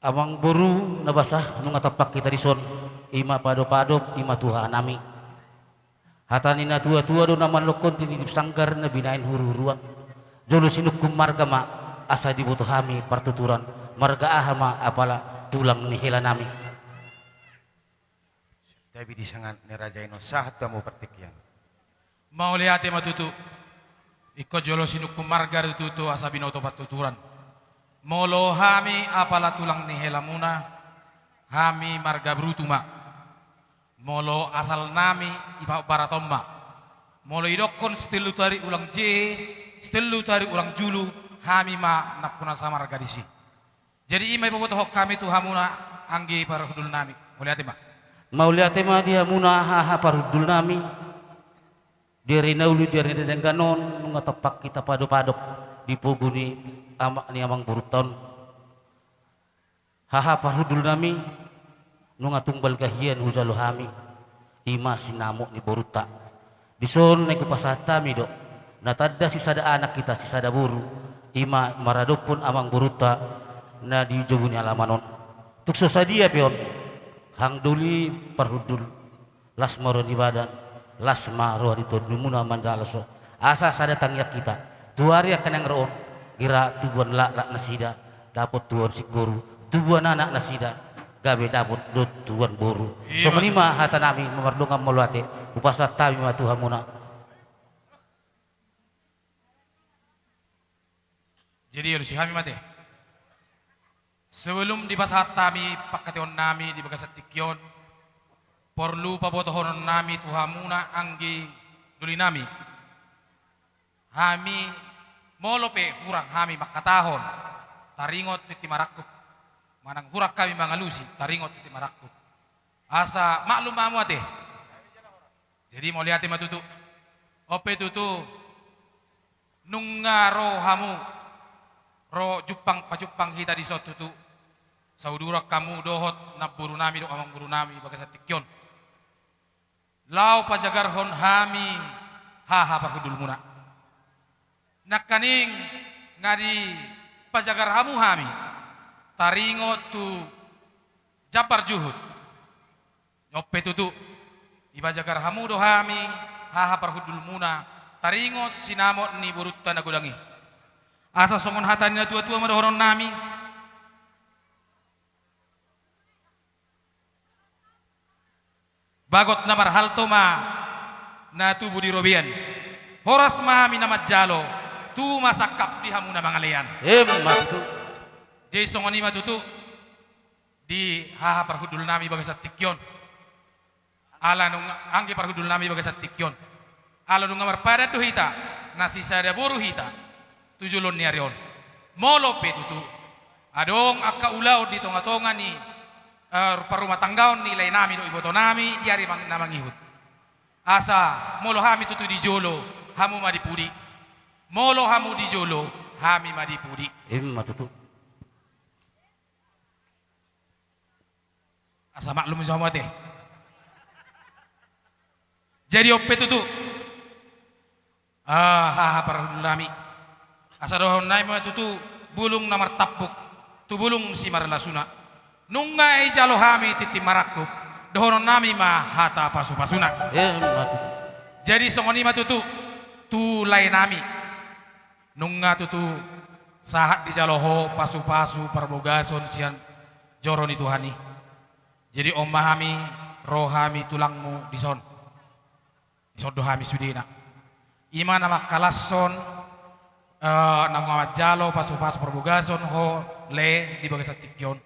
Amang boru na basa nunga tampak hita dison, ima paadop-adop, ima tu hahanami. Hata ni na tua-tua do na manlongkonti di sanggar na binahen huru-huruan. Jolo sinungkun marga ma, asa diboto hami partuturan, marga aha ma apala tulang ni helanami. Tabi di sanga ni raja i nuaeng sahat tu hamu partingkian. Mauliate ma tutu. Ingkon jolo sinungkun marga do tutu asa binoto partuturan. Molo hami apala tulang ni helamuna, hami marga Brutu ma. Molo asalnami i Pahop Barat on ma. Molo idokkon Sitolu Tarik Ulang Jehe, Sitolu Tarik Ulang Julu, hami ma nampuna samarga disi. Jadi ima i pabotohon hami tu hamuna anggi parhundulnami. Mauliate ma. Mauliate ma di hamuna haha parhundulnami. Di ari na uli, di ari na denggan on, nunga tampak hita paadop-adop di pogu ni amak ni amang borunta on. Haha parhundulnami, nunga tung balga hian hujalo hami, ima sinamot ni borunta. Dison naeng hupasahat hami do, na tanda sisada anak hita sisada boru, ima maradophon amang borunta na di jolo ni alaman on. Tung so sadia pe on, hang doli parhundul, las ma roha ni badan, las ma roha ni tondimuna manjalo so. Asa sada tangiang hita, tu ari angka na naeng ro on, gira tubuan laklak nasida, dapot tubuan singkoru, tubuan anak nasida, gabe dapot do tubuan boru. Songon i ma hatanami, mamardongan mauliate, hupasahat hami ma tu hamuna. Jadi alusi hami ma ate. Sebelum dipasahat hami pangkataionnami di bagasan tingki on, porlu pabotohononnami tu hamuna anggi dolinami. Hami molo pe hurang hami mangkatahon, taringot tintin marangkup, manang hurang hami mangalusi, taringot tintin marangkup. Asa maklum ma hamu ate. Jadi mauliate ma tutu. On pe tutu, nunga ro hamu, ro jumpang pajumpang hita dison tutu. Sauduran hamu dohot namborunami dohot amangborunami bagasan tingki on. Laho pajagarhon hami haha parhundulmuna. Nangkaning na dipajagar hamu hami, taringot tu jambar juhut. On pe tutu, dipajagar hamu do hami haha parhundulmuna, taringot sinamot ni borunta na godang i. Asa songon hata ni na tua-tua ma dohononnami. Bagot na marhalto ma na tubu di robean. Horas ma hami na manjalo, tubu ma sangkap di hamu na mangalean. Emma tutu. Jadi songon i ma tutu. Di haha parhundulnami bagasan tingki on. Ala nunga, anggi parhundulnami bagasan tingki on. Ala nunga marpadan do hita, na sisada boru hita, tu joloan ni ari on. Molo pe tutu, adong angka ulaon di tonga-tonga ni, eh, parrumatanggaon ni laenami dohot ibotonami di ari mang-, na mangihut. Asa, molo hami tutu di jolo, hamu ma di pudi. Molo hamu di jolo, hami ma di pudi. Emma tutu. Asa maklum jo hamu ate. Jadi on pe tutu. Ah, haha parhundulnami. Asa dohononnami ma tutu bulung na martampuk tu bulung simarlasuna. Nunga dijalo hami tintin marangkup, dohononnami ma hata pasu-pasuna. Emma tutu. Jadi songon i ma tutu tu laenami. Nunga tutu sahat dijalo ho pasu-pasu parbogason sian joro ni Tuhan i. Jadi on ma hami, ro hami tulangmu dison. Dison do hami sudena. Ima na mangkalashon eh, na manjalo pasupasu parbagason ho, lae, di bagasan tingki on.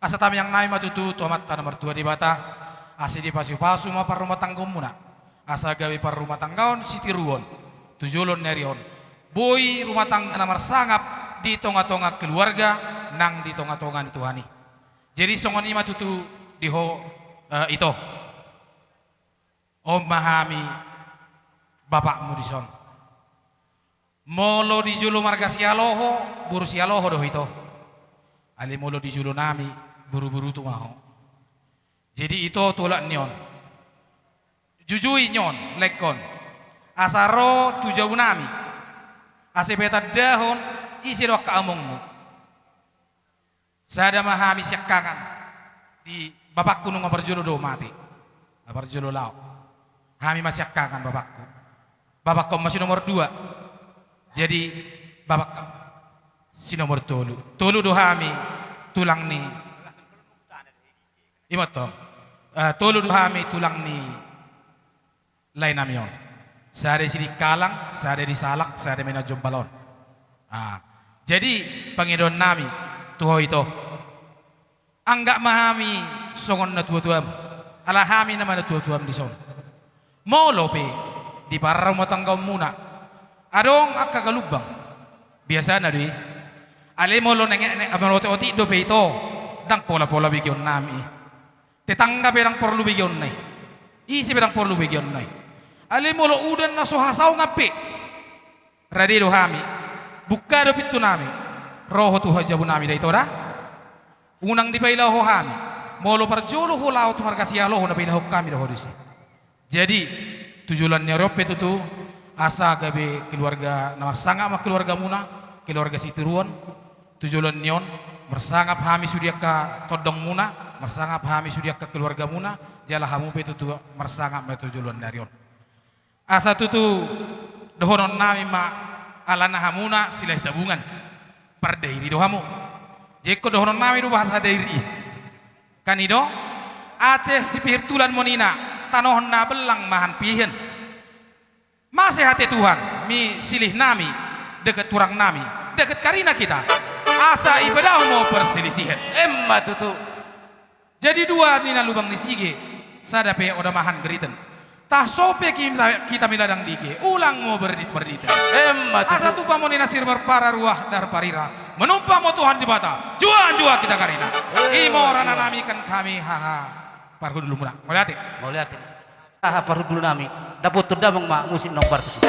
Asa tamiang nami ma tutu tu Amanta na martua Debata, asa dipasupasu ma parrumatanggaonmuna, asa gabe parrumatanggaon sitiruon tu joloan ni ari on, boi rumah tangga na marsangap di tongatonga keluarga nang di tongatonga ni Tuhan i. Jadi songon i ma tutu di ho, eh, ito. On ma hami bapakmu dison. Molo di jolo marga Sihaloho, boru Sihaloho do ho ito. Alai molo di jolo nami, boruborutu ma ho. Jadi ito, tulak ni on, jujui ni on, laengkon, asa ro tu jabu nami, asa pe tandahon ise do angka amongmu. Sada ma hami siangkangan di bapakku, nunga parjolo do mate. Na parjolo laho. Hami ma siangkangan bapakku. Bapakkon ma si nomor dua. Jadi bapak si nomor tolu. Tolu do hami tulang ni. Ima tong. Eh, tolu do hami tulang ni lae nami on. Sada di Sidikalang, sada di Salak, sada ma na jombal on. Ah, jadi pangidoan nami tu ho ito. Anggap ma hami songon natuatuam. Ala hami nama natuatuam dison. Molo pe di parrumatanggaonmuna adong angka galumbang, biasana do i. Alai molo neng, neng, molo otik-otik dope ito, ndang pola-pola begeon nami. Tetangga pe ndang porlu begeonna i. Ise pe ndang porlu begeonna i. Alai molo udan na so hasaongan pe, rade do hami. Buka do pintu nami. Ro ho tu jabu nami da ito da. Unang dipaila ho hami. Molo parjolo ho laho tu marga Sihaloho, na pailahon hami do ho disi. Jadi tu joloan ni ari on pe tutu, asa gabe keluarga na marsangap ma keluargamuna, keluarga sitiruon. Tu joloan ni on, marsangap hami sude angka tondongmuna, marsangap hami sude angka keluargamuna, jala hamu pe tutu marsangap ma tu joloan ni ari on. Asa tutu dohonon nami ma, alana hamuna Silahisabungan, pardairi do hamu. Jadi ingkon dohonon nami do bahasa dairi i. Kan i do, Aceh sipihir tulan monina, tanohna bellang mahan pihen. Mase hate Tuhan, mi silih nami, deket hurang nami, deket karina hita. Asa ipadao ma perselisihen. Emma tutu. Jadi dua ninna lubang ni sige, sada pe oda mahan geriten. Taso pe kita, kita miladang dike, ulang ma berdit-berditen. Emma tutu. Asa tupa ma ninna sir marpara ruah dar parira. Manumpa ma Tuhan Debata, juang-juang hita karina. Eh, ima roha nami, kan hami haha parhundulmuna. Mauliate. Mauliate. Haha parhundul nami, dapothon damang ma musik na hombar tusi.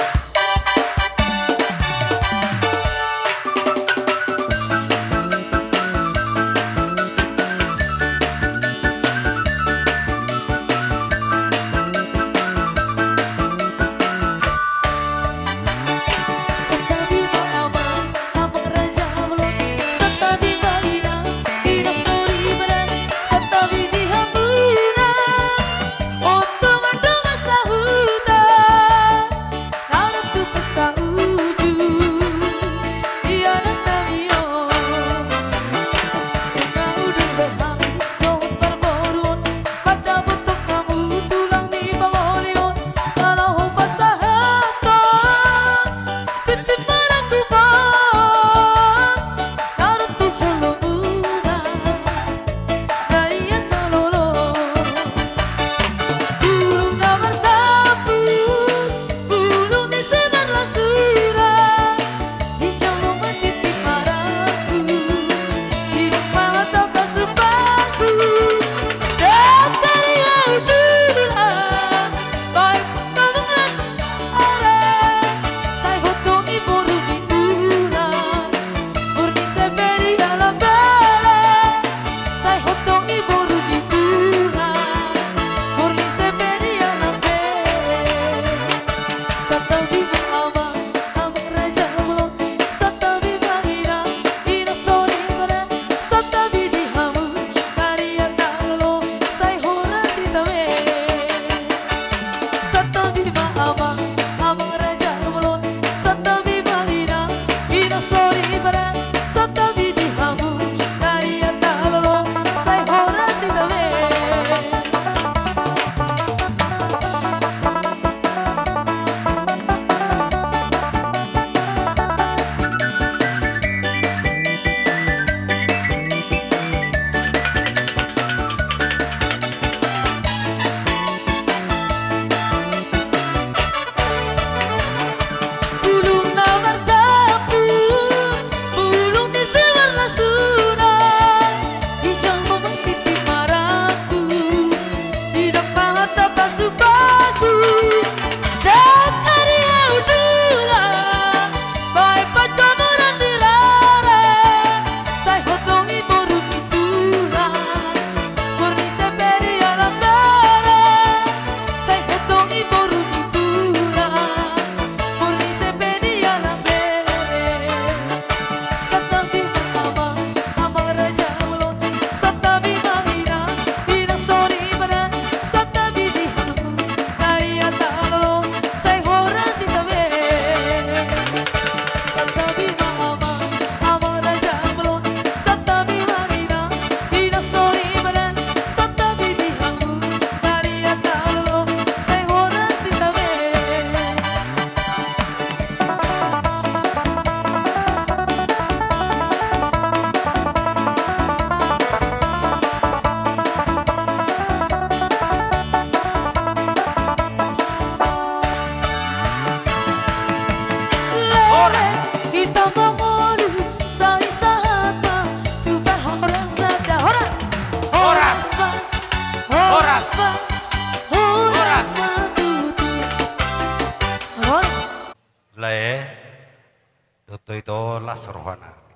Ito las rohanami.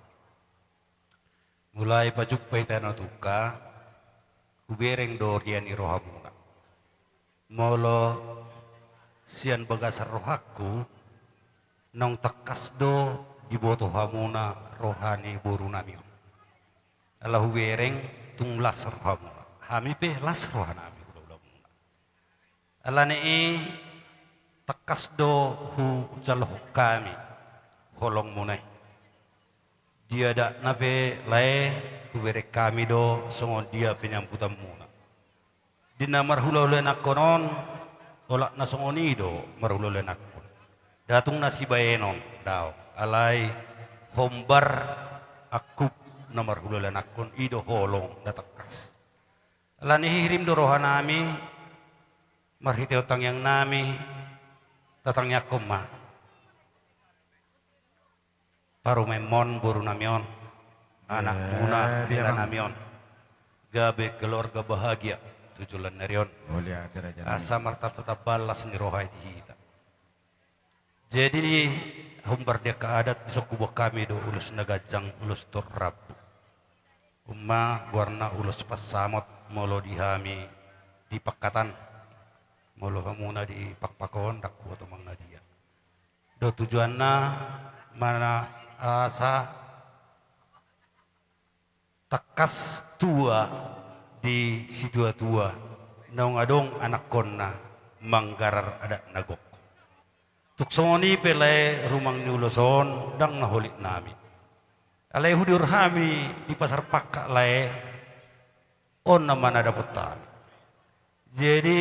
Mulai pajumpa hita on tungka, hubereng do ria ni rohamuna. Molo sian bagasan rohangku, naung tangkas do diboto hamuna roha ni borunami on. Ala hubereng tung las rohamuna. Hami pe las rohanami hulahulamuna. Alani i tangkas do hujalohon hami holongmuna i. Di adatna pe lae hubereng hami do songon dia penyambutanmuna. Di na marhulahula nangkon on, olat na songon i do marhulahula nangkon. Nda tung na sibaenon, daong. Alai hombar angkup na marhulahula nangkon i do holong na tangkas. Alani i hirim do rohanami, marhitehon tangiangnami, tatangiangkon ma. Parumaenmon borunami on, anakmuna, eh, belanami on. Gabe keluarga bahagia tu joloan ni ari on. Asa martambatamba las ni roha i di hita. Jadi, hombar di angka adat, dison huboan hami do ulos na ganjang, ulos tor rambu. On ma goarna ulos pansamot molo di hami di Pakkatan. Molo hamuna di Pakpak on, ndang huboto manang na dia. Do tujuanna mana asa tangkas tua di situatua, naung adong anakkonna manggarar adat na gok. Tung songon i pe lae rumang ni ulos on ndang na holit nami. Alai hudiur hami di Pasar Pakkak lae, on nama na dapot hami. Jadi,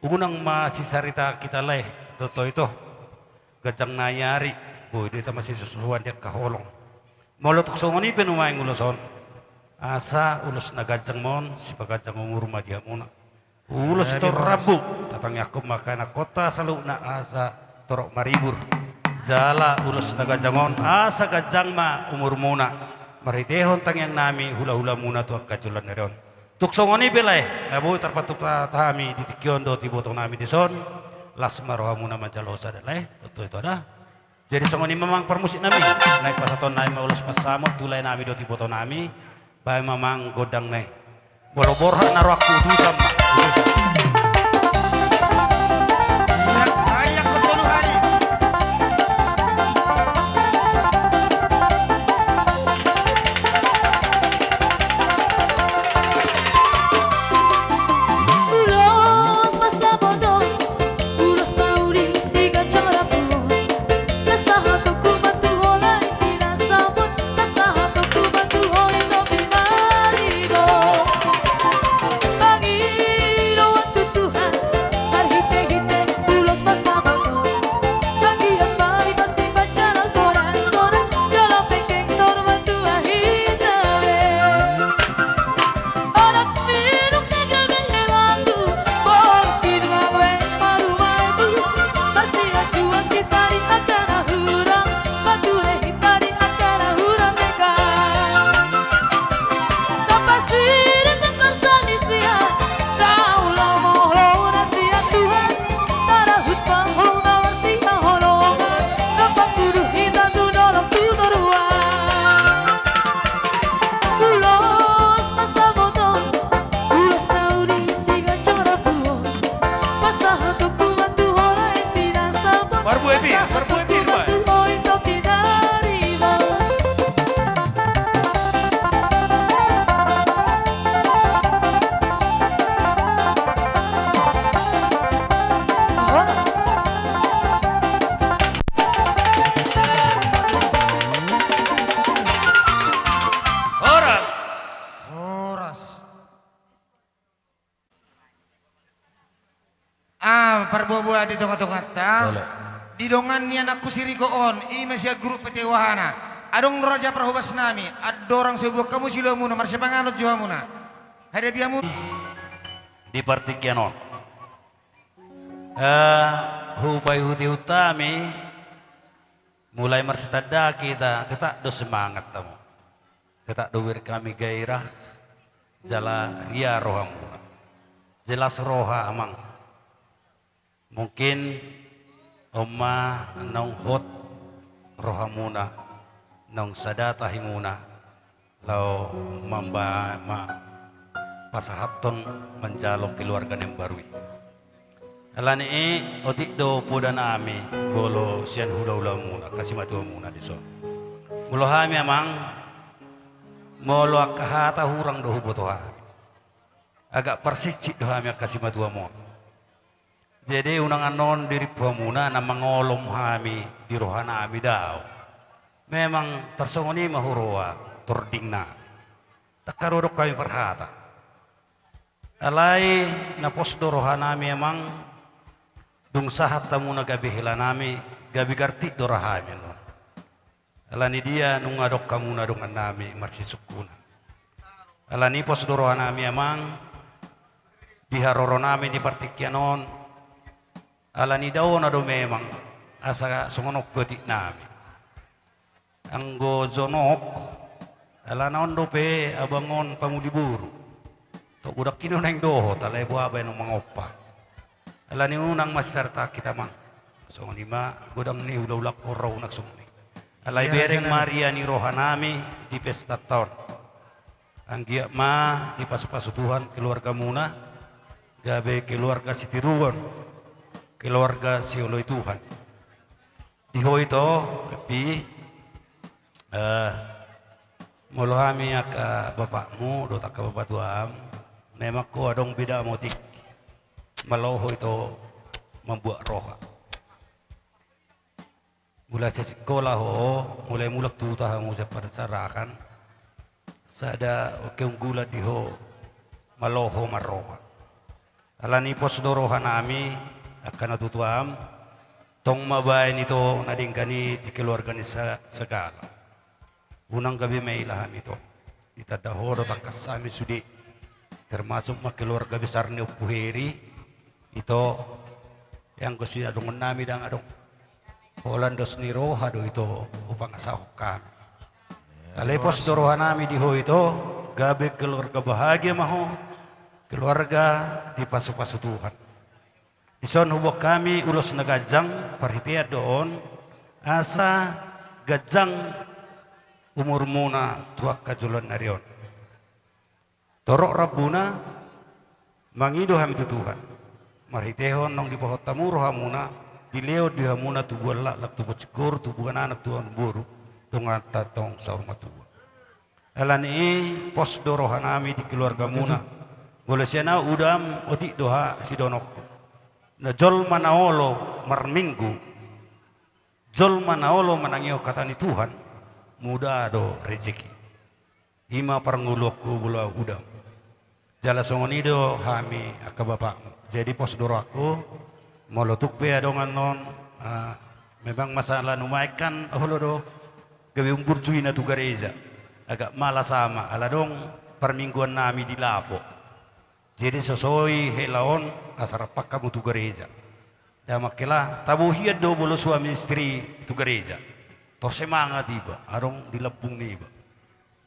unang masisarita hita lae, dohot ito, ganjang nai ari, boi do hita masisusuan di angka holong. Molo tung songon i pe nuaeng ulos on, asa ulos na ganjang ma on, sipaganjang umur ma di hamuna. Ulos tor rambu, tatangiangkon ma angka anakkon saluhutna asa torop maribur. Jala ulos na ganjang on, asa ganjang ma umurmuna. Marhitehon tangiang nami, hulahulamuna tu angka joloan ni ari on. Tung songon i pe lae, na boi tarpatupa hami di tingki on dohot iboto nami dison, las ma rohamuna manjalo sada lae, dohot ito da. Jadi songon i ma amang parmusik nami, naeng pasahaton nami ma ulos pansamot tu lae nami dohot iboto nami, baen ma amang gondang nai. Molo borhat na rohangku utusan ma. Horas. Horas. Ah, parbuabua di tongatonganta. Boleh. Di dongan ni anakku si Riko on, i ma sian grup P T Wahana. Adong do raja parhobas nami, andorang so huboan hamu siulaonmuna, marsipanganon jo hamuna. Hadapi hamu. Di partingkian on. Eh, hupaihutihut hami, mulai marsitanda hita, tetap do semangat hamu. Tetap do hubereng hami gairah, jala ria rohamuna. Jelas roha amang. Mungkin on ma naung hot rohamuna naung sada tahimuna laho mamba-, ma-, pasahathon manjalo keluarga na imbaru i. Alani i otik do poda nami molo sian hulahulamuna, angka simatuamuna dison. Molo hami amang, molo angka hata hurang do huboto hami. Agak parsinsik do hami angka simatuam on. Jadi unang annon dirimpu hamuna na mangolom hami di roha nami, daong. Memang tarsongon i ma huroha tordingna. Ndang haru adong hami parhata. Alai na pos do roha nami amang, dung sahat hamuna gabe hela nami, gabe gartik do roha nami annon. Alani dia nunga adong hamuna dongan nami marsisungkunan. Alani pos do roha nami amang, di haroro nami di partingkian on, alani daona do memang, asa songon on pe otik nami. Anggo jonok, alana on dope abang on pamuli boru. Tok godang i do naeng dohot, alai boha baenon mangompa. Alani unang mansai tartangkis amang. Songon i ma godang ni hulahulangkon ro unang songon i. Alai bereng ma ria ni roha nami di pestanta on. Anggiat ma dipasupasu Tuhan keluargamuna, gabe keluarga sitiruon, keluarga sioloi Tuhan. Di ho ito, Pi, eh, molo hami angka bapakmu dohot angka bapatuam, memang ho adong beda motik molo ho ito mambuat roha. Mulai sian sikola ho, mulai mulak tu huta hamu sian Parserahan, sada keunggulan di ho molo ho marroha. Alani pos do roha nami, angka natuatuam, tong ma baen ito na denggan i di keluarga ni sa-, sagala. Unang gabe maila hami ito. Ditanda ho do tangkas hami sude. Termasuk ma keluarga besar ni Ompu Heri, ito, anggo sinadongan nami ndang adong. Holan dos ni roha do ito hupangasahon hami. Alai pos do roha nami di ho ito, gabe keluarga bahagia ma ho, keluarga dipasupasu Tuhan. Dison huboan hami ulos na ganjang, parhitean do on, asa ganjang umurmuna tu angka joloan ni ari on. Torop rambuna, mangido hami tu Tuhan. Marhitehon naung dipahot hamu rohamuna, dilehon di hamuna tubuan laklak, tubuan singkoru, tubuan anak, tubuan boru, donganta tong saur matua. Alani i pos do roha nami di keluargamuna. Molo sian au udam, otik do ha sidononku. Na jolma na olo marminggu, jolma na olo manangihon hata ni Tuhan, muda do rejeki. I ma parngoluonku molo au udam. Jala songon i do hami angka bapakmu. Jadi pos do rohangku, molo tung pe adong annon, ah, memang masalah nuaeng kan olo do, gabe umburju i na tu gareja. Agak malas ama, ala adong parmingguan nami di lapo. Jadi sosoi hela on asa rap hamu tu gareja. Ndang mangkela, tabo hian do molo suami istri tu gareja. Tor semangat iba, adong di lambung ni iba.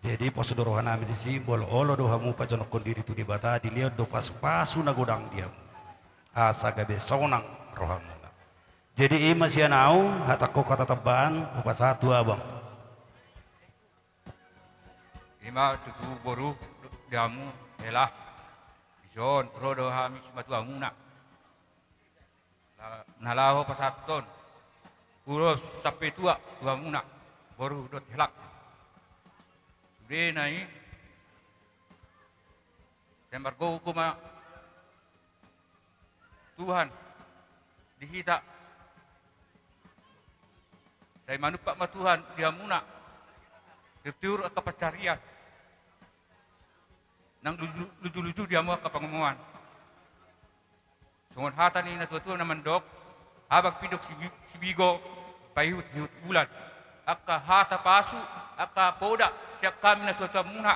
Jadi pos do roha nami disi, molo olo do hamu pajonokhon diri tu Debata, dilehon do pasupasu na godang di hamu. Asa gabe sonang rohamuna. Jadi i ma sian au, hatangku hata tambaan, hupasahat tu abang. I ma tutu boru di hamu hela. Dison ro do hami simatuamuna. La-, na laho pasahathon ulos sampe tua tu hamuna, boru dohot helangku. Sudena i, sai margogo ma Tuhan di hita. Sai manumpak ma Tuhan di hamuna tiur-tiur angka pansarian. Nang luju-, luju-luju di hamu angka pangomoan. Songon hata ni natuatua na mandok, habang pidok sibi-, sibigo, paihut-ihut bulan. Angka hata pasu, angka poda sian hami natuatuamuna.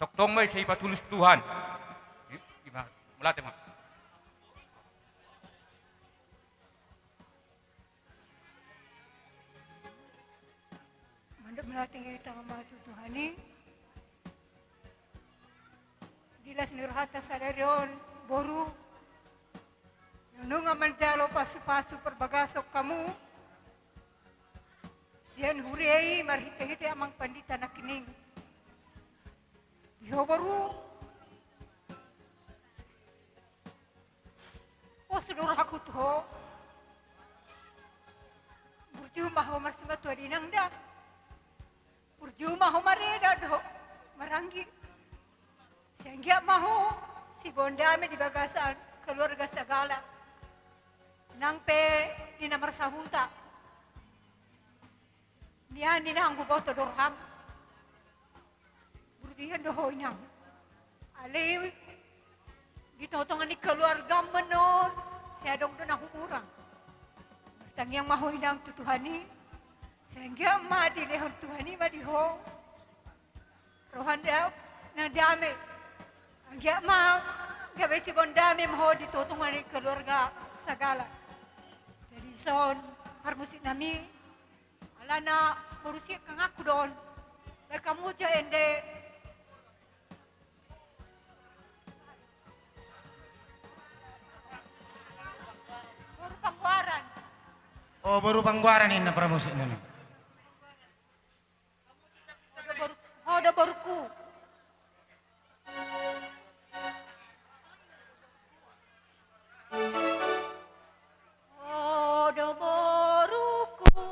Tongtong ma i sai patulus Tuhan. I-, i ma, mauliate ma. Mandok mauliate hita ma tu Tuhan i. Di las ni rohanta sadari on, boru, nunga manjalo pasu-pasu parbagason hamu. sian huria i marhitehite amang pandita nangkining. Di ho boru, pos do rohangku tu ho. Burju ma ho marsimatua di inang da. Burju ma ho mareda dohot maranggi. Sai anggiat ma ho siboan dame di bagasan keluarga sagala. Nang pe di na marsahuta, nian inang huboto do roham. Burju hian do ho inang. Alai di tongatonga ni keluargam annon, sai adong do na humurang. Martangiang ma ho inang tu Tuhan i. Sai anggiat ma dilehon Tuhan i ma di ho roha na dame. Anggiat ma gabe siboan dame ma ho di tongatonga ni keluarga sagala. Jadi son, parmusik nami, alana boru sian hangangku do on. Baen hamu jo ende. Boru Panggoaran. O, boru Panggoaran ninna parmusik nami. Ho do boru, ho do boruku. Ho do boruku.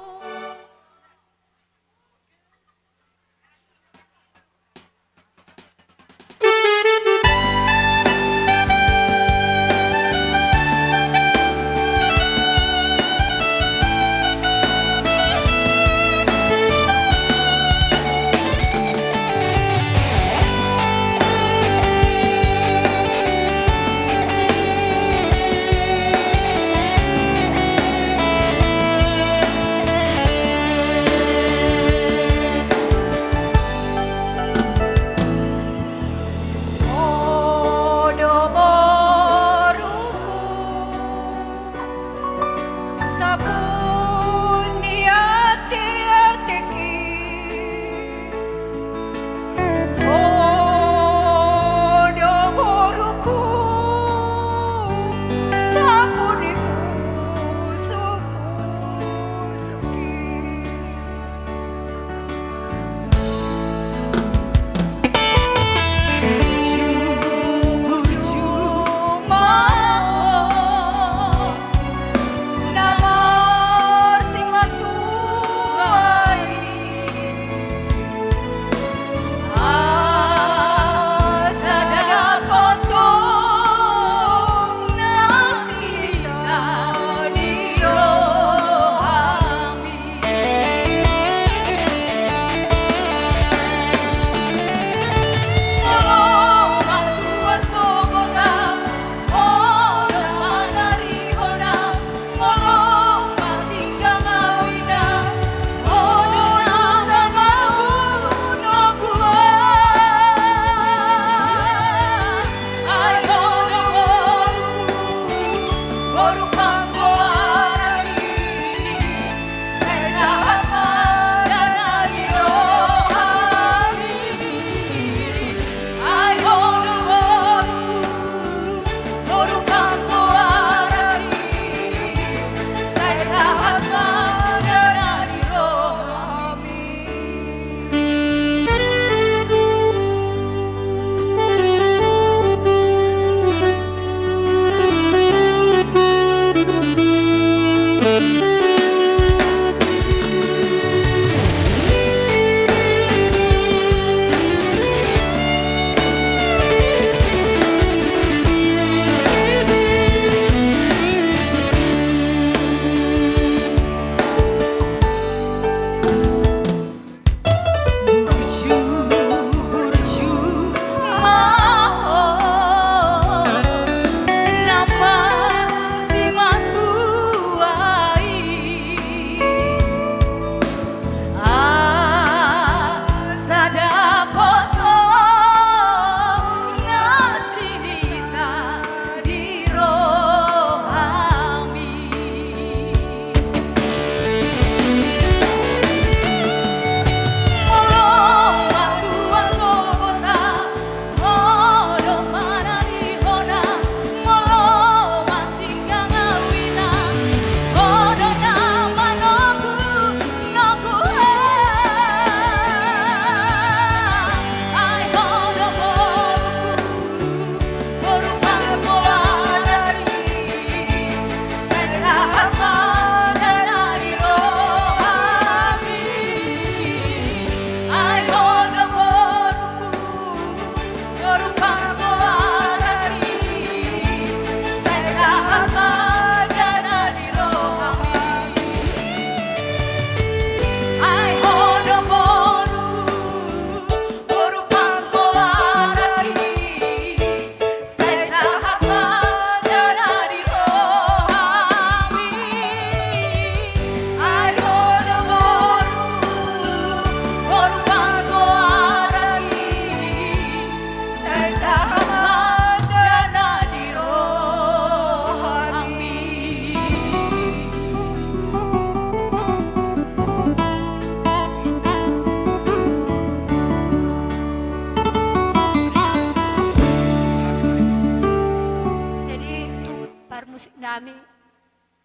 nami,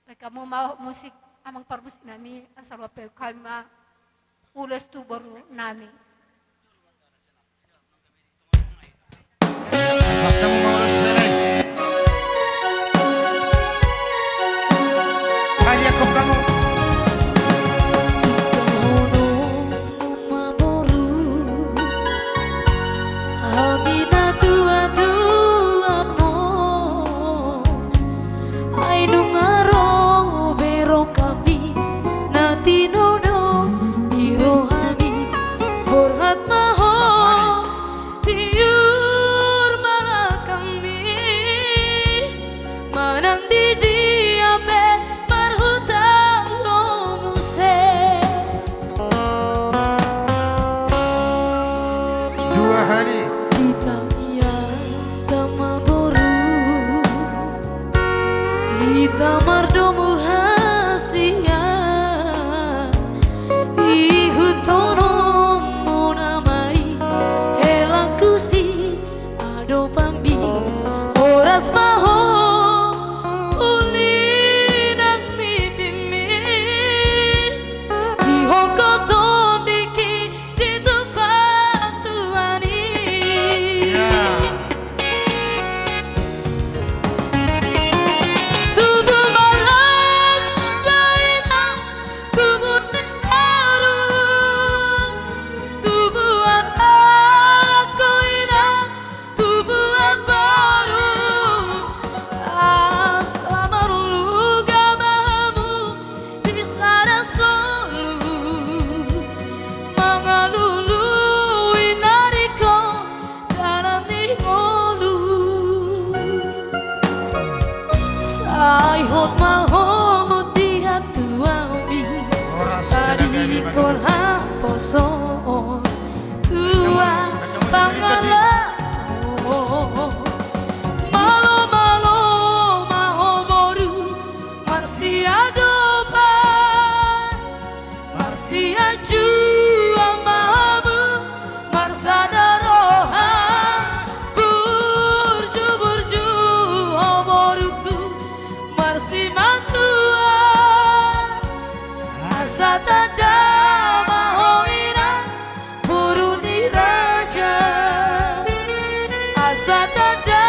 baen hamu ma musik, amang parmusik nami, asa luhut pe hami ma ulos tu boru nami. Ai nunga ro be rohami, na tinodo di rohami, borhat ma ho tiur malakami, manang di dia pe marhuta ho muse. Dua hali. Hita ia tama boru, hita mardomu hasia, ihuthononmu nama i hela husi adopanmi, horas ma ho uli nang nipimi, dihongkot tondingki di tumpang Tuhan i. Ya. Tubu ma langka inang, tubu ni harum, tubu anak inang, tubu boru, asa marluga ma hamu di sada solu, mangalului na ringkot dalan ni ngolu. Sai hot ma ho di hatuaonmi, horas, tadingkon haposoon tua pangalaho. Malo, malo ma ho boru, marsiadopan, marsianjuan ma hamu, marsada roha, burju, burju ho borungku, marsimantua, asa tanda ma ho inang, boru ni raja, asa tanda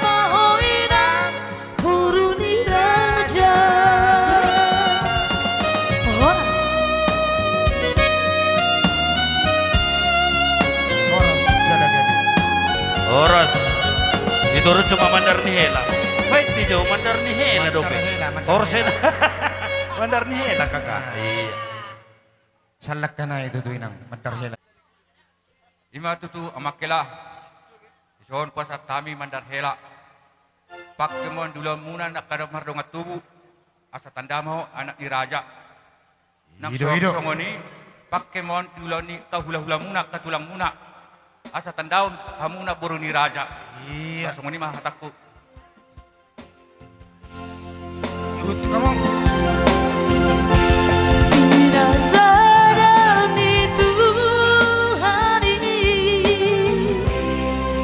ma ho inang, boru ni raja. Horas. Horas, jala gani. Horas. Itu ro cuma mandar ni hela. Baik, itu mandar ni hela dope. Mandar hela, mandar hela. Mandar ni hela, kakak. Nah. Iya. Salakkan aja itu tuh, inang, mandar hela. Ima tutu, amang hela. Dison pasahat hami mandar hela. Pangke ma on di ulaonmuna angka na mardongan tubu, asa tanda ma ho anak ni raja. Nang, ido, so, ido, songon i, pangke ma on di ulaon ni angka hulahulamuna, angka tulangmuna, asa tanda on hamuna boru ni raja. Iya. Nang songon i ma hatangku. Good, come on. Di na sada ni Tuhan i,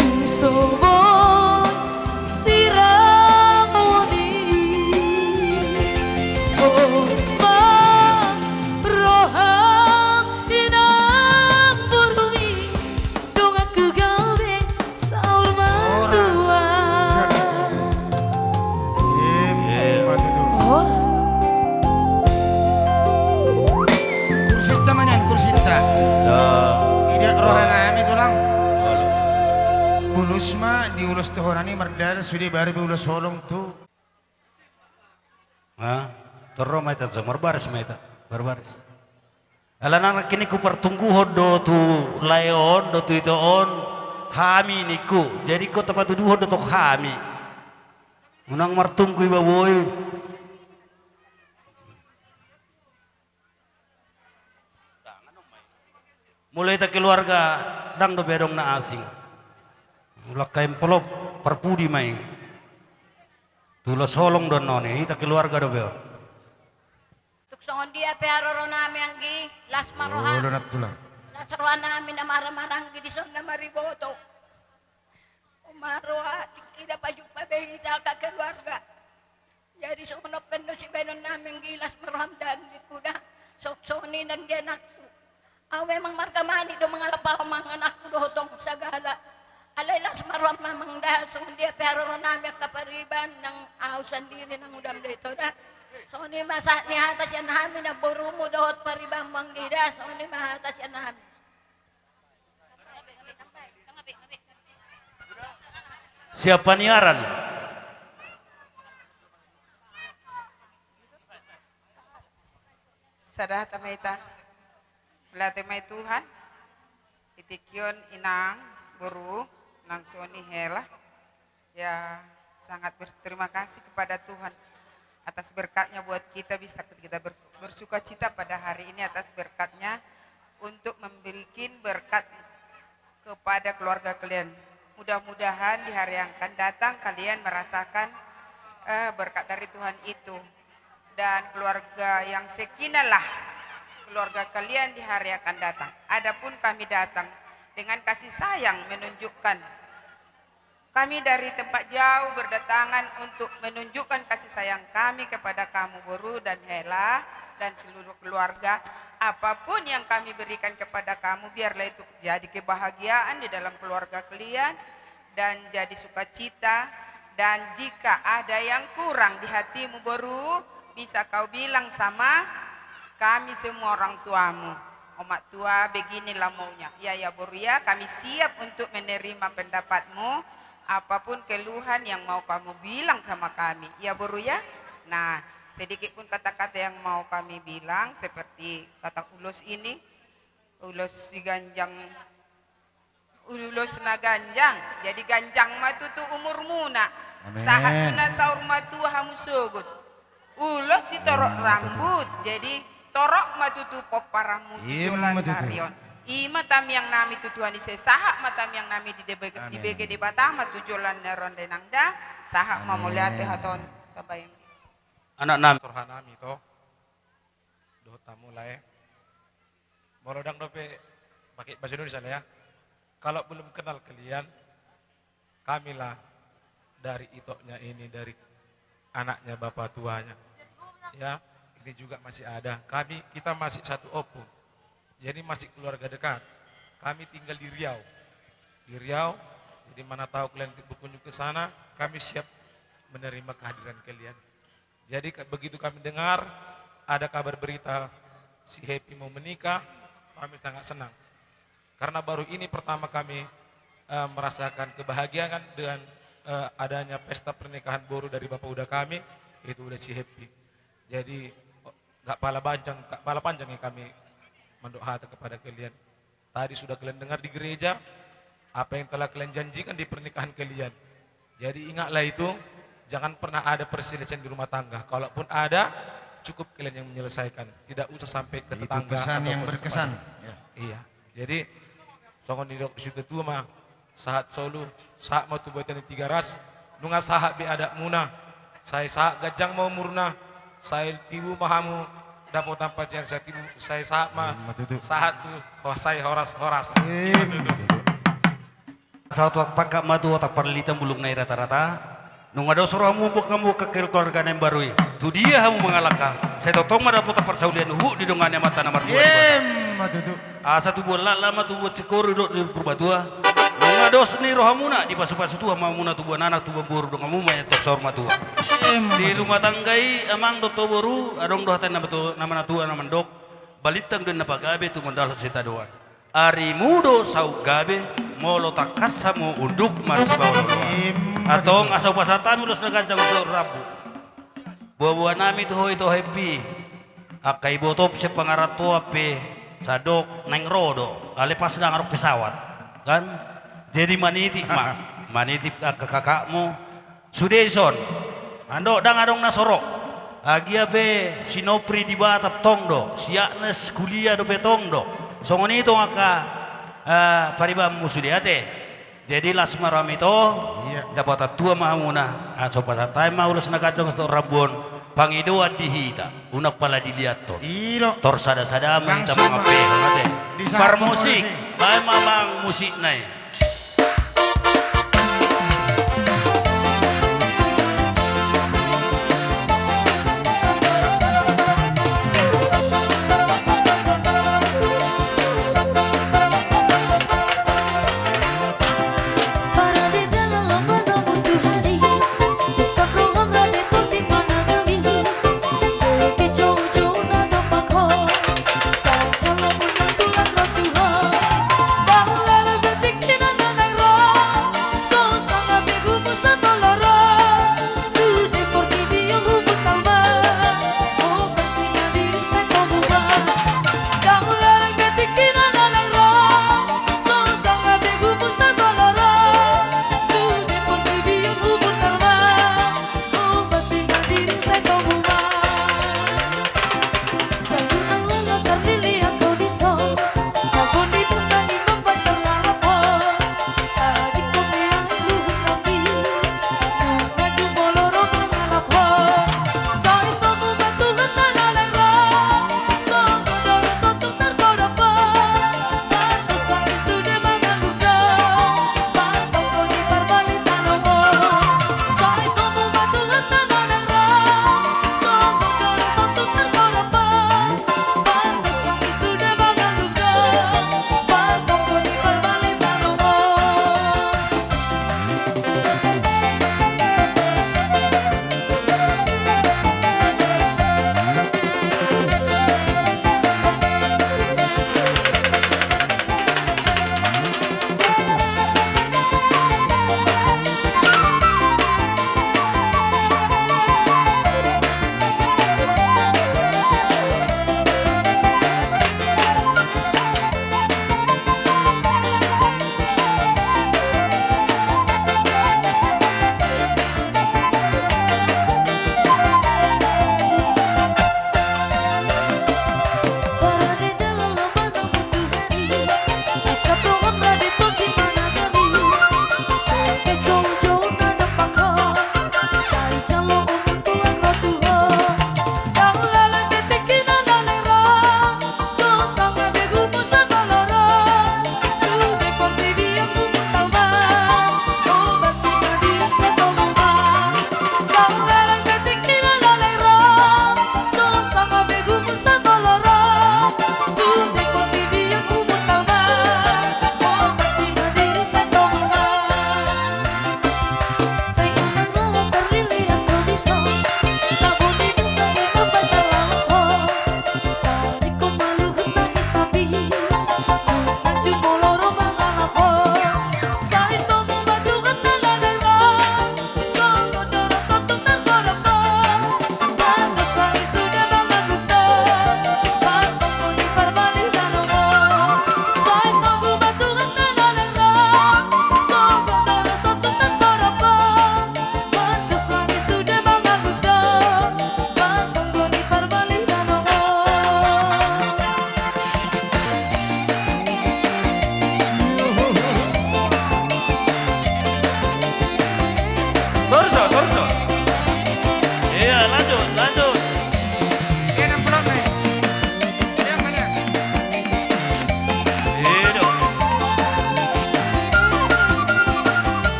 tu so boi siramon i, pos ma roham inang borumi. Donganku gabe saur matua. Horas. Ima tutu. Horas. Kursinta ma nian, kursinta. Ida roha nami, tulang. Ulos ma diulos tu hona ni mardalan sude, baru be ulos holong tu. Ha? Torro ma hita, so marbaris ma hita. Marbaris. Alana nangkin ningku partungguhon do tu lae on, do tu ito on, hami ningku. Jadi ingkon tapatuduhon do tong hami. Unang martunggu iba boi. Molo hita keluarga, ndang dope adong na asing. Molo angka empolop, parpudi ma i. Tu ulos holong do annon i, hita keluarga dope on. Tung songon dia pe haroro nami anggi, las ma roha. Olo, nantulang. Las roha nami na marhahamaranggi dison na mariboto. Olo ma roha, tingki na pajumpang be hita angka keluarga. Memang marga Manik do mangalap ahu amang, anakku dohot tong sagala. Alai las ma roham amang da, songon dia pe haroro nami angka pariban nang ahu sandiri nang udam da ito da. Songon i ma sahat ni hata sian hami namborumu dohot paribanmu amang da, songon i ma hata sian hami. Siapa ni aran? Sada hata ma hita. Mauliate ma i Tuhan. Di tingki on inang, boru, nang songon i hela. Ya, sangat berterima kasih kepada Tuhan atas berkat-Nya buat kita, bisa kita ber-, bersukacita pada hari ini atas berkat-Nya untuk memberikan berkat kepada keluarga kalian. Mudah-mudahan di hari yang akan datang kalian merasakan, eh, berkat dari Tuhan itu. Dan keluarga yang sakinahlah keluarga kalian di hari yang akan datang. Adapun kami datang dengan kasih sayang menunjukkan Kami dari tempat jauh berdatangan untuk menunjukkan kasih sayang kami kepada kamu, boru dan hela, dan seluruh keluarga. Apapun yang kami berikan kepada kamu, biarlah itu jadi kebahagiaan di dalam keluarga kalian dan jadi sukacita. Dan jika ada yang kurang di hatimu, boru, bisa kau bilang sama kami semua orang tuamu. Omak tua, beginilah maunya. Ya, ya, boru ya, kami siap untuk menerima pendapatmu. Apapun keluhan yang mau kamu bilang sama kami. Ya, boru ya. Nah, sedikit pun kata-kata yang mau kami bilang, seperti kata ulos ini, ulos si ganjang, ulos na ganjang, jadi ganjang ma tutu umurmuna. Amin. Sahat tu na saur matua hamu sogot. Ulos si torop rambut, jadi torop ma tutu pomparanmu tu joloan ni ari on. I ma tamiang nami tu Tuhan ise, sahat ma tamiang nami di Debata, dibege Debata ma tu joloan ni ari on da inang da, sahat ma mauliate hata on. Tambayang. Anak nami. Sorha nami to. Dohot hamu lae. Molo ndang dope pakai bahasa Indonesia lah ya. Kalau belum kenal kalian, kamilah dari itoknya ini, dari anaknya bapak tuanya. Ya, ini juga masih ada. Kami, kita masih satu opung. Jadi masih keluarga dekat. Kami tinggal di Riau. Di Riau, jadi mana tahu kalian berkunjung ke sana, kami siap menerima kehadiran kalian. Jadi, ke-, begitu kami dengar ada kabar berita si Happy mau menikah, kami sangat senang. Karena baru ini pertama kami, eh, merasakan kebahagiaan dengan, eh, adanya pesta pernikahan boru dari bapak uda kami, yaitu uda si Happy. Jadi, oh, nggak pala panjang, nggak pala panjang ya kami mandok hata kepada kalian. Tadi sudah kalian dengar di gereja, apa yang telah kalian janjikan di pernikahan kalian. Jadi ingatlah itu, jangan pernah ada perselisihan di rumah tangga. Kalaupun ada, cukup kalian yang menyelesaikan. Tidak usah sampai ke tetangga atau ke depan. Itu pesan yang berkesan. Ya. Iya. Jadi, songon nidok ni situatua ma, sahat solu, sahat ma tu botani Tigaras, nunga sahat be adatmuna, sai sahat ganjang ma umurna, sai tibu ma hamu dapotan pacian, sai tibu, sai sahat ma, ima tutu, sahat tu, oh, sai horas-horas. Ima tutu. Ima tutu. Sahat tu otak pangkat ma tu otak parlilitan bulung na i rata-rata. Nunga dos rohamu, buat hamu keluarga na imbaru i. Tu dia hamu mangalangka, sai tongtong ma dapotan parsaulian huhut didongani Amanta na martua Debata. Ima tutu. Asa tubuan laklak ma tubuan singkoru didok ni Purbatua. Nunga dos ni rohamuna, dipasu-pasu Tuhan ma hamuna tubuan anak tubuan boru, donganmu ma i tong saur matua. Ima tutu. Di rumah tangga i amang dohot boru, adong do hata ni na manatua na mandok, balintang do na pagabe tumundalhon sitadoan. Arimu do saut gabe, molo tangkas hamu unduk marsipaolo-oloan. Ima tutu. Antong asa hupasahat hami ulos na ganjang tu rambu. Boa-boa nami tu ho ito Happy. Angka ibotom sian pangarantoan pe sandok naeng ro do. Alai pas ndang adong pesawat. Kan? Jadi manitip ma. Manitip angka kakakmu. Sude dison, andok ndang adong na sorok. Agia pe si Nopri di Batam tong do, si Agnes kuliah dope tong do. Songon i tong angka, eh, paribanmu sude ate. Jadi las ma roham ito, iya, dapotan tua ma hamuna. Asa hupasahat hami ma ulos na ganjang tu rambu on, pangidoan di hita, unang pala diliathon. I do. Tor sada-sada ma hita mangampehon ate. Parmusik, baen ma amang musikna i.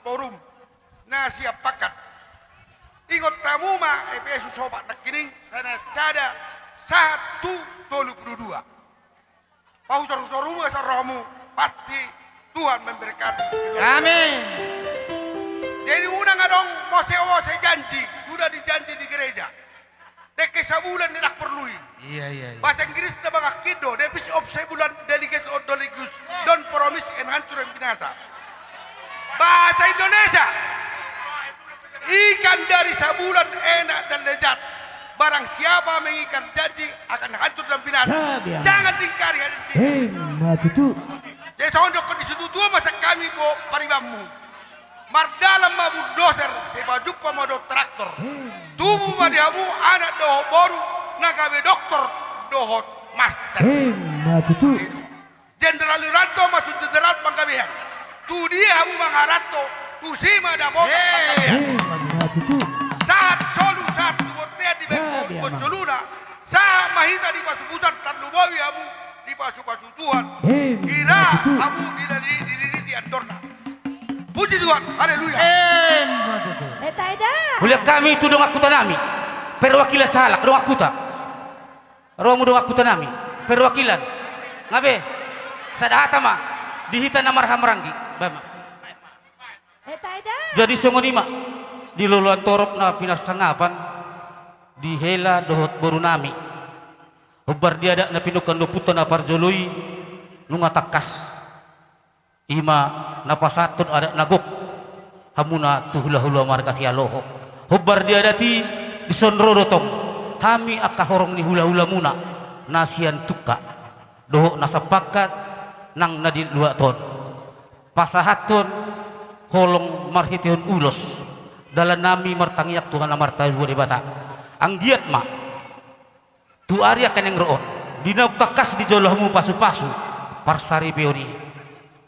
borum na sian Pangkat. Ingot hamu ma Epesus opat nangkining, ayat sada sahat tu tolu pulu dua. Pahusorhusormu asa rohamu, pasti Tuhan memberkati. Amin. Jadi unang adong mose-mose janji, sudah dijanji di gereja. Dengke sabulan ni, ndang porlu i. Iya, iya, iya. Bahasa Inggrisna bangangkin do, the peace of sabulan delegates or delegates, don't promise and hancur and binasa. Bahasa Indonesia, ikan dari sabulan enak dan lezat. Barang siapa mengingkar janji akan hancur dan binasa. Jangan diingkari janji. Emma tutu. Jadi songon didok ni situatua ma sian hami, bo, paribanmu. Mardalan ma buldoser, sai pajumpa ma dohot traktor. Tubu ma di hamu anak dohot boru na gabe doktor dohot master. Emma tutu. Jenderal Wiranto ma tu jenderal panggabean. Tu dia hamu mangaranto, tusi ma dapotan panggabean. Emma tutu. Sahat solu, sahat tu bontean dibaen boru soluna. Sahat ma hita dipasupasu, tarlumobi hamu dipasupasu Tuhan. Emma tutu. Hira hamu diliriti andorna. Puji Tuhan, haleluya. Emma tutu. Hulean hami tu dongan huta nami, perwakilan sahalak dongan huta. Ro hamu dongan huta nami, perwakilan. Nga be, sada hata ma di hita na marhahamaranggi. Baen ma. Jadi songon i ma di loloan torop na pinarsangapan di hela dohot boru nami. Hombar di adat na pinungka ni ompunta na parjolo i nunga tangkas. I ma na pasahathon adat na gok hamuna tu hulahula marga Sihaloho. Hombar di adat i dison ro do tong hami angka horong ni hulahulamuna na sian Tungka dohot na sian Pangkat nang na di luat on. Pasahathon holong marhitehon ulos dalan nami martangiang tu Amanta na martua Debata. Anggiat ma tu ari angka naeng ro on, di naung tangkas di jolo hamu pasupasu parsaripeon i,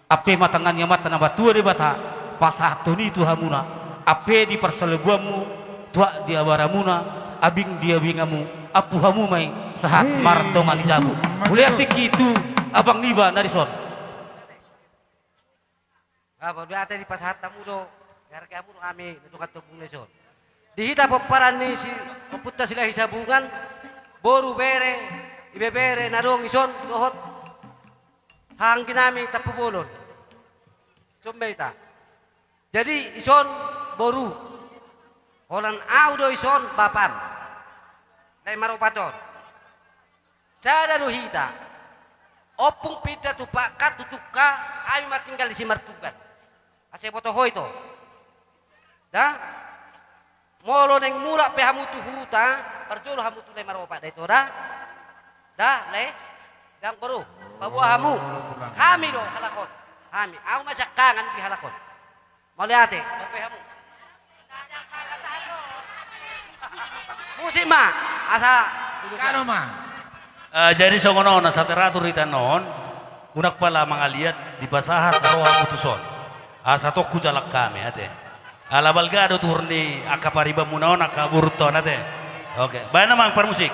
ampe ma tangan ni Amanta na martua Debata pasahathon i tu hamuna, ampe di parsalemboanmu, tuak di abaramuna, abing di abinganmu, ampu hamu ma i sahat mardongan di jabu. Hulean tingki tu abang niba na dison. Nga, mauliate, dipasahat hamu do, dihargai hamu do hami na dongan tombuna dison. Di hita pomparan ni si ompunta Silahi Sabungan, boru, bere, ibebere na adong dison dohot haha anggi nami Tampubolon. Dison ma hita. Jadi dison boru, holan ahu do dison bapam. Lae maropat on. Sada do hita. Ompung pinda tu Pangkat tu Tungka, hami ma tinggal di Simartugan. Asa iboto ho ito. Da? Molo naeng mulak pe hamu tu huta, parjolo hamu tu Lae maropat da ito da? Da, Lae? Dang boru, paboa hamu. Hami do halak on. Hami, ahu ma siangkangan di halak on. Mauliate, paboa hamu. Musik ma, asa. Kano ma. Eh, jadi songon on, asa teratur hita on, unang pala mangaliat, dipasahat rohamu tuson. Asa tongtong jalang hami, ate. Ala balga do tuhor ni angka paribanmuna on, angka borunta on, ate. Oke, baen ma amang parmusik.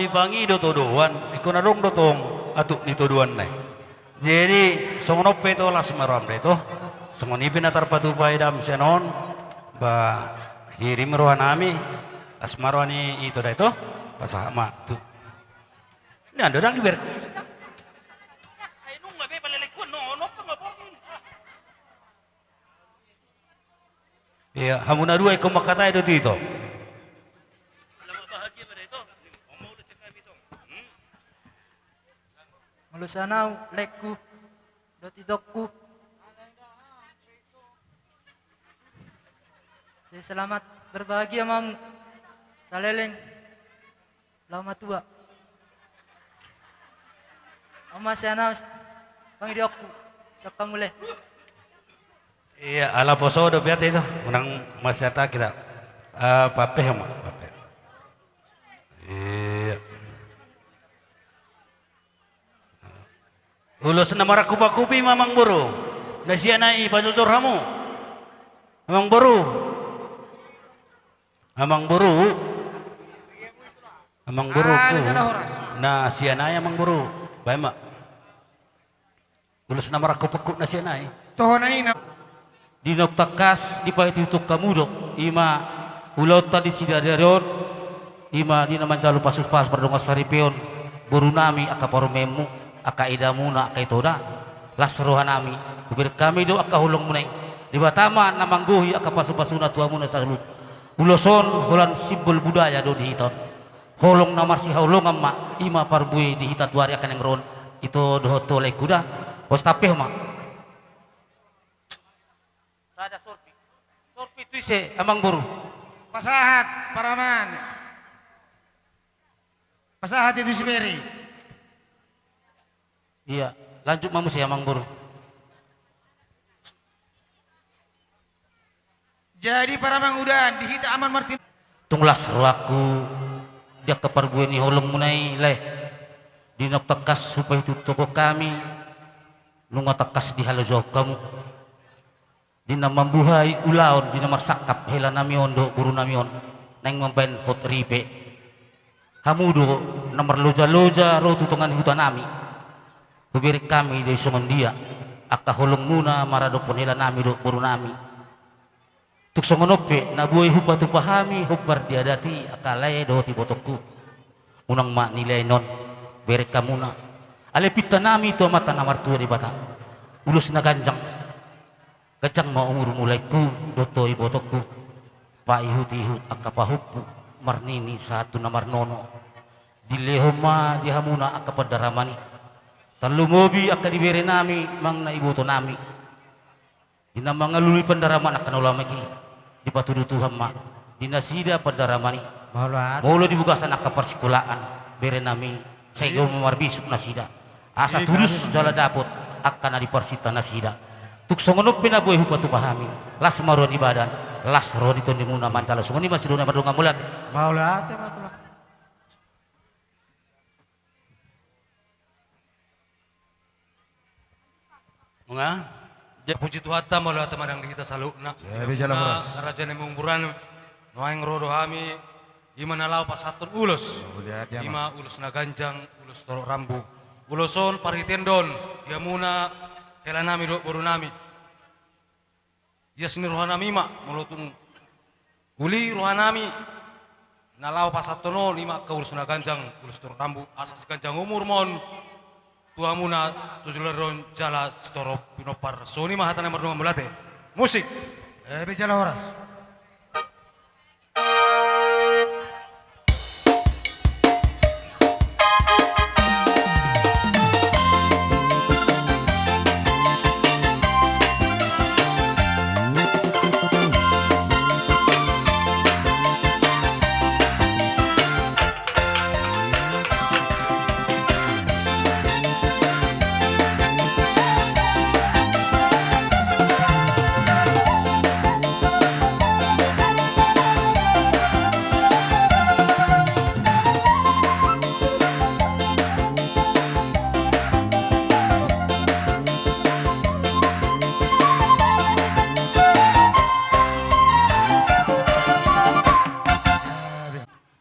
Pangido todoan, ingkon adong do tong atuk ni todoan nai. Jadi, songon on pe ito, las ma roham da ito. Songon i pe na tarpatupa i dam sian on, ba hirim roha nami, las ma roha ni ito da ito, pasahat ma tu. Nian do dang diberku. Ia, hamu na dua ingkon mangkatai do tu ito. Molo sian au, laengku, dohot itongku. Sai selamat berbahagia ma hamu saleleng laho matua. On ma sian au pangidoanku sian hamu lae. Ia, ala poso dope ate ito, unang masiata kita. Eh, pape ma, pape. Ia. Ulos na marangkup-angkup i ma, amangboru. Na sian i pajojor hamu, amangboru. Amangboru. Amangboru. Ah, na sian i, amangboru. Baen ma. Ulos na marangkup-angkup na sian i. Toho na ninna. Di naung tangkas dipaihut-ihut hamu do, i ma ulaonta di sadari on, i ma di na manjalo pasu-pasu pardongansaripeon, boru nami, angka parumaenmu, angka edamuna, angka itoda, las roha nami, hubereng hami do angka holongmuna i. Debata ma na manggohi angka pasu-pasuna tu hamuna saluhut. Ulos on holan simbol budaya do di hita on. Holong na marsihaholongan ma, i ma parbue di hita tu ari angka na naeng ro on, ito dohot ho laengku da. Pos tape ma. Sada sorpi. Sorpi tu ise, amangboru? Pasahat, paraman. Pasahat itu si Beri. Ia, lanjut ma muse, amangboru. Jadi, paraman udan di hita aman martin. Tung las rohangku di angka parbue ni holongmuna i, lae. Di naung tangkas hupaihut-ihut ho hami, nunga tangkas dihalojohon hamu. Di na mambuhai ulaon, di na marsangkap hela nami on dohot boru nami on, naeng mambaen hot ripe. Hamu do na marloja-loja ro tu tonga ni huta nami. Hubereng hami do i songon dia angka holongmuna maradophon hela nami dohot boru nami. Tung songon on pe na boi hupatupa hami hombar di adat i, angka lae dohot ibotongku. Unang ma nilaon on, bereng hamuna. Alai pinta nami tu Amanta na martua Debata, ulos na ganjang. Ganjang ma umurmu, laengku, dohot ho ibotongku. Paihut-ihut angka pahompu, marnini sahat tu na marnono. Dilehon ma di hamuna angka pandaraman i. Tarlumobi angka di bere nami manang na iboto nami. Di na mangalului pandaraman angka na ulaon i, dipatudu Tuhan ma di nasida pandaraman i. Mauliate. Molo di bagasan angka parsikolaan, bere nami, sai gabe marbisuk nasida. Asa tulus jala dapot angka na diparsinta nasida. Tung songon on pe na boi hupatupa hami, las ma roha ni badan, las roha ni tondimuna manjalo. Songon i ma sidongan, mardongan mauliate. Mauliate ma tulang. Nunga? Puji Tuhanta, mauliate ma nang di hita saluhutna. Ia, be jala horas. Raja ni Hamburan, nuaeng ro do hami, i ma na laho pasahathon ulos. Mauliate, i ma ulos na ganjang, ulos torop rambu. Ulos on parhitean do on di hamuna hela nami dohot boru nami. Ias ni roha nami ma, molo tung uli roha nami na laho pasahathon on, i ma angka ulos na ganjang, ulos torop rambu, asa siganjang umur ma on tu hamuna tu joloan on jala sitorop pinompar. Songon i ma hata nami, mardongan mauliate. Musik. Ia, be jala horas.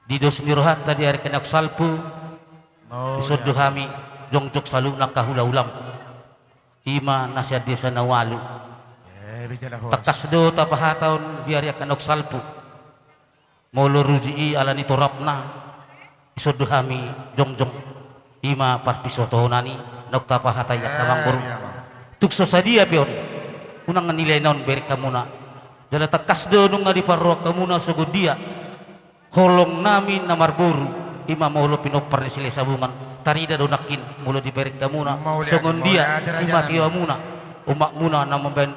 Di dos ni rohanta di ari kena salpu, Dison do hami jongjong saluhutna angka hulahulam. I ma na sian desa na ualu. Tangkas do tapahatahon di ari angka naung salpu. Molo ruji i ala ni torapna, dison do hami jongjong. I ma parpisotohonan i naung tapahatai angka amangboru. Tung so sadia pe on, unang nilai na on bereng hamuna. Jala tangkas do nunga diparrohahon hamuna songon dia holong nami na marboru, i ma molo pinompar ni Silesabungan, tarida do nangkin molo dibereng hamuna songon dia simatio hamuna, omakmuna na mambahen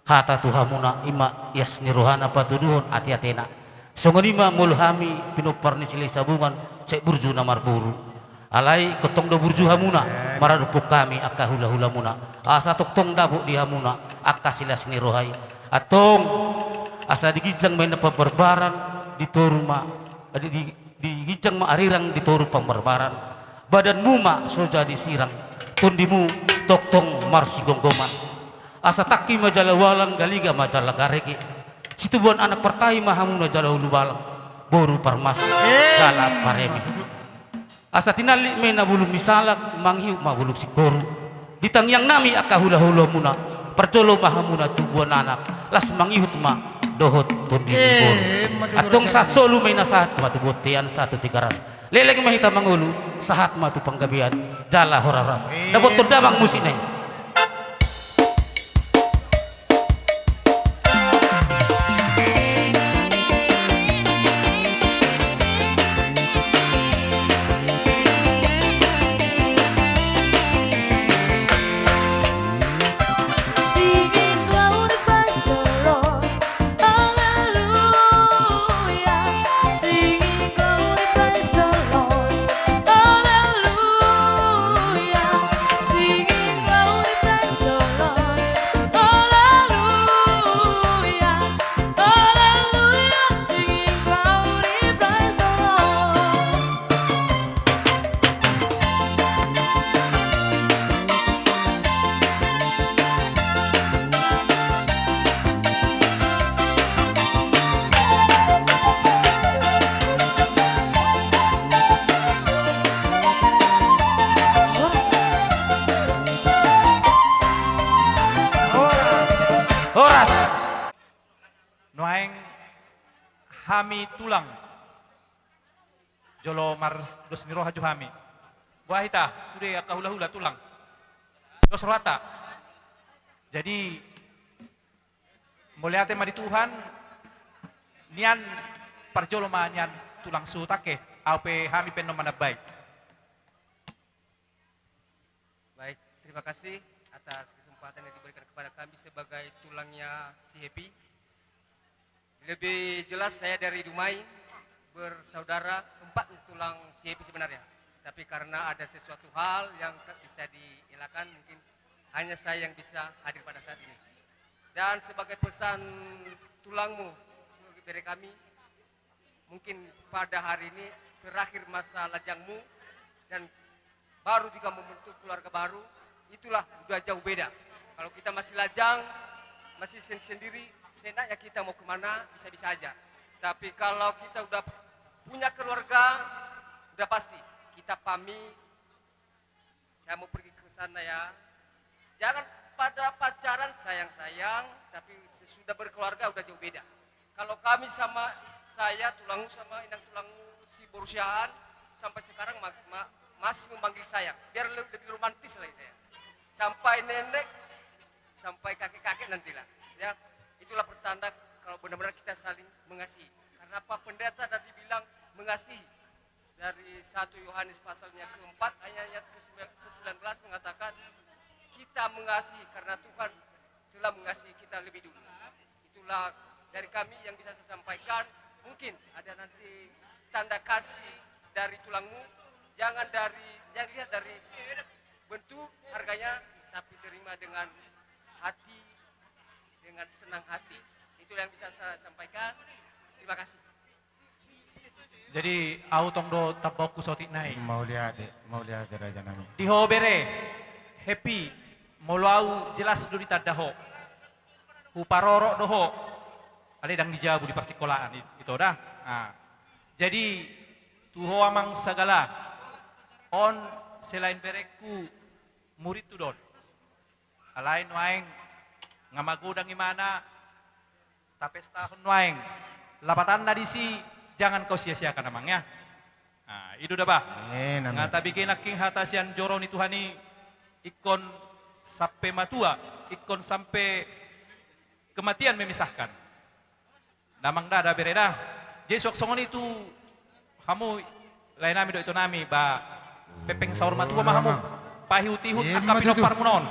hata tu hamuna, i ma ias ni rohana patuduhon ateatena. Songon i ma molo hami pinompar ni Silesabungan, sai burju na marboru. Alai tongtong do burju hamuna maradophon hami angka hulahulamuna, asa tongtong dapot di hamuna angka silas ni roha i. Antong, asa di ginjang ma inna pambarbaran, di toru ma, di, di, di ginjang ma arirang, di toru pambarbaran. Badanmu ma so jadi sirang, tondimu tongtong marsigomgoman. Asa tangki ma jala ualang, galiga ma jala garege. Situbuan anak partahi ma hamuna jala ulubalang, boru parmas jala pareme. Asa tinallik ma inna bulung ni salak, mangihut ma bulung singkoru. Di tangiang nami angka hulahulamuna, parjolo ma hamuna tubuan anak, las mangihut ma dohot tondi ni boru. Antong sahat solu ma inna sahat ma tu bontean, sahat tu Tigaras. Leleng ma hita mangolu, sahat ma tu panggabean, jala horas-horas. Dapothon damang musik na i. Singing, glorify the Lord. Hallelujah. Singing, glorify the Lord. Hallelujah. Singing, glorify the Lord. Hallelujah. Hallelujah. Singing, glorify the Lord. Horas. Nuaeng hami tulang. Jolo mardos ni roha jo hami. Boha hita, sude angka hulahula tulang. Dos rohanta. Jadi, mauliate ma di Tuhan, nian parjolo ma nian tulang suhut angke, ahu pe hami pe annon manambai. Baik, terima kasih atas kesempatan yang diberikan kepada kami sebagai tulangnya si Happy. Lebih jelas saya dari Dumai, bersaudara empat tulang si Happy sebenarnya. Tapi karena ada sesuatu hal yang tak bisa dielakkan, mungkin hanya saya yang bisa hadir pada saat ini. Dan sebagai pesan tulangmu, sebagai dari kami, mungkin pada hari ini terakhir masa lajangmu dan baru juga membentuk keluarga baru, itulah udah jauh beda. Kalau kita masih lajang, masih sen-, sendiri, seenaknya kita mau kemana, bisa-bisa aja. Tapi kalau kita udah punya keluarga, udah pasti kita pamit, saya mau pergi ke sana ya. Jangan pada pacaran sayang-sayang, tapi sesudah berkeluarga udah jauh beda. Kalau kami sama saya, tulangmu sama inang tulangmu si Borusiahan, sampai sekarang ma-, ma-, masih memanggil sayang. Biar le-, lebih romantis lagi saya. Sampai nenek, sampai kakek-kakek nantilah. Ya, itulah pertanda kalau benar-benar kita saling mengasihi. Karena Pak Pendeta tadi bilang mengasihi. Dari satu Yohanes pasalnya keempat, ayatnya ke sembilan belas mengatakan, "Kita mengasihi karena Tuhan telah mengasihi kita lebih dulu." Itulah dari kami yang bisa saya sampaikan. Mungkin ada nanti tanda kasih dari tulangmu. Jangan dari, jangan lihat dari bentuk harganya, tapi terima dengan hati, dengan senang hati. Itulah yang bisa saya sampaikan. Terima kasih. Jadi, ahu tong do tambahonku saotik nai. Mauliate, mauliate, raja nami. Di ho bere, Happy, molo ahu jelas do ditanda ho. Huparorot do ho. Alai ndang dijabu di parsikolaan, i-, ito da. Ah. Jadi, tu ho amang sagala. On selain berengku, muridhu do on. Alai nuaeng nga magodang imana, tapestahon nuaeng. Lapatanna disi, jangan kau sia-siakan, Amang, ya. Nah, i do da bah. Amin, amin. Nga tabege nangkin hata sian joro ni Tuhan i, ingkon sampe matua, ingkon sampe kematian memisahkan. Damang da, da bere da. Jadi suang songon i tu hamu, laenami dohot itonami, ba pengpeng saur matua ma hamu. Paihut-ihut angka pinomparmuna on.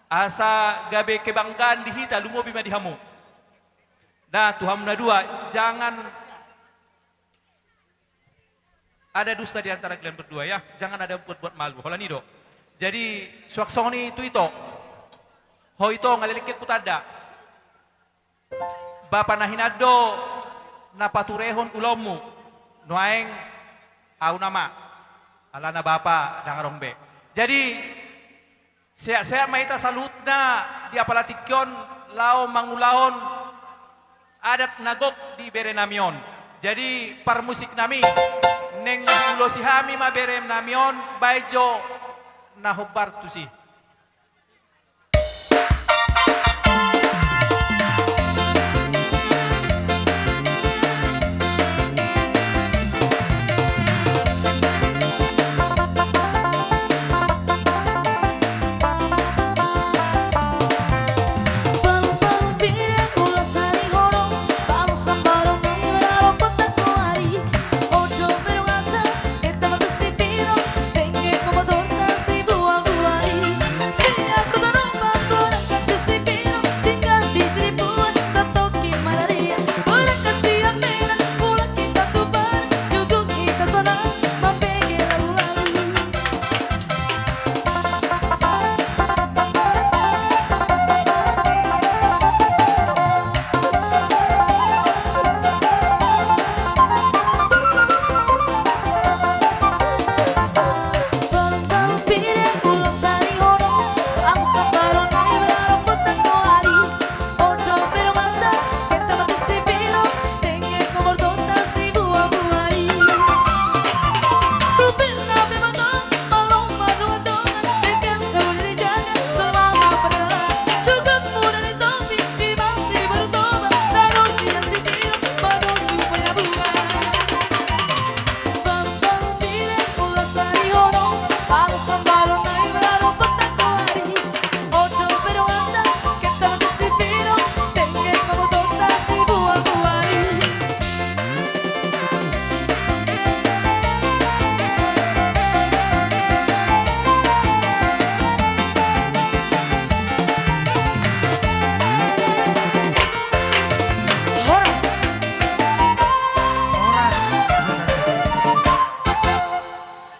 Asa gabe kebanggaan di hita, lumobi ma di hamu. Da, tu hamu na dua, jangan ada dusta di antara kalian berdua, ya. Jangan ada buat-buat malu. Holan i do. Jadi, suang songon i tu ito. Ho ito, nga lelengkek hutanda. Bapa na hinan do na paturehon ulaonmu. Nuaeng au nama. Alana bapa ndang adong be. Jadi, sehat-sehat ma hita saluhutna di apala tingki on, laho mangulahon adat na gok di berenami on. Jadi, parmusiknami, naeng huulosi hami ma berenami on, baen jo na hombar tusi.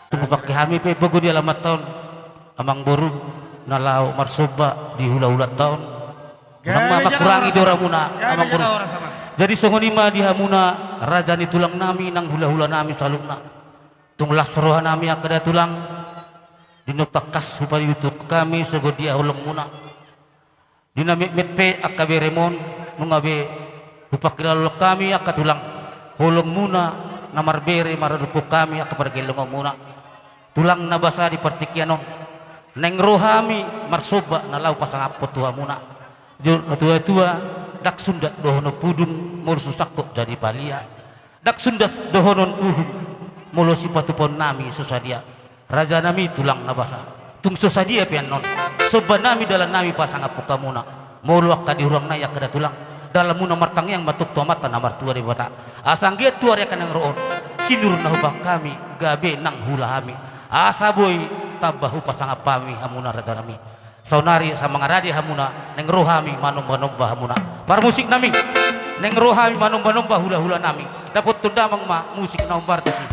Tung hupangke hami pe bogu di alamanta on, amangboru, na laho marsomba di hulahulanta on. Unang ma mangkurangi doramuna, amangboru. Jadi songon i ma di hamuna, raja ni tulangnami nang hulahulanami saluhutna. Tung las rohanami angka da tulang, di na tangkas hupaihutihut hami songon dia holongmuna. Di na metmet pe angka beremon, nunga be hupangkilala hami angka tulang, holongmuna na marbere maradophon hami angka pargellengonmuna. Tulang na basa di partingkian on, naeng ro hami marsomba na laho pasangaphon tu hamuna. Didok natuatua, ndang sundat dohonon pudung, molo so sangkot jadi palia. Ndang sundat dohonon uhum, molo sipatupaonnami so sadia. Rajanami tulang na basa, tung so sadia pe annon sombanami dalannami pasangaphon hamuna. Molo angka di hurang nai angka da tulang, dalanmuna martangiang ma tong tu Amanta na martua Debata, asa anggiat tu ari angka naeng ro on, sinur na hupangke hami gabe nang hula hami, asa boi tamba hupasangap hami hamuna rajanami. Saonari asa mangarade hamuna, naeng ro hami manombanomba hamuna. Parmusiknami, naeng ro hami manombanomba hulahulanami. Dapothon damang ma musik na hombar tusi.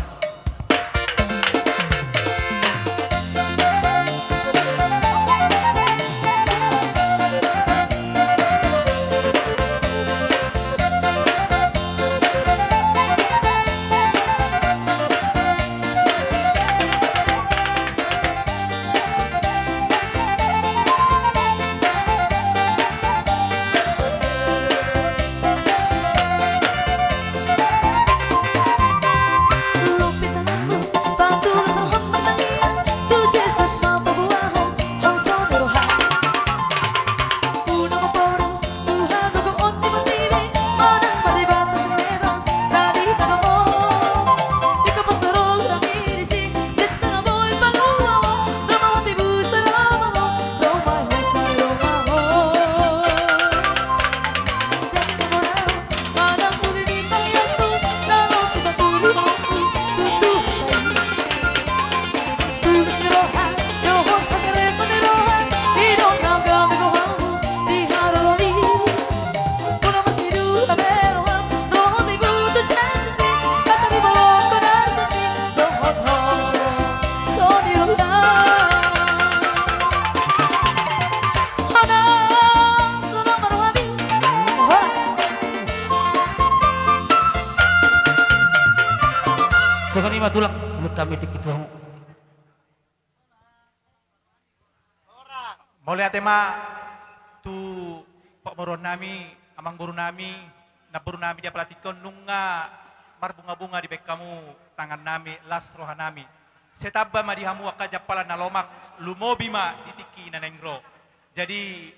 Tulak, tulak hami tingki tu hamu. Mauliate ma tu pamoruon nami, amangboru nami, namboru nami di apala tingki on, nunga marbunga-bunga dibaen hamu tangan nami, las roha nami. Sai tamba ma di hamu angka jampalan na lomak, lumobi ma di tingki na naeng ro. Jadi,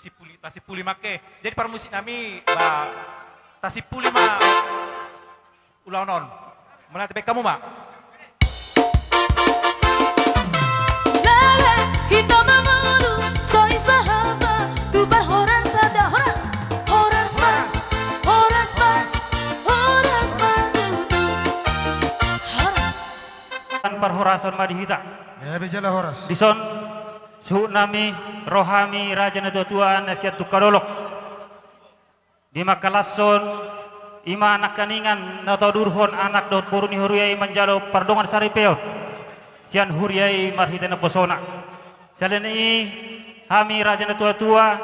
simpuli, tasimpuli ma angke. Jadi, parmusik nami, ba, tasimpuli ma ulaon on. Mauliate baen hamu ma. Lele, hita mangolu, soi sahata, tu parhorasan sada, horas, horas ma, horas ma, horas ma tutu. Horas. Kan parhorasan ma di hita. Ya, be jala horas. Dison, suhut nami, roha nami, raja na tua-tua, na sian tungka dolok. Di mangkalashon, i ma nangkiningan na taudurhon anak dohot boru ni huria i manjalo pardongan saripeon sian huria i marhite naposona. Selain i, hami raja na tua-tua,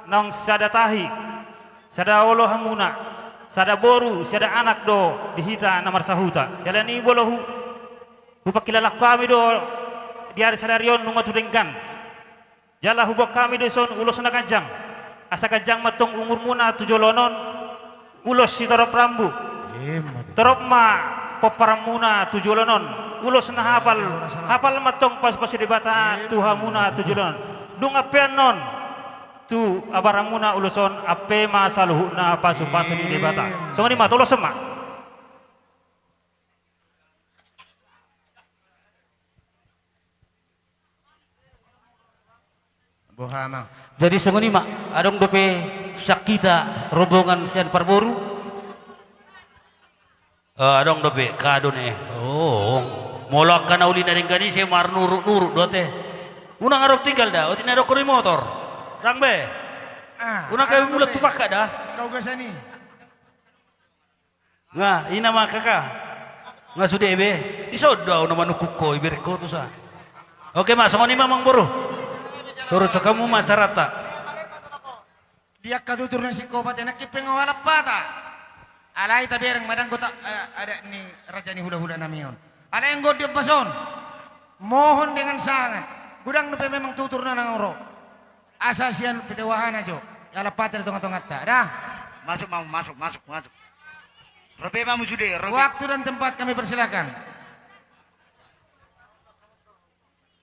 naung sada tahi, sada olo hamuna, sada boru, sada anak do di hita na marsahuta. Selain i, molo hu-, hupangkilala hami do di ari sadari on nunga tu denggan. Jala huboan hami do dison ulos na ganjang. Asa ganjang ma tong umurmuna tu joloan on, ulos sitorop rambu. Ima tutu. Torop ma pomparanmuna tu joloan on, ulos na hapal, ima tutu. Hapal ma tong pasu-pasu Debata tu hamuna tu joloan on. Ima tutu. Dung ampean on tu abaranmuna ulos on, ampe ma saluhutna pasu-pasu ni Debata. Ima tutu. Songon i ma, toloshon ma. Boha, amang? Jadi songon i ma, adong dope sian hita rombongan sian parboru? Eh, adong dope, kado ne. Oh, molo angka na uli na denggan i sai marnurut-nurut do ate. Unang adong tinggal da, otik na didok di motor. Ndang be. Ah, unang gabe mulak tu pangka da. Kau gasan i. Nga, i nama kaka. Nga sude be. Dison do au na manungkun ho, ibereng ho tusa. Oke ma, songon i ma, amangboru. Turutshon hamu ma acaranta. Di angka tutur na singkopat i nangkin pe nga hualap hata. Alai tabereng ma, ndang godang, eh, adat ni raja ni hula-hula nami on. Alai anggo di ombas on, mohon dengan sangat. Godang dope memang tutur na naeng ro. Asa sian pite wahana jo, ialap hata di tonga-tonganta da. Masuk ma, masuk, masuk, masuk. Ro pe ma hamu sude, ro pe. Waktu dan tempat kami persilakan.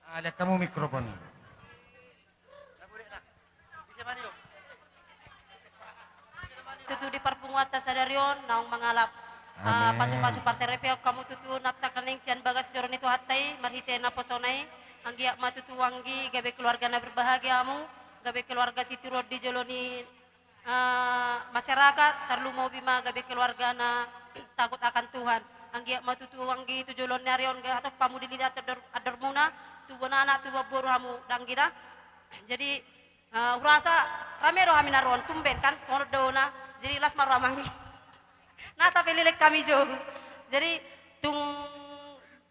Ah, lean hamu mikrofon. Tutu di parpunguanta sadari on naung mangalap, ah, amin, pasu-pasu parsaripeon hamu tutu nangkining sian bagas joro ni Tuhanta i marhite naposona i. Anggiat ma tutu anggi gabe keluarga na berbahagia hamu, gabe keluarga sitiruon di jolo ni, eh, masyarakat, tarlumobi ma gabe keluarga na takut akan Tuhan. Anggiat ma tutu anggi tu joloan ni ari on gabe hatop hamu dilili andor-, andormuna, tu bona anak, tu bona boru hamu da anggi da. Jadi, Eh, hurasa rame do hami na ro on, tumben kan, songon on do na. Jadi las ma roha, amang. Na tapeleleng hami jo. Jadi tung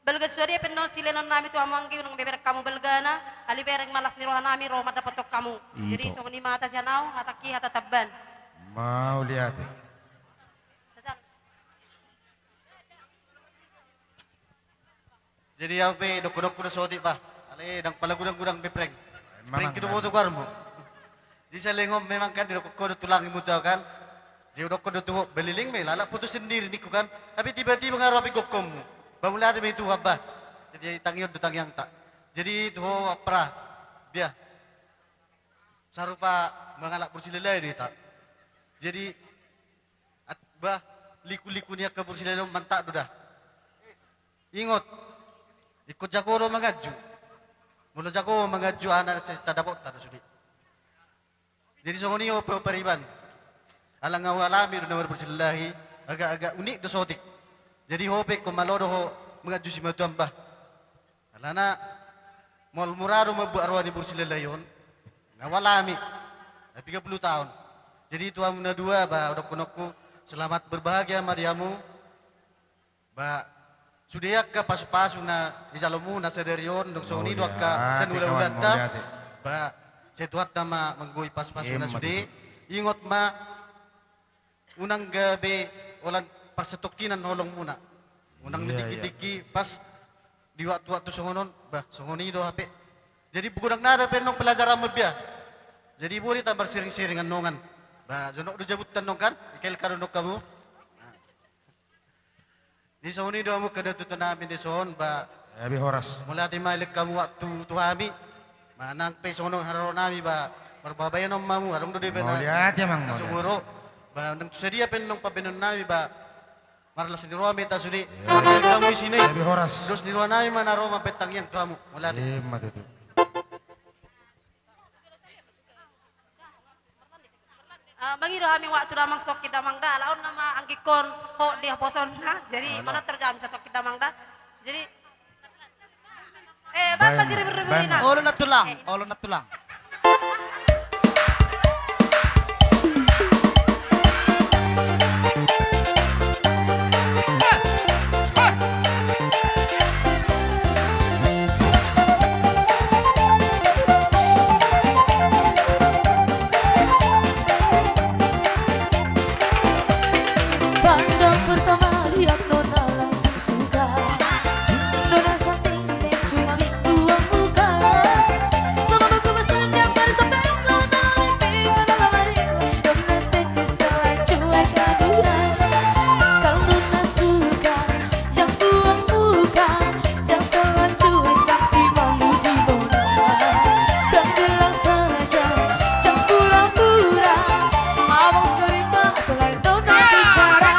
balga sude pe annon silehonon nami tu hamu anggi, unang be bereng hamu balgana, alai bereng ma las ni roha nami ro mandapothon hamu. Jadi songon i ma hata sian au, hatangki hata tamban. Mauliate. Jadi au pe dohononku do saotik bah. Alai ndang pala gudang-gudang be, Preng. Preng, ke do boto goarmu. Jadi saleleng on memang kan didokkon ho do tulang i mutu au kan. Jadi hudokkon do tu ho, beleleng ma i, lalap putus sendiri ningku kan. Tapi tiba-tiba nga ro hapinggokkonmu. Bah, mauliate ma i tu Tuhan bah. Jadi tangiang do tangiangta. Jadi tu ho, Apra, biar sarupa mangalap boru Silalahi do hita. Jadi At-, bah, liku-liku ni angka boru Silalahi on mantap do da. Ingot, ingkon jago do manganju. Molo jago manganju, anak na tadapotta do sude. Jadi songon i ho pe, ho pariban. Ala nga hualami do na marboru Silalahi, agak-agak unik do saotik. Jadi ho pe ingkon malo do ho manganju simatuam bah. Alana molo mura do mambuat roha ni boru Silalahi on, na hualami, na piga pulu taon. Jadi tu hamu na dua, bah, dohononku, selamat berbahagia ma di hamu. Bah, sude angka pasu-pasu na dijalomu na sadari on, dung songon i do angka sian hula-hulanta. Bah, sai Tuhanta ma manggohi pasu-pasuna sude. Ingot ma, unang gabe holan parsatongkinan holongmuna. Unang ditingki-tingki pas di waktu-waktu songon on, bah, songon i do hape. Jadi begodang nada pe nong pelajaran mabia. Jadi boi hita marsiring-siring annon. Bah, jonok do jabunta annon kan? Ikel ka do nong hamu. Di songon i do hamu angka datutu nami di son, bah. Gabe horas. Mauliate ma lehon hamu waktu tu hami. Manang pe songon on haroro nami, bah, marbabaenon ma hamu, adong do dope na. Mauliate, Amang, mauliate. Sumuro, bah, nang tu sadia pe nong pambaenon nami, bah, marlas ni roha ma hita sude. Iya. Lehon hamu isi ni. Gabe horas. Dos ni roha nami ma na ro mambaen tangiang tu hamu. Mauliate. Ima tutu. Eh, mangido hami waktu damang satongkin damang da, ala on nama anggingkon hot di haposonna. Jadi, alah, manortor jo hami satongkin damang da. Jadi, eh, baen ma siribur-ribur ina. Olo na tulang, eh, olo na tulang. Pandang pertama lihat nona langsung suka. Nona cantik dan cumamis buang muka. Sama batu mesum yang bersepeda. Nona manis, nona setuju, setelah cuek aduan. Kau nona suka. Jang buang muka, jang setelan cuek, nanti malu di bona. Kan bilang saja, jang pura-pura. Abang terima, selain nona bicara.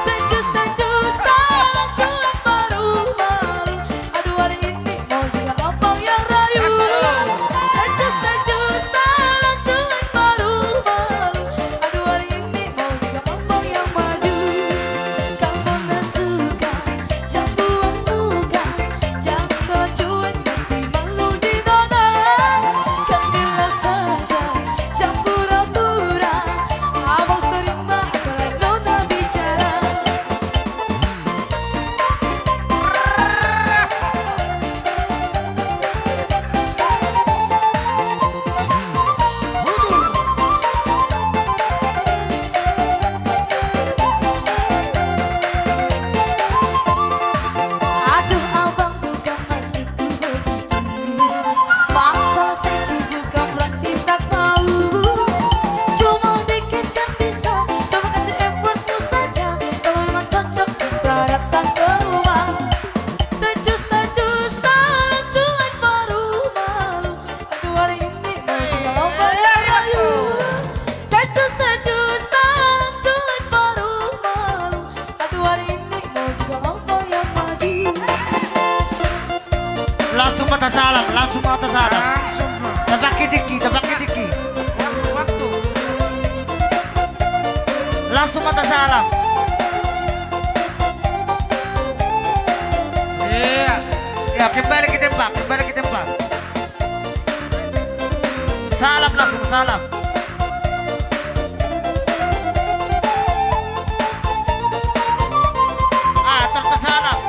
Tejus, tejus, setelan cuek, malu-malu. Aduh, hari ini mau juga abang yang rayu. Tejus, tejus, setelan cuek, malu-malu. Aduh, hari ini mau juga abang yang maju. Kau nona suka, jang buang muka, jang setelan cuek, nanti malu di nona. Kan bilang saja, jang pura-pura, abang terima, selain nona bicara. Aduh, abang, bukan maksudku begitu. Masalah setuju bukan berarti tak mau. Cuma dikit kan bisa. Coba kasih effortmu saja. Kalau memang cocok, bisa datang ke rumah. Tejus, tejus, setelan cuek, malu-malu. Aduh, hari ini mau juga abang yang rayu. Tejus, tejus, setelan cuek, malu-malu. Aduh, hari ini mau juga abang yang maju. Langsung ma tasalam, langsung ma tasalam. Langsung ma. Tapakke tingki, tapakke tingki. Waktu, waktu. Langsung ma tasalam. Iya. Ya, kembali ke tempat, kembali ke tempat. Salam langsung, salam. Ah, terus salam.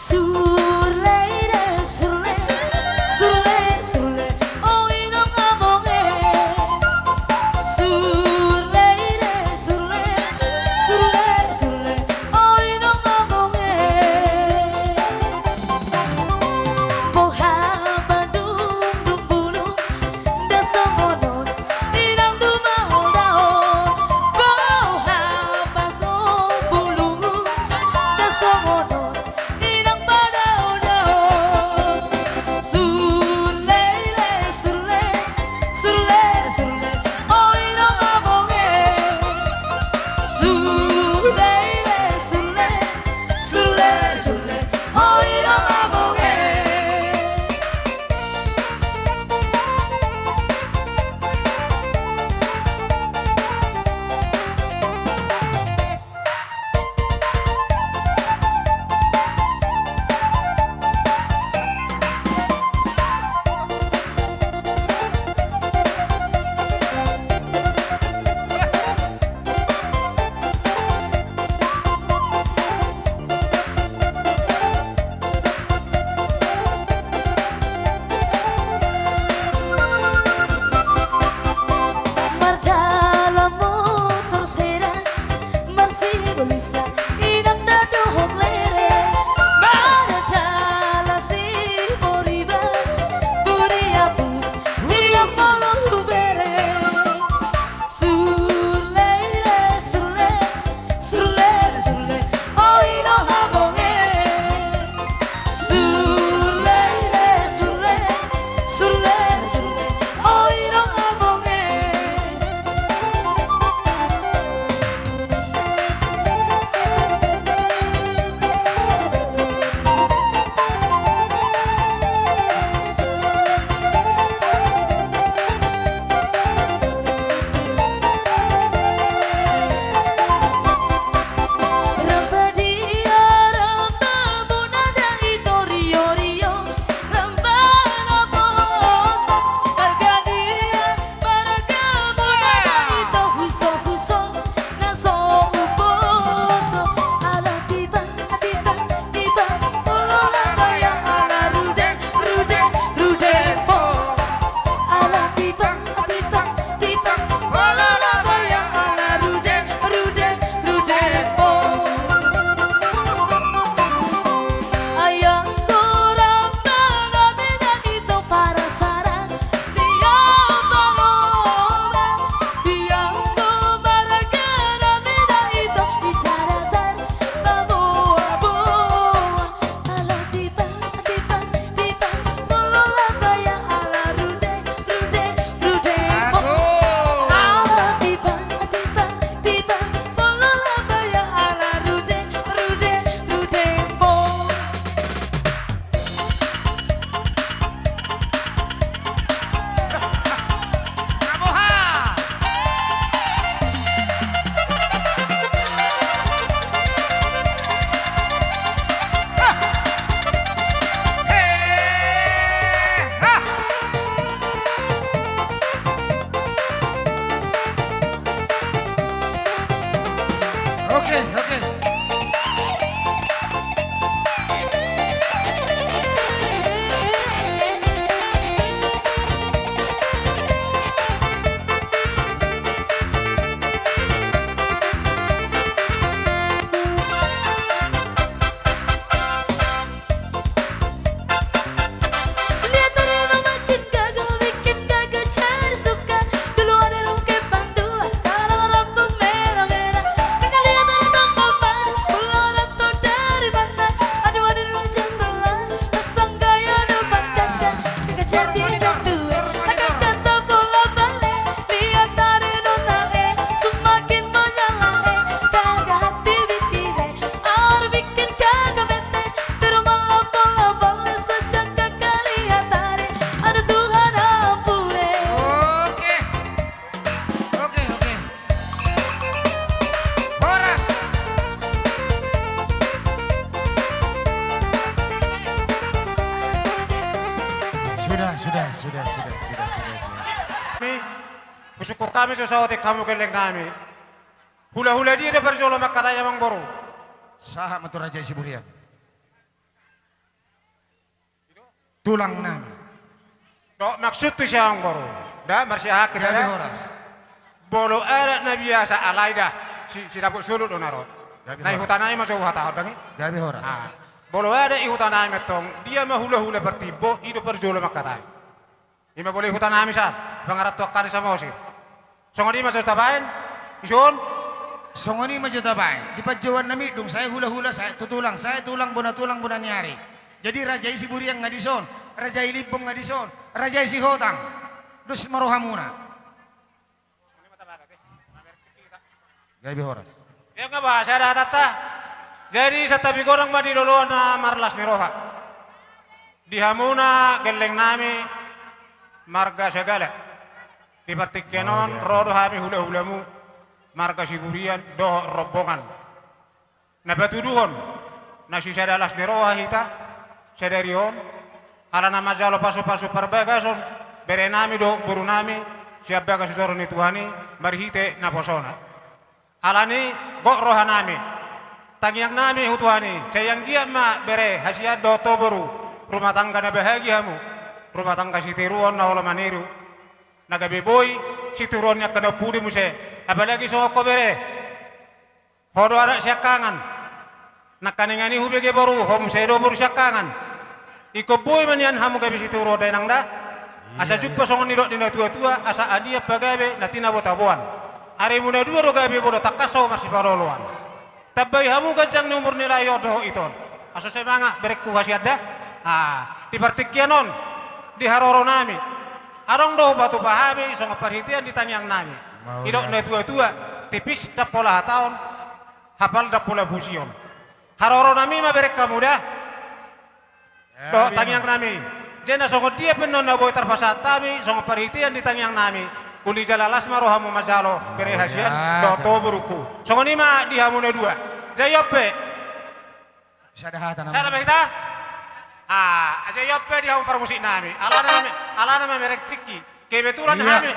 Surlei re, surlei, surlei, surlei, o inong among e. Surlei re, surlei, surlei, surlei, o inong among e. Sudah, sudah, sudah, sudah, sudah, sudah. Hami, husungkun hami so saotik hamu gelleng nami. Hulahula dia do parjolo mangkatai, amangboru? Sahat ma tu raja i Siburian. Tulang nami. Dok maksudhu sian, amangboru. Da, marsiahaan hita. Gabe da horas. Molo adat na biasa alai da. Si, si dapot sulut do na ro. Gabe horas. Na i huta nami ma so huhatahon dang i. Gabe horas. Ah. Molo adat i huta nami antong, dia ma hulahula partimbo, i do parjolo mangkatai. I ma molo i huta nami sa, pangarantoan hami Samosir. Songon i ma jo tabaen, ison? Songon i ma jo tabaen. Di panjouan nami dung, sai hulahula, sai tu tulang, sai tulang bona tulang bona ni ari. Jadi raja i Siburian nga dison, raja i Limbong nga dison, raja i Sihotang. Dos ma rohamuna. Gabe horas. Ia nga ba sada hatanta. Jadi santabi godang ma di loloan na marlas ni roha. Di hamuna gelleng nami marga Sagala. Di partingkian on ro do hami hulahulamu marga Siburian dohot rombongan. Na patuduhon na sisada las ni roha hita sadari on, ala na manjalo pasupasu parbagason bere nami dohot boru nami sian bagas joro ni Tuhan i marhite naposona. Alani gok roha nami, tangiang nami tu Tuhan i, sai anggiat ma bere hasian dohot ho boru, rumah tangga na bahagia hamu, rumah tangga sitiruon na olo maniru, na gabe boi sitiruon ni angka na umpudi muse, apalagi songon ho bere. Ho do anak siangkangan. Nangkaningan i hubege boru, ho muse do boru siangkangan. Ingkon boi ma nian hamu gabe sitiruon da, inang da. Asa jumpa songon nidok ni natuatua, asa adian pagabe na tinabotaboan. Arimu na dua do gabe bodo tangkas ho marsipaloloan. Tambai hamu ganjang ni umur ni lae on dohot ito on. Asa semangat berengku hasian da. Ah, di partingkian on, di haroro nami. Adong do hupatupa hami songon parhitean ni tangiang nami. Didok natuatua, tipis ndang pola hataon, hapal ndang pola pujion. Haroro nami ma bereng hamu da. Dohot tangiang nami. Jala songon dia pe annon na boi tarpasahat hami songon parhitean ni tangiang nami, uli jala las ma rohamu manjalo bere hasian dohot ho borungku. Songon i ma di hamu na dua. Jala i on pe. Sada hata nama. Sada ma hita. Ah, jala i on pe di hamu parmusik nami. Alana ma, alana ma mereng tingki. Kebetulan hami.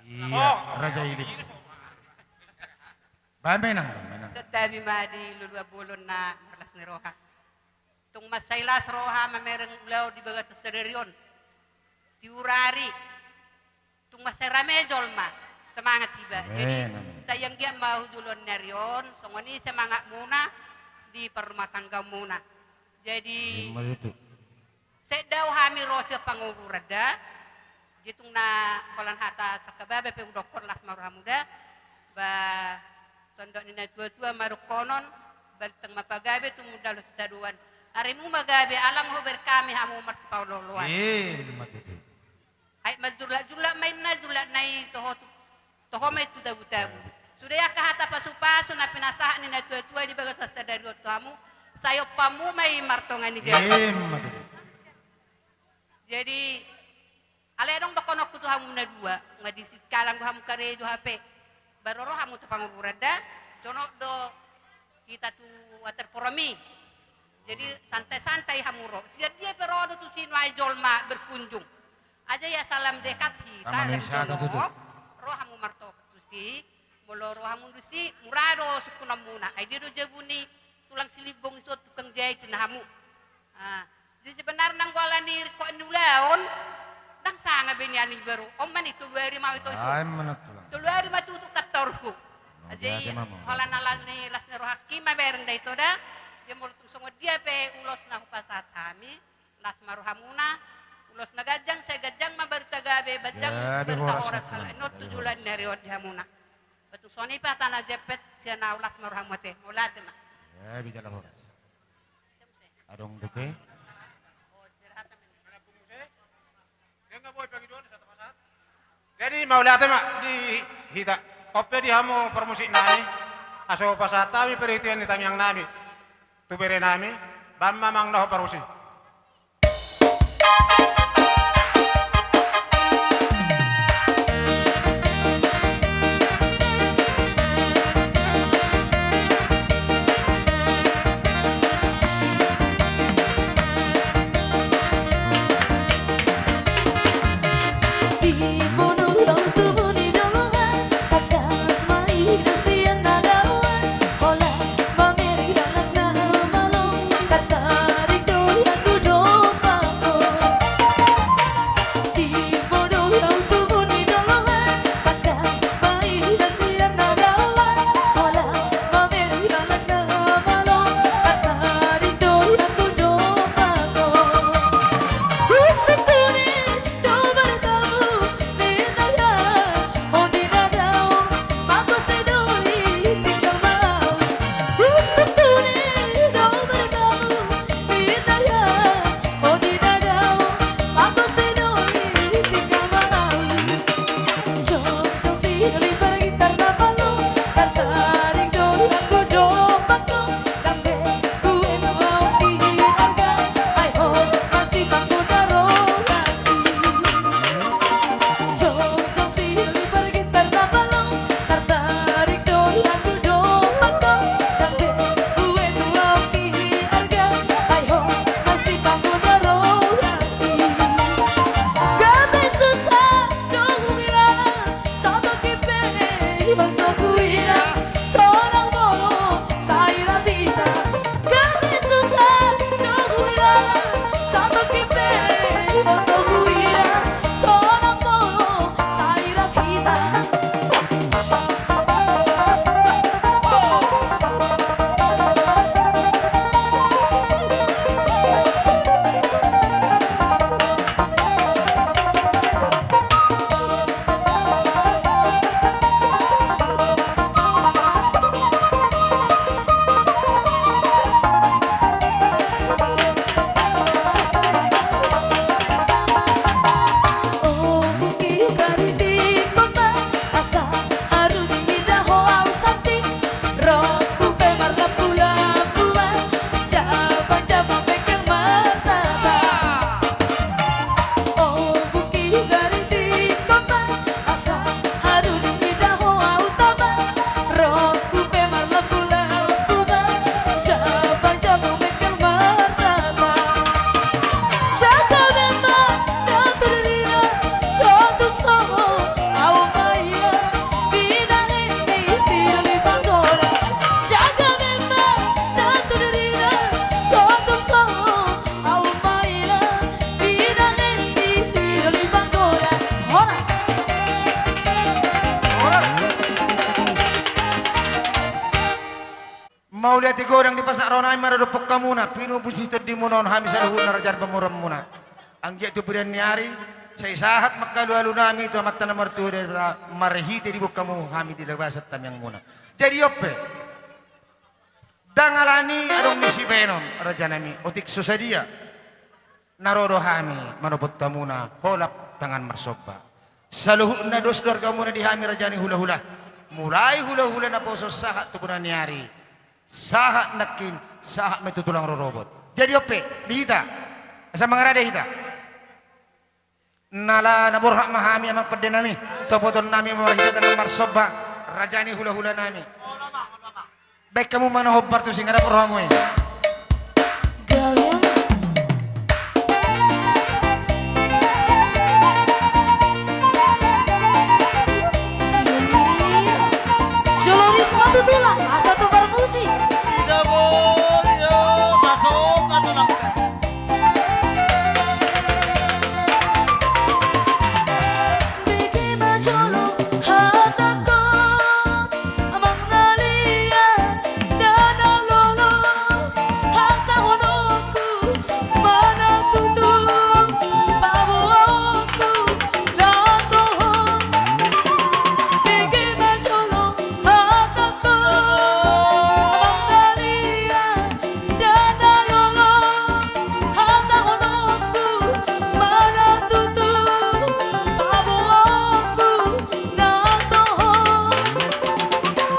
Iya, raja i Limbong. Baen ma inang, baen ma inang. Santabi ma di loloan bolon na marlas ni roha. Tung mansai las roha mamereng ulaon di bagasan sadari on. Tiur ari. Tung mansai rame jolma, semangat iba. Jadi sai anggiat ma tu joloan ni ari on songon i semangatmuna di parrumahtanggaonmuna. Jadi sai do hami ro sian Panguburan da. Jadi tung na holan hata sangkababa pe hudokkon, las ma rohamu da. Ba songon nidok ni natuatua ma dohonon, balintang ma pagabe tumundalhon sitadoan. Arimu ma gabe, ala ma hubereng hami hamu marsipaloloan. Ima tutu. Ai manjullakjullak ma inna jullakna i tu ho tu, tu ho ma i tu tabutabu. Sude angka hata pasupasu na pinasahat ni natuatua di bagasan sadari on tu hamu, sai ompamu ma i martonga ni jabu. Ima tutu. Jadi alai adong dohononku tu hamu na dua, nga di singkalang do hamu karejo hape. Baru ro hamu tu Panguburan da, jonok do hita tu Waterforum i. Jadi santai-santai hamu ro. Sian dia pe ro do tusi nuaeng jolma berkunjung. Aja ia salam dekat hita, jonok ro hamu martopak tusi. Molo ro hamu tusi, mura do sungkunonmuna. Ai dia do jabu ni tulang si Limbong i, so tukang jait ninna hamu. Ah, jadi sebenarna anggo ala ni ringkot ni ulaon, ndang sanga be nian iba ro. On ma ni tolu ari ma au ito ison. Tolu ari ma tutu kantorhu. Jadi holan ala ni las ni rohangki ma bereng da ito da. Jadi molo tung songon dia pe ulos na hupasahat hami, las ma rohamuna. Ulos na ganjang sai ganjang ma barita gabe, ganjang barita horas, ala ni on tu joloan ni ari on di hamuna. Ba tung songon i pe hata na jempek sian au, las ma rohamu ate. Mauliate ma. Gabe jala horas. Adong dope. Jadi mauliate ma di hita. On pe di hamu parmusik nami, asa hupasahat hami parhitean ni tangiang nami tu bere nami, baen ma amang dohot parmusik. Godang dipasahat rohanami maradophon hamuna, pinombusi tondimuna on hami saluhutna raja ni pamoruonmuna. Anggiat tu pudi ni ari, sai sahat mangkalualu nami tu Amanta na martua Debata marhite diboan hamu hami di bagasan tangiangmuna. Jadi on pe, ndang alani adong ni sibahenon, rajanami, otik so sadia na ro do hami manophon hamuna holan tangan marsomba. Saluhutna dos do argamuna di hami raja ni hulahula. Mulai hulahula naposo sahat tu bona ni ari, sahat nangkin, sahat ma tu tulang rorobot. Jadi on pe, di hita, asa mangarade hita. Na laho na borhat ma hami amang pandenami, topotonnami ma marhite tangan marsomba, raja ni hulahulanami. Baen hamu ma na hombar tusi, nga dapot rohamu i. Jolo risma tu tulang, asa tu parmusik. Ida bolio, masuk ka tulang. Bege ma jolo hatangkon, amang na liat, ndada lolo, hatahononku, mana tutu, paboaonku, na toho. Bege ma jolo hatangkon, amang na liat, ndada lolo, hatahononku, mana tutu, paboaonku, na toho.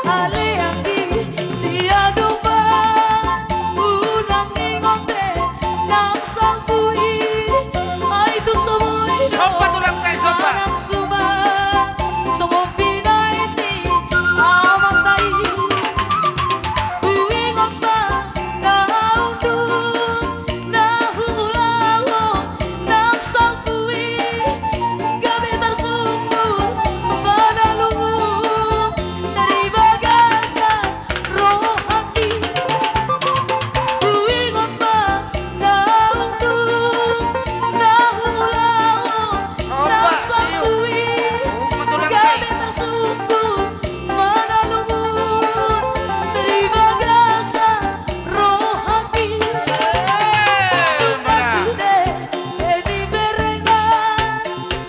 Ale anggi sian domba, unang ingot be nang salpu i, ai tung so boi do. Somba tulang nai, somba. Manang suman songon binahen ni amanta i. Huingot ma naung dung na huulahon nang salpu i, gabe tarsungkun manalungun di bagasan rohangki. Huingot ma naung dung na huulahon nang salpu i, gabe tarsungkun manalungun di bagasan rohangki. Tung sude, e, diberengan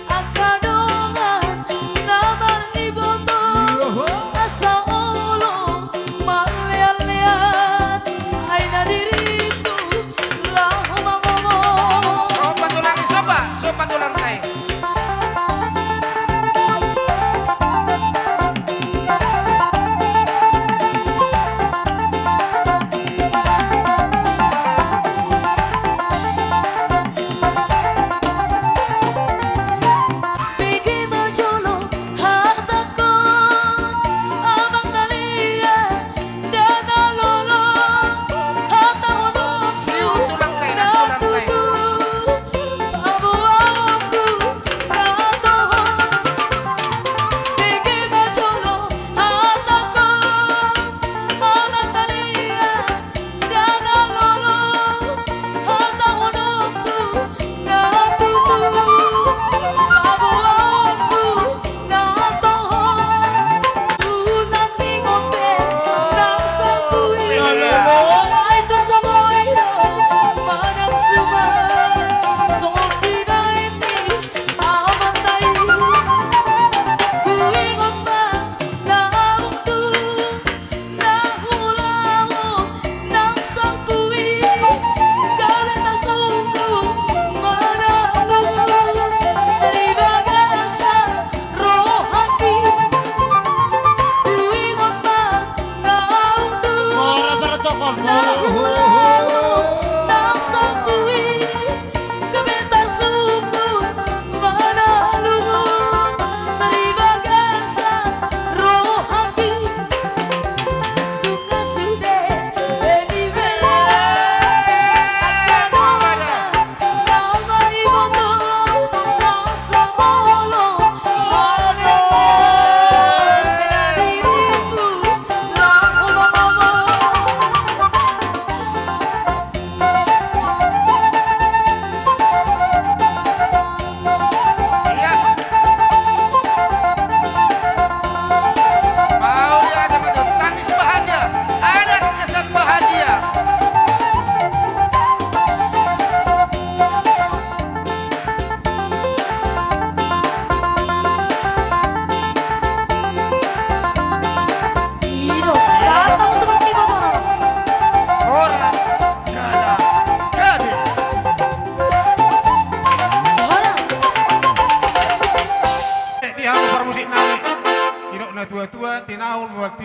angka dongan na mariboto, asa olo marleanlean, ai na diringku laho mangomong. Somba tulang i, somba, somba tulang nai. Bege ma jolo hatangkon, amang na liat, ndada lolo, hatahononku, na tutu, paboaonku, na toho. Bege ma jolo hatangkon, amang na liat, ndada lolo, hatahononku, na tutu, paboaonku, na toho. Unang ingot be nang salpu i, ai tung so boi do, manang suman songon binahen ni amanta i. Huingot ma naung dung na huulahon nang salpu i, gabe tarsungkun manalungun di bagasan rohangki. Huingot ma naung dung na huulahon nang salpu i, gabe tarsungkun manalungun di bagasan rohangki. Nunga sude, e, diberengan angka dongan na mariboto, asa olo marleanlean, e, na diringku laho mangomong.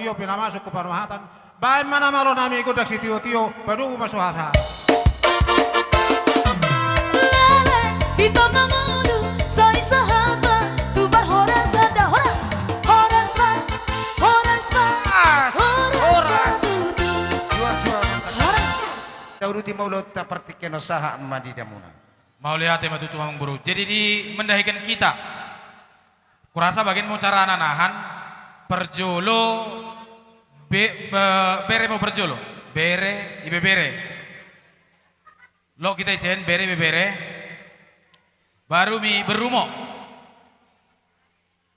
Tio pe na masuk tu parrohatan. Baen ma na malo nami gondang sitiotio, padomu ma suhasa. Lele, di tonga ngolu, sai sahat ma, tu parhorasan da horas, horas ma, horas ma, horas, horas ma tutu. Jual, jual. Horas. Tauduti ma ulaonta, partingkian on sahat ma di damuna. Mauliate ma tutu amangboru. Jadi di mendahikan kita. Kurasa bagen mo carana nahan, parjolo be-, be-, bere mo parjolo, bere, ibebere. Lo kita isen, bere, ibebere. Baru mi berru mo.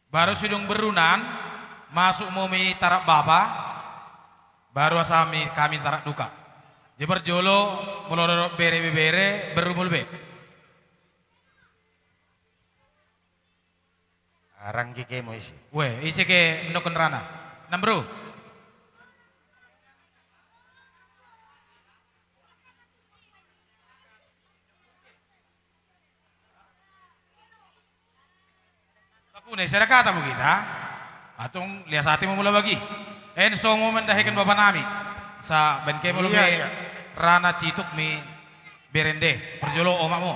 Baru sidung berrunan, masuk mo mi tarak bapa, baru asa mi kami tarak duka. Jadi parjolo, molo dok bere, ibebere, berru molo be. Arang ke ke mo isi. Weh, ise ke mendokken rana. Nambru. Bakune, sada kata mo kita. Antong lias ate mo mula bagi. En so mo mendahikan bapa nami. Sa baen ke molo be. Iya, iya. Rana cituk mi berende. Parjolo omak mo.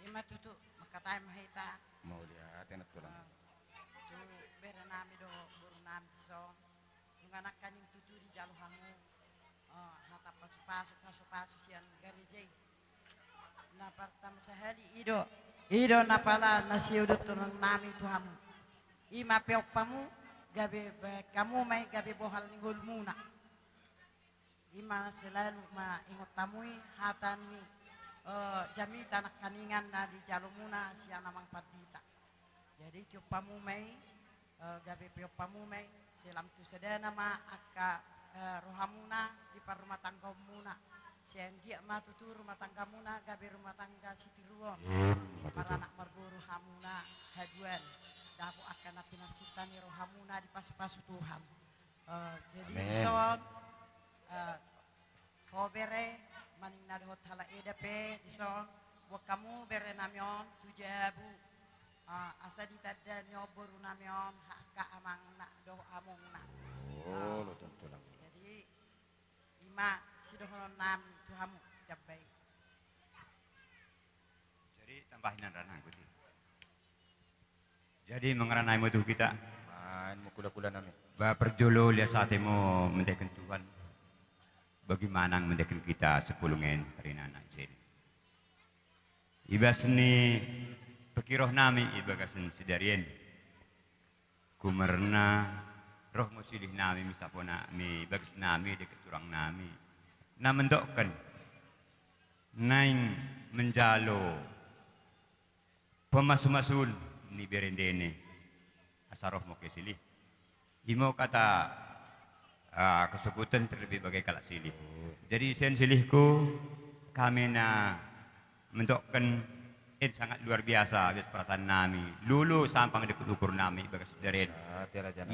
Ima tutu, mangkatai ma hita. Mauliate nantulang. Eh, tu bere nami dohot boru nami dison. Nunga nangkaning tutu dijalo hamu, eh, hata pasupasu, pasupasu sian gareja i. Na partama sahali i do, i do na pala na siuduthon nami tu hamu. Ima peop hamu, gabe baen hamu ma i gabe bohal ni ngolumuna. Ima selalu ma ingot hamu i hata ni, eh, jamita nangkaningan na dijalomuna sian amang pandita. Jadi tiop hamu ma i, eh, gabe peop hamu ma i, sai lam tu sadana ma angka, eh, rohamuna di parrumatanggaonmuna. Sai anggiat ma tutu rumatanggamuna gabe rumatangga sitiruon. Ima tutu. Maranak marboru hamuna haduan. Dapot angka na pinarsinta ni rohamuna dipasupasu Tuhan. Eh, jadi dison, eh, ho bere, maning na dohot halak eda pe dison, boan hamu bere nami on tu jabu. Eh, asa ditanda ni on boru nami on, angka amangna dohot amongna. Oh, eh, lo tulang. Jadi, ima sidohonon nami tu hamu, jambai. Jadi, tambahi na rana anggo i. Jadi, mangaranai ma tutu hita. Baen ma kula-kula nami. Ba parjolo lias ate mo mendahikan Tuhan. Bagi manang mendahikan hita sampulung en, karinana isen. Ibas ni pingkiron nami, ibagasan sadari en. Kumarna, roh ma silih nami, misapo nami, bagas nami, deket tulang nami. Na mendokken. Naeng menjalo. Pamasu-masuon ni berendena. Asa roh ma ke silih. Ima hata, ah, kesukutan terlebih bagi halak silih. Jadi isen silihku, kami na mendokken en sangat luar biasa, biasa perasaan nami. Lolo sampang deket ukur nami, bagas daren.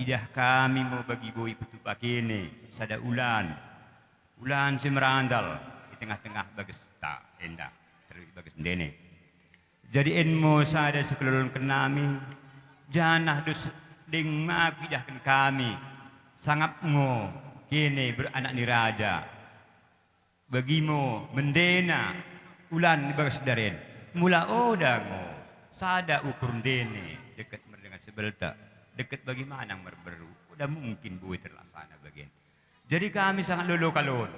Idah kami mo bagi boi pitupa kene, sada ulan. Ulan simarandal, di tengah-tengah bagasta, enda, terlebih bagas ndene. Jadi en mo sada sikololonken nami, janah dos deng ma huidahken kami, sangap ngo kene beranak ni raja. Bagi mo mendena ulan ni bagas daren, mula oda ngo sada ukur ndene deket mardengan sebelta, deket bagi manang marberu, oda mungkin boi terlaksana bagian. Jadi kami sangat lolo kalon.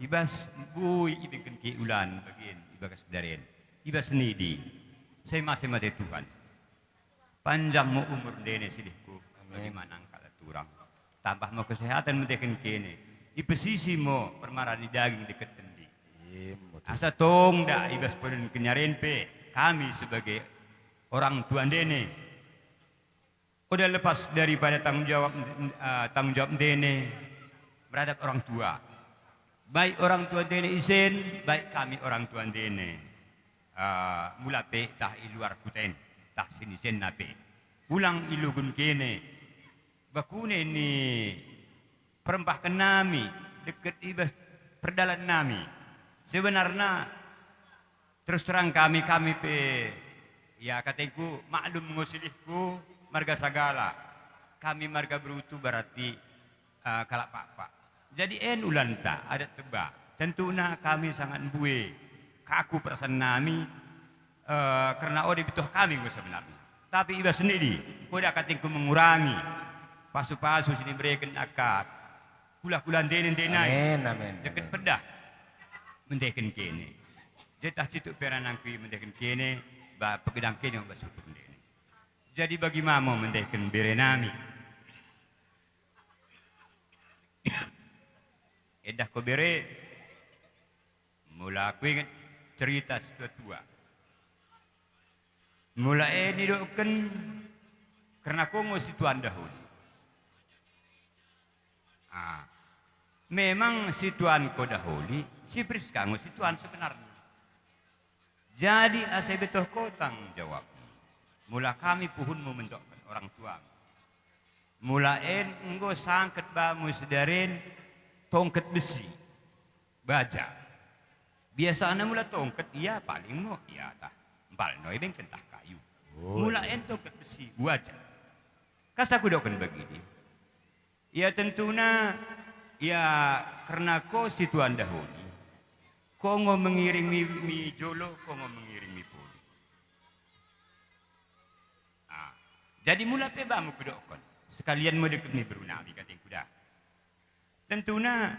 Ibas boi ibengken ke ulan bagian, ibagas daren. Ibas nidi. Sai mase mate Tuhan. Panjang mo umur ndene silihku. Amin. Bagi manang halak turang. Tambah mo kesehatan mendeken kene. Ipesisi mo permara ni daging deket tendi. Asa tong da ibas podan kenyaren pe. Kami sebagai orang tua ndene. Oda lepas daripada tanggung jawab, eh, tanggung jawab ndene terhadap orang tua. Baik orang tua ndene isen, baik kami orang tua ndene. Eh, mula pe tah i luar huta en, tah sian isen na pe. Ulang ilogon kene. Bakune ni perembahken nami, deket ibas perdalan nami. Sebenarna, terus terang kami, kami pe Ya, katengku, maklum ngo silihku, marga Sagala. Kami marga Berutu berarti, eh, kalak Pakpak. Jadi, en ulanta, adat Toba. Tentuna kami sangat mbue, kaku perasaan nami, eh, karena ode bitoh kami ngo sebenarnya. Tapi iba sendiri, poda katengku mengurangi pasu-pasu sini bereken angka kula-kula ndene-ndene nai. Amen, amen, deket amen. Pedah. Mendeken kene. Jadi tah cituk peranangku i mendeken kene, ba pegedang kene ba syukur ndene. Jadi bagi mamo mendeken bere nami. Endah ko bere, mula kuinget cerita situa-tua. Mula e nidokken, karena ko ngo situan daholi. Ah, memang situan ko daholi, si Priska ngo situan sebenarnya. Jadi asa ibetoh ko tanggung jawab. Mula kami puhunmu mendokken orang tuamu. Mula en enggo sangket bamu sidaren tongket besi. Baja. Biasana mula tongket ia paling mo ia tah. Mbal no i bengken tah kayu. Oh, mula iya. En tongket besi, baja. Kasa kudokken bagini. Ia tentuna, ia karena ko situan daholi. Ko ngo mengiring mi, mi jolo, ko ngo mengiring mi poli. Ah, jadi mula pe bamu kudokken. Sekalian mo deket mi beru nami katengku da. Tentuna,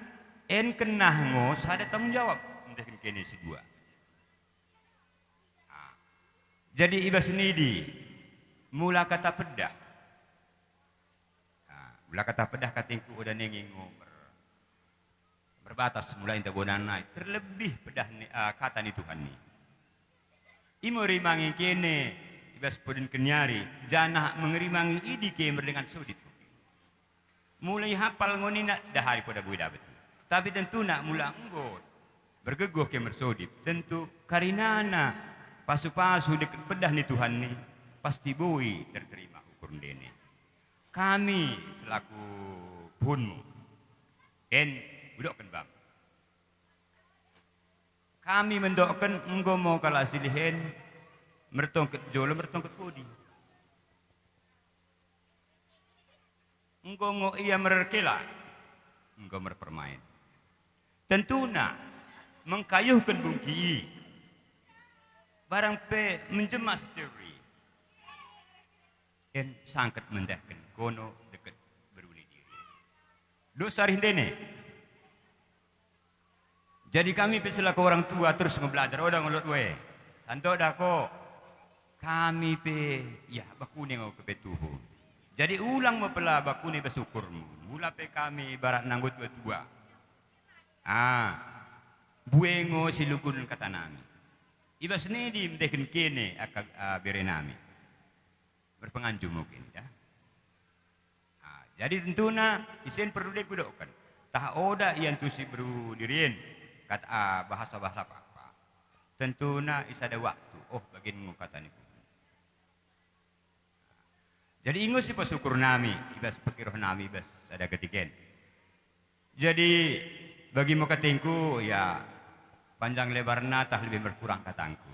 en kennah ngo sada tanggung jawab, mendeken kene sidua. Ah, jadi iba sendiri, mula kata pedah. Ah, mula kata pedah katengku oda nenge ngo mer-, merbatas mula inta bonana, terlebih pedah ni, ah, kata ni Tuhan ni. Imo rimangi kene, ibas podin keniari, janah mengerimangi idi ke merdengan sodit. Mulai hapal ngo ninna dahari poda boi dapet. Tapi tentuna mula enggo bergegoh ke mersodip, tentu karinana pasu-pasu deket pedah ni Tuhan ni, pasti boi terterima ukur ndene. Kami selaku puhunmu, en, udokken bam. Kami mendokken enggo mo kalak silihen, mertongket jolo, mertongket podi. Enggo ngo ia merkela, enggo merpermaen. Tentuna, mengkayuhken bungki i, barang pe menjemas teori. En sangket mendahken kono deket beruli diri. Dosa rih ndene. Jadi kami pe selaku orang tua terus ngo belajar, oda ngo lot we. Santo da ko. Kami pe, ya, bakune ngo kepe tuhu. Jadi ulang mo pela bakune basukurmu. Mula pe kami ibarat nanggo tua-tua. Ah, bue ngo silugun kata nami. Ibas ni di mendeken kene angka, ah, bere nami. Berpenganju mungkin, ya. Nah, jadi tentuna isen perlu dek kudokken. Tah oda ian tu si beru dirian kata, ah, bahasa-bahasa apa-apa. Tentuna isada waktu, oh, bagian ngo kata ni. Jadi ingo si pasukur nami, ibas pekiro nami, ibas sada ketiken. Jadi bagi mo katengku, ya, panjang lebarna tah lebih berkurang katangku.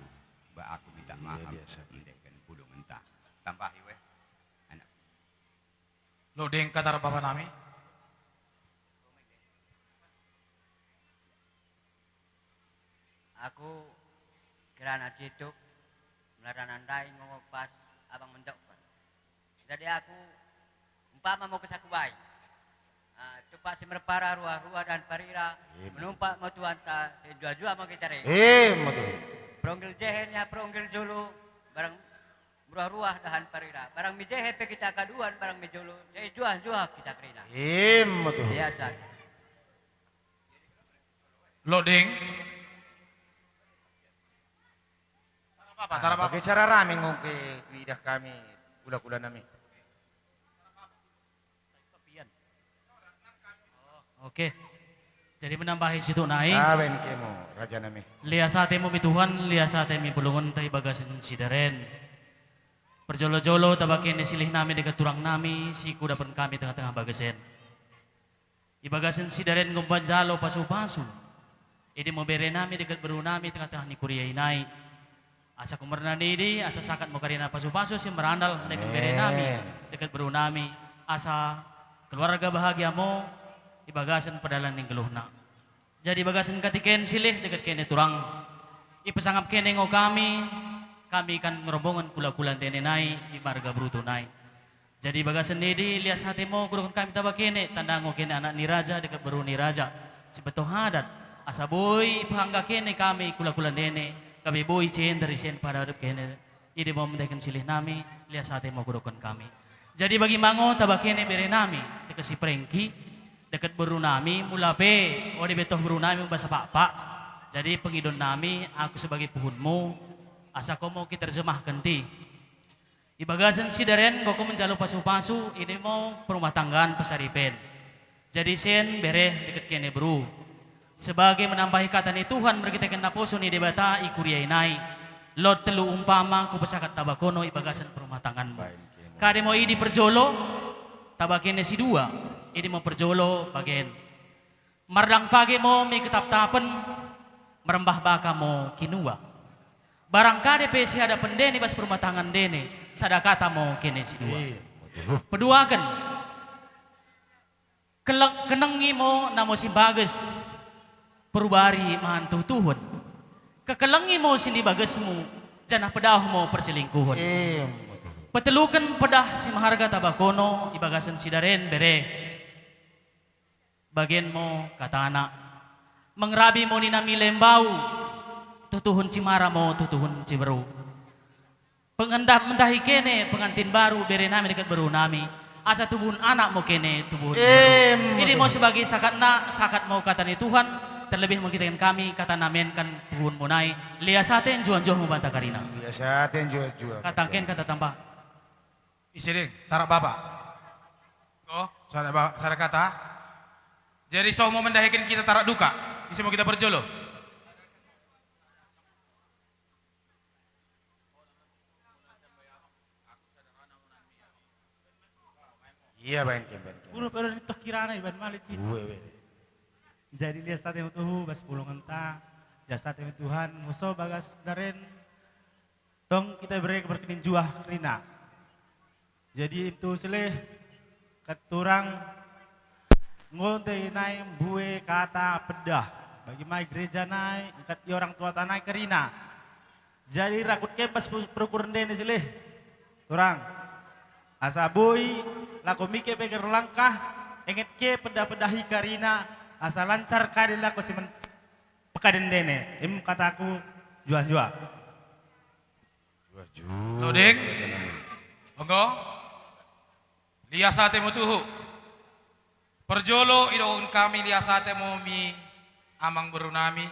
Ba aku minta maaf, mendeken bulung entah. Tambahi we. Anak. Lodeng katar bapa nami. Aku kirana cituk melaranandai mengompas abang mendokken. Jadi aku umpat ma mo kesakubai. Ah, tumpak si merpara ruah-ruah dan parira. Menumpak mo Tuhanta, juah-juah mo kita re. Ima tutu. Pronggil jehe nia pronggil jolo, barang ruah-ruah dahan parira. Barang mijehe pe kita kaduan, barang mijolo, jadi juah-juah kita kerina. Ima tutu. Biasa. Lodeng. Apa, apa, apa? Pakai cara rame ngoke kuidah kami, kula-kula nami. Oke. Jadi menambahi situ nai. Awen kemo, raja nami. Lias ate mu mi Tuhan, lias ate mi bulungan ta i bagasan sidaren. Perjolo-jolo tabake ni silih nami deket turang nami, si kudapon kami tengah-tengah bagasen. Di bagasen sidaren ngomba jalo pasu-pasu. Ede mo bere nami deket beru nami tengah-tengah ni kuria i nai. Asa kumarna ni i, asa sahat ma karina pasupasu sian barandal, denggan bere nami, denggan boru nami, asa keluarga bahagia ma i bagasan pardalanan ni ngoluna. Jadi bagasan hatingkian sileh, denggan kene turang, dipasangap kene nang hami, hami kan rombongan hulahula ni dene nai, di marga Brutu nai. Jadi bagasan i, lias ate ma hudokhon hami taba kene, tanda nang kene anak ni raja, denggan boru ni raja, sibetong adat, asa boi pahangga kene hami hulahula ni dene, gabe boi sian dari sian pahadap kene. I do ma mandahiken sileh nami, lias ate ma hudokhon hami. Jadi bagi ma nang taba kene bere nami, denggan si Prengki, denggan boru nami, mula pe olo diboto boru nami bahasa Pakpak. Jadi pangidoan nami, ahu sebagai puhunmu, asa ho ma huterjemahkan i. Di bagasan sidarion, ho manjalo pasupasu, i do ma parrumatanggaan, pasaripeon. Jadi sian bere, denggan kene boru, sebagai menambahi kata ni Tuhan marhitehite naposo ni Debata i kuria i nai, lot tolu umpama hupasahat taba ho i bagasan parrumatanggaanmu. Baik, kene. Kade ma i di parjolo, taba kene sidua, i do ma parjolo bagen. Mardang page ma hami ketaptapen, marambah baka ma kinua. Barang kade pe sihadapan dene, bas parrumatanggaan dene, sada kata ma kene sidua. Iya, betul. Paduaken. Keleng-, kenengi ma na masibagas, parubari mantuhtuhon. Kekelengi ma sian di bagasmu, janah padaoh ma parselingkuhon. Em, betul. Pateluken, pedah simaharga taba ho i bagasan sidarion bere. Bagen ma hatana. Mangrabi ma ninna milembau, tuhtuhon cimara ma tuhtuhon ciberu. Pengantin, mandahi kene pengantin baru, bere nami denggan boru nami, asa tubuhon anak ma kene tubuhon boru. Em, i do ma betul. Sebagai sahatna, sahat ma hata ni Tuhan, terlebih ma hutangihon hami hata na menggantikan tubuhonmu nai, lias ate, anjuanjuan ma hubanta karina. Lias ate, anjuanjuan. Hata angka, hata tamba. Ise deng, tarak bapa. Oh, sada ba-, sada kata. Jadi so ma mandahiken hita tarak duka. Ise ma hita parjolo. Iya, baen, baen. Udah pada nitong kirana, iban male cit. Uwe, uwe. Jadi lias ate ma tutu, bas pulunganta, lias ate ma Tuhan, molo so bagas daren, tong hita bere marhite ninna juah karina. Jadi intu sileh, keturang, ngonte nai mbue kata pedah. Bagi ma i gereja nai, ingkon i orang tuata nai karina. Jadi rangkut ke bas pu-, perukuran dene sileh. Turang. Asa boi, laho mike beger langkah, enget ke pedah-pedahi karina, asa lancar kade laho simen-, pekaden dene. Im kataku juah-juah. Juah-juah. Lodeng. Monggo. Lias ate ma tutu. Parjolo, idokhon hami lias ate ma hami amang boru nami,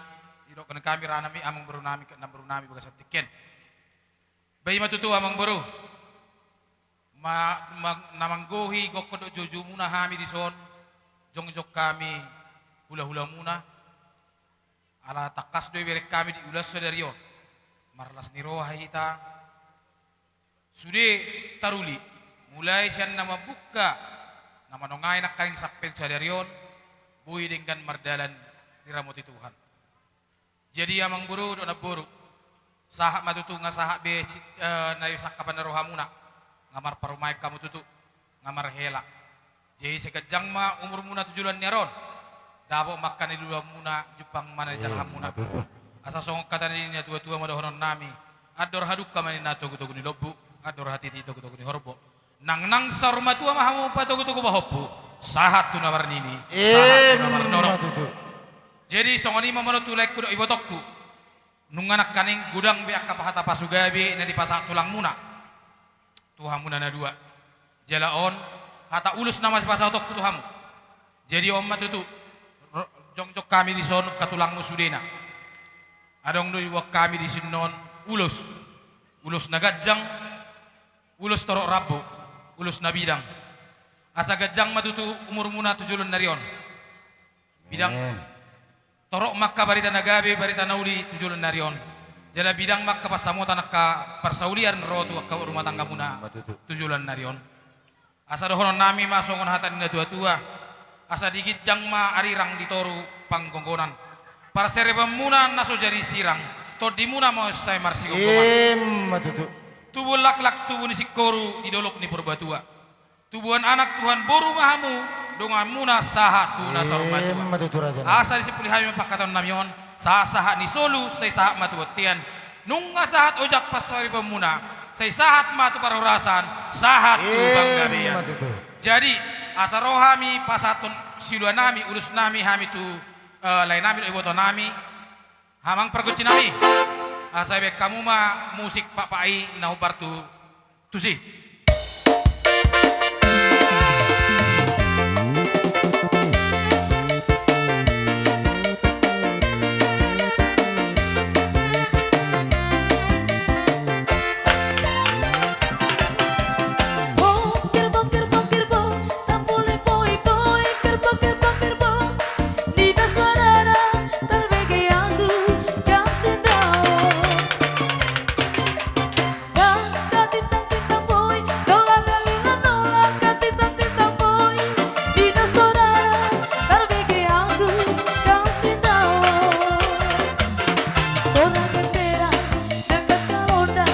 idokhon hami ra nami amang boru nami, ke enam boru nami, bagas tingki on. Ba i ma tutu amang boru. Ma-, ma-, na manggohi gokhon dohot joujou muna hami dison, jongjong hami hula-hula muna. Ala tangkas do ibereng hami di ulaon sadari on. Marlas ni roha hita. Sude taruli, mulai sian na mambuka, na manongai nangkaning sampe sadari on, boi denggan mardalan diramoti Tuhan. Jadi amang boru dohot namboru, sahat ma tutu nga sahat be ci-, eh, na i sangkapan ni rohamuna, nga marparumaen hamu tutu, nga marhela. Jadi sai ganjang ma umurmuna tu joloan ni ari on. Dapot ma angka na niluluanmuna, jumpang ma na nijalahanmuna. Iya, betul. Asa songon hata ni natua-tua ma dohonon nami. Andor hadungka ma ninna togu-togu ni lombu, andor hatiti togu-togu ni horbo. Nangnang saur matua ma hamu patogu-togu pahompu, sahat tu na marnini, sahat tu na marnono. Ima tutu. Jadi songon i ma molo tu laengku dohot ibotongku. Nunga nangkaning godang be angka hata pasugabe na dipasahat tulangmuna tu hamuna na dua. Jala on, hata ulos nama sipasahatonku tu hamu. Jadi on ma tutu, ro-, jongjong hami dison angka tulangmu sudena. Adong do diboan hami dison on ulos. Ulos na ganjang, ulos torop rambu, ulos na bidang. Asa ganjang ma tutu umurmuna tu joloan ni ari on. Bidang. Amin. Torop ma angka barita na gabe, barita na uli tu joloan ni ari on. Jala bidang ma angka pansamotan angka parsaulian ro tu angka rumah tanggamuna. Ima tutu. Tu joloan ni ari on. Asa dohonon nami ma songon hata ni natua-tua. Asa diginjang ma arirang di toru panggonggonan. Parserebanmuna na so jadi sirang. Tondimuna ma on sai marsigomgoman. Emma tutu. Tubuan laklak tubu ni singkoru di dolok ni Purbatua. Tubuan anak tubuan boru ma hamu, donganmuna sahat tu na saur matua. Emma tutu, raja. Asa disimpuli hami ma pangkataionnami on, sahat-sahat ni solu sai sahat ma tu bontean. Nunga sahat ojak parsaripeonmuna, sai sahat ma tu parhorasan, sahat tu panggabean. Emma tutu. Jadi, asa ro hami pasahathon siluanami, ulusnami hami tu, eh, laenami dohot ibotonami. Amang pargonsinami, asa dibaen hamu ma musik pakpak i na hombar tu tusi. Bongkir, bongkir, bongkir, bong. Tampul ni poipoi, kerbau, kerbau, kerbau. Di na suarana tarbege anggur dan sindao. Dang katintang tintang boi, dolar lalilan dolar katintang tintang boi. Di na suarana tarbege anggur dan sindao. Suara gendera dekat kalonda,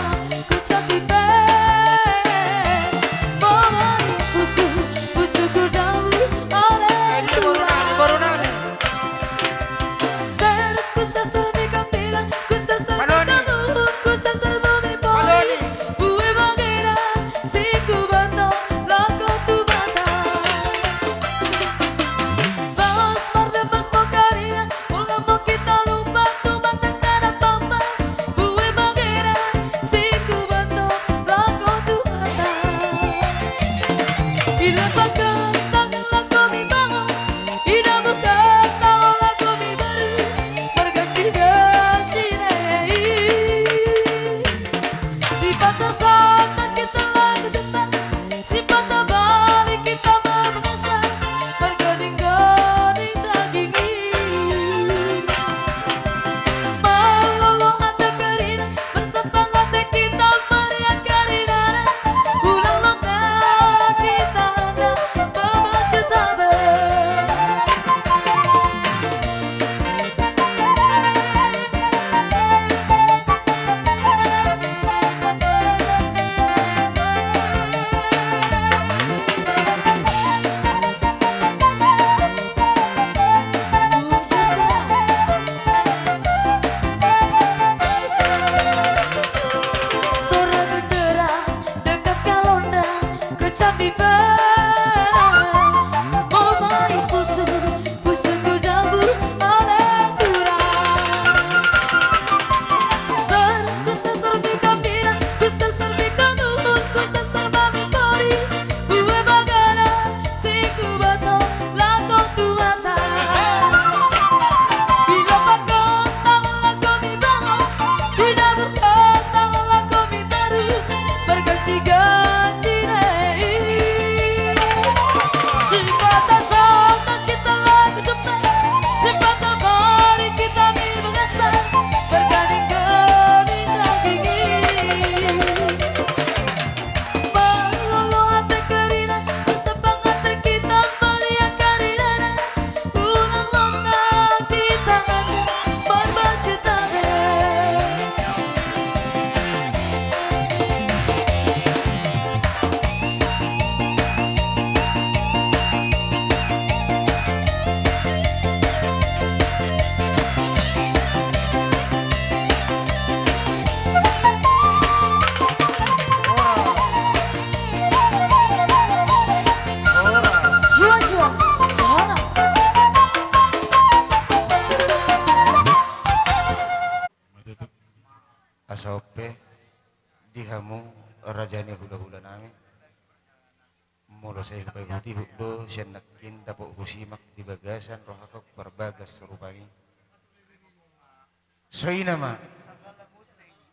ku capi pe. Borai pusu, pusu ku dabu, ale tura. Ser, ku sasar di kambilan, ku sasar di kamuhun, ku sasar bumi poli. Bue bagera, si ku bato, lako tu bata. Bos, marde bos, bokarina, Ulang mo kita lumba tu batang kara pamba, bue bagera, si ku bato, lako tu bata. Dilepaskan tangan lako mi bangun, didabuhkan tangan lako mi baru, berganti-ganti dei. Sipata sahat kita lagu jumpa, sipata balik kita bermesra, bergoding-goding daging i. Marlolo ate karina, bersemangat kita meriah karinana. Ulang lona kita anda bermaju tabe. Suara bendera dekat kalonda, kecapi pe. Mau main pusu, pusu ku dabu, ale tura. Ser, ku sasar di kambilan, ku sasar di kamuhun, ku sasar bami poli. Bue bagera, si ku bato, lako tu bata. Dilepaskan tangan lako mi bangun, didabuhkan tangan lako mi baru, berganti-ganti dei. Sipata sahat kita lagu jumpa, sipata balik kita mi bermesra, bergoding-goding daging i. Marlolo ate karina, bersemangat kita meriah karinana. Ulang lona kita anda bermaju tabe. Asa on pe di hamu raja ni hulahula nami. Molo sai hupaihutihut do sian nangkin dapot husimak di bagasan rohangku parbagas rupani. Songon i ma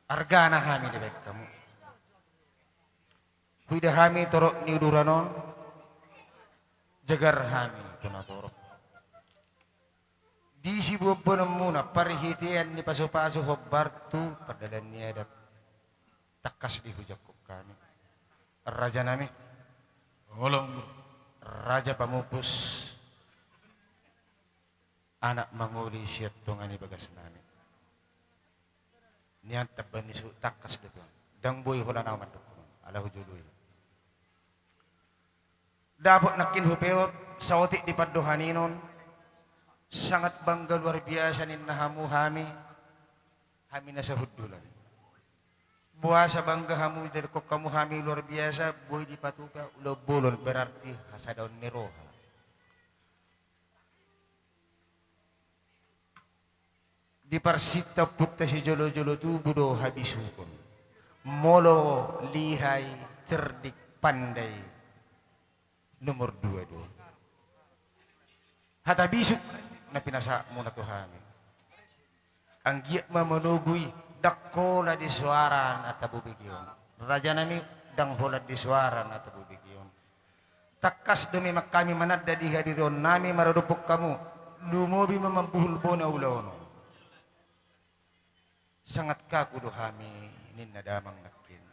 argana hami dibaen hamu. Huida hami torop ni uduran on, jagar hami tu na torop. Di siboanboanonmuna parhitean ni pasupasu hombar tu pardalan ni adat. Tangkas di hujangkon hami. Raja nami. Olo. Raja pamupus. Anak mangoli sian tonga ni bagas nami. Nian tamba ni suhut tangkas do tuan. Ndang boi holan ahu mandok. Ala hujolo i. Dapot nangkin hupeot, saotik di pandohan i non, sangat bangga luar biasa ninna hamu hami, hami na sahundulan. Boasa bangga hamu, didokkon hamu hami luar biasa, boi dipatupa ulaon bolon, berarti hasadaon ni roha. Di parsinta ompunta sijolojolo tubu do habisuhon. Molo lihai, cerdik, pandai, nomor dua do. Hata bisuk na pinasahatmuna tu hami. Anggiat ma manogu i, ndang holan di soara na tabubege on. Rajanami, ndang holan di soara na tabubege on. Tangkas do memang hami mananda di hadirionnami maradophon hamu, lumobi ma mambuhul bona ulaon on. Sangat kaku do hami ninna damang nangkin.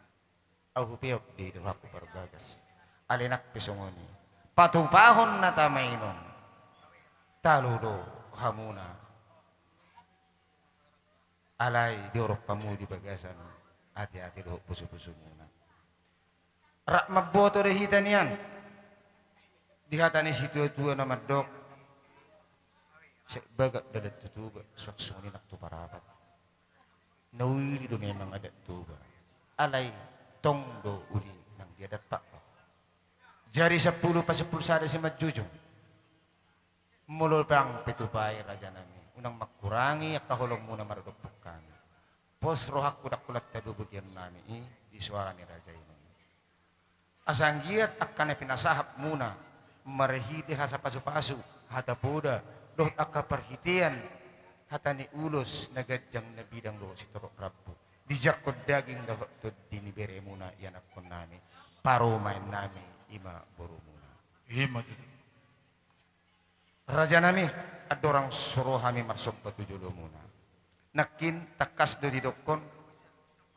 Ahu hupeop di rohangku parbagas. Alai nang pe songon i, patupahon na tama i non, talu do hamuna. Alai diorop hamu di bagasan ateate dohot pusupusumuna. Rap mamboto do hita nian di hata ni situatua na mandok, sian bagas dalan tu Toba, suang songon i nang tu Parapat. Na uli do memang adat Toba. Alai tong do uli nang di adat Pakpak. Jari sampulu pasampulu sada simanjujung. Molo ndang pe tupa i rajanami, unang mangkurangi angka holongmuna maradophon hami. Pos rohangku ndang holan tadobogehon nami i di soara ni raja i. Asa anggiat angka na pinasahatmuna marhite hasapasupasu, hata poda, dohot angka parhitean hata ni ulos na ganjang na bidang dohot sitorop rambu, dijangkon daging dohot tondi ni beremuna ianakhon nami, parumaen nami, i ma borumuna. I ma tutu. Rajanami, andorang so ro hami marsomba tu jolomuna, nangkin tangkas do didokkon,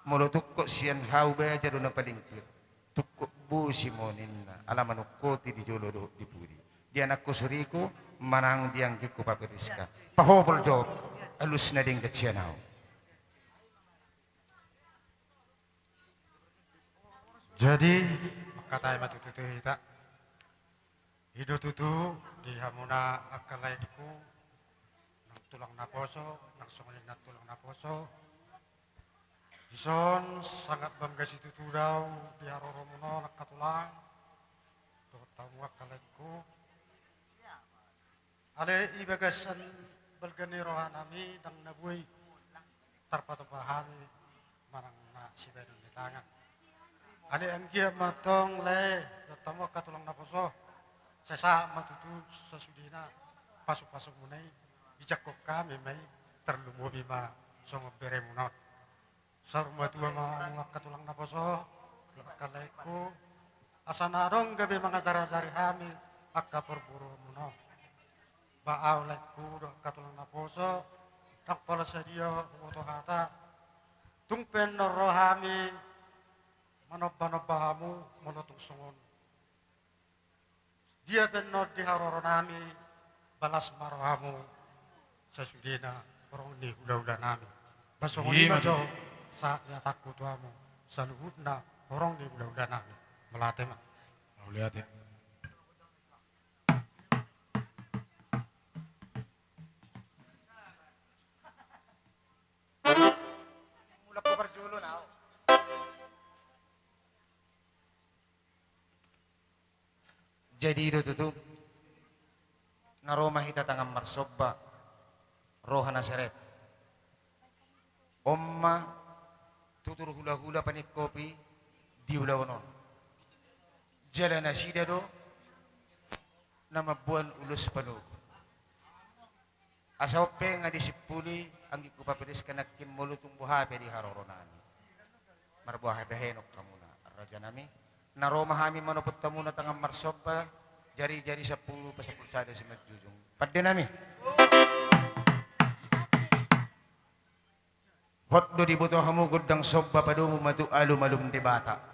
molo tungkot sian hau baja do na paling pir, tungkot bosi ma ninna, ala manungkoti di jolo dohot di pudi, di anakku Suriku manang di anggingku Papiriska. Pahopol jo alus na denggan sian ahu. Jadi, mangkatai ma tutu tu hita. I do tutu di hamuna angka laengku, nang tulang naposo, nang songon i nang tulang naposo. Dison sangat bangga situtu do ahu di haroromuna on angka tulang dohot hamu angka laengku. Alai di bagasan balga ni rohanami ndang na boi tarpatupa hami manang na sibahenon ni tangan. Alai anggiat ma antong lae dohot hamu angka tulang naposo, sai sahat ma tutu sasudena pasupasumuna i, dijangkon hami ma i, tarlumobi ma songon beremuna on. Saur matua ma hamu angka tulang naposo, angka laengku, asa na adong gabe mangajarajari hami angka parboruonmuna on. Ba ahu laengku dohot angka tulang naposo, ndang pola sadia huboto hata, tung pe annon ro hami manombanomba hamu molo tung songon dia pe annon di haroronami, balas ma rohamu sasudena horong ni hulahulanami. Ba songon i ma jo sahat ni hatangku tu hamu, saluhutna horong ni hulahulanami. Mauliate ma. Mauliate. Mulak ko parjolo na. Jadi i do tutu, na ro ma hita tangan marsomba, roha na serep. On ma tutur hulahula paningkopi di ulaon on. Jala nasida do na mamboan ulos panogu. Asa on pe nga disimpuli anggingku Papiriska nangkin molo tung boha pe di haroronami. Marboha bahenon hamuna, rajanami. Na ro ma hami manopot hamuna tangan marsomba, jarijari sampulu pasampulu sada simanjujung. Pandenami. Hot do diboto hamu gondang somba padomu ma tu alumalum Debata.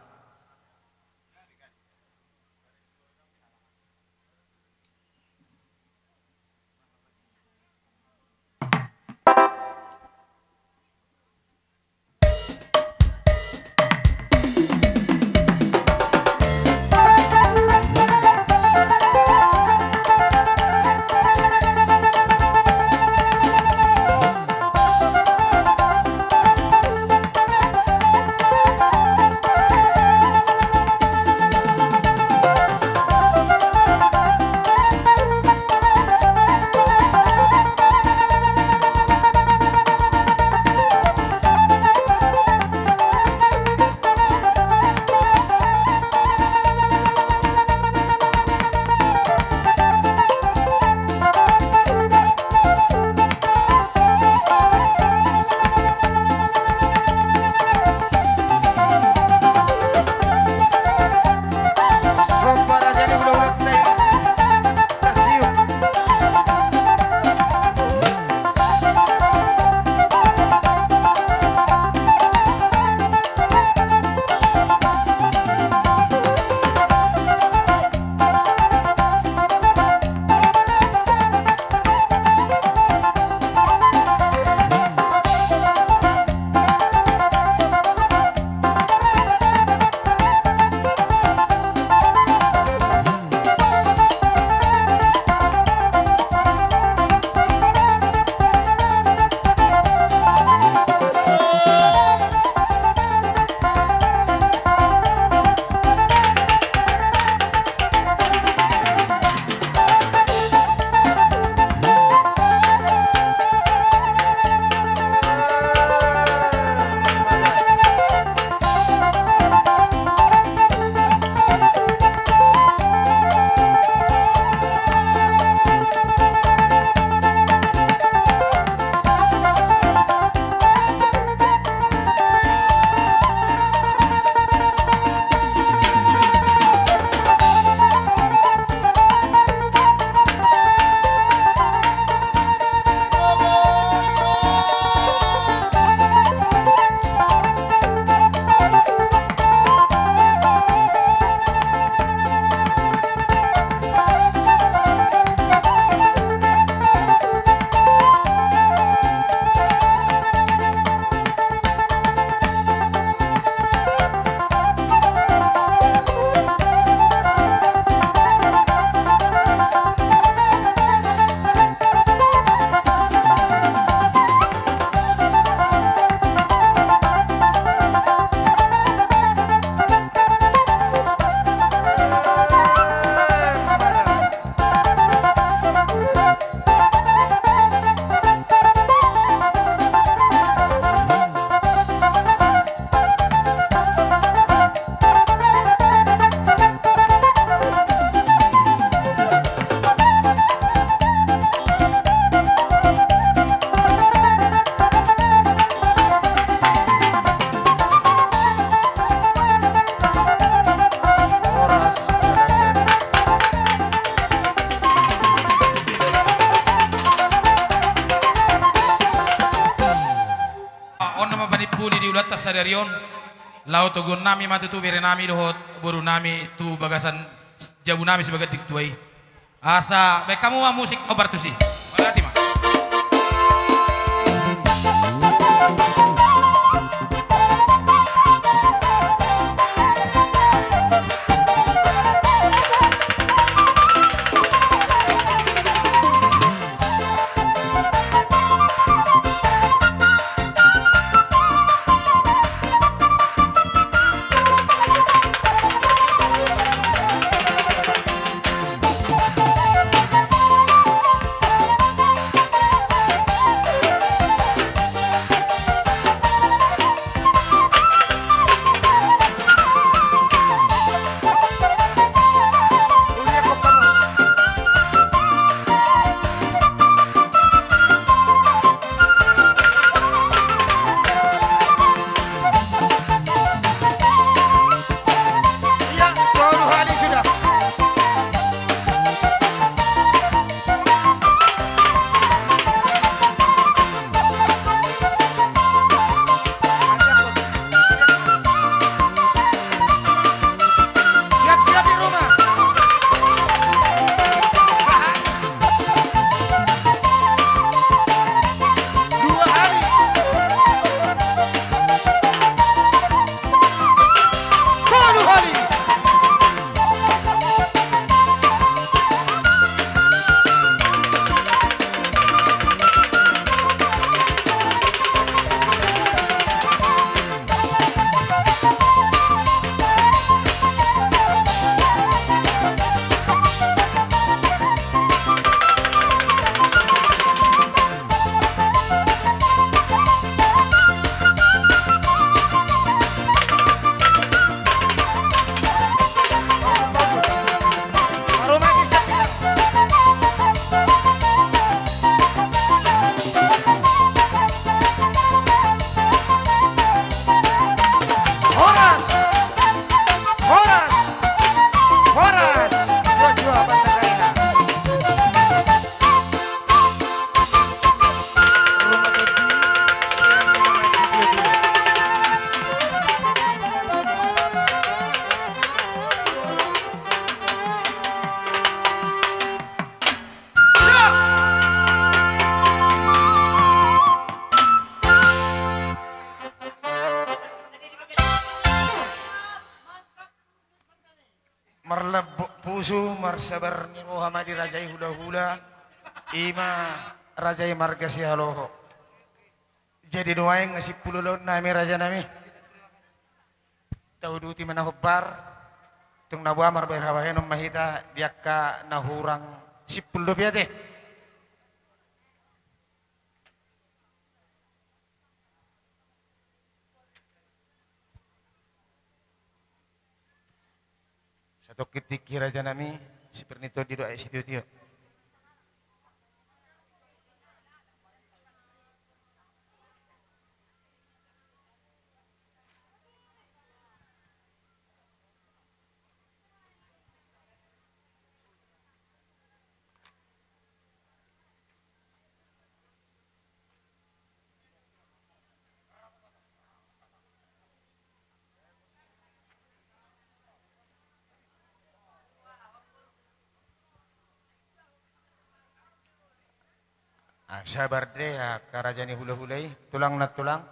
ulaonta sadari on, laho toguonnami ma tutu berenami dohot borunami tu bagasan jabunami Siganding Tua i. Asa baen hamu ma musik, hombar tusi. Mauliate ma. Horas! Horas! Horas! Jua, jua, banda karena. Marlambok pusu, marsabar ni roha ma di raja i hulahula, i ma raja i marga Sihaloho. Jadi nuaeng nga simpul ulaonnami, rajanami. Tauduti ma na hombar, tung na boha marbahen habahenon ma hita di angka na hurang simpul dope, ate. Satongkin tingki, rajanami, si Pir ni Tondi dohot Aek Sitiotio. Ah, sabar de, angka raja ni hulahula i, tulang na tulang.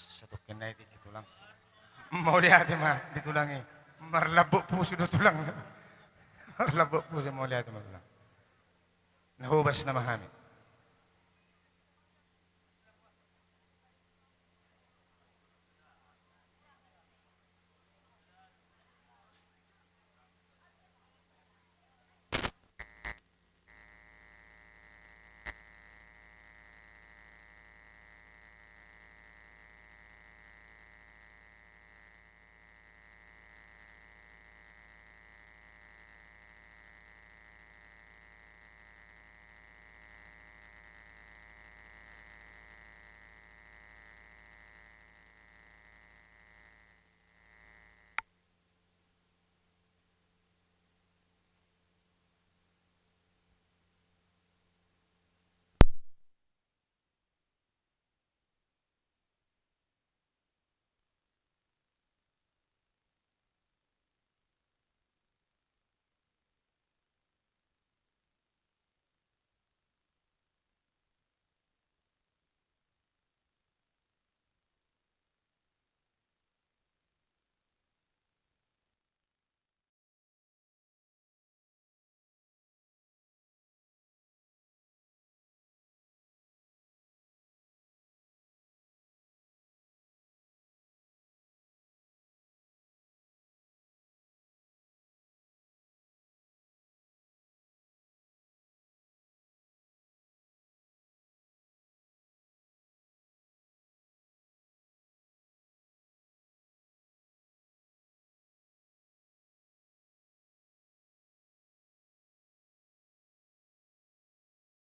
Satongkin nai tingki tulang. Mauliate ma di tulang i. Marlambok pusu do tulang. Marlambok pusu, mauliate ma tulang. Na hobas nama hami.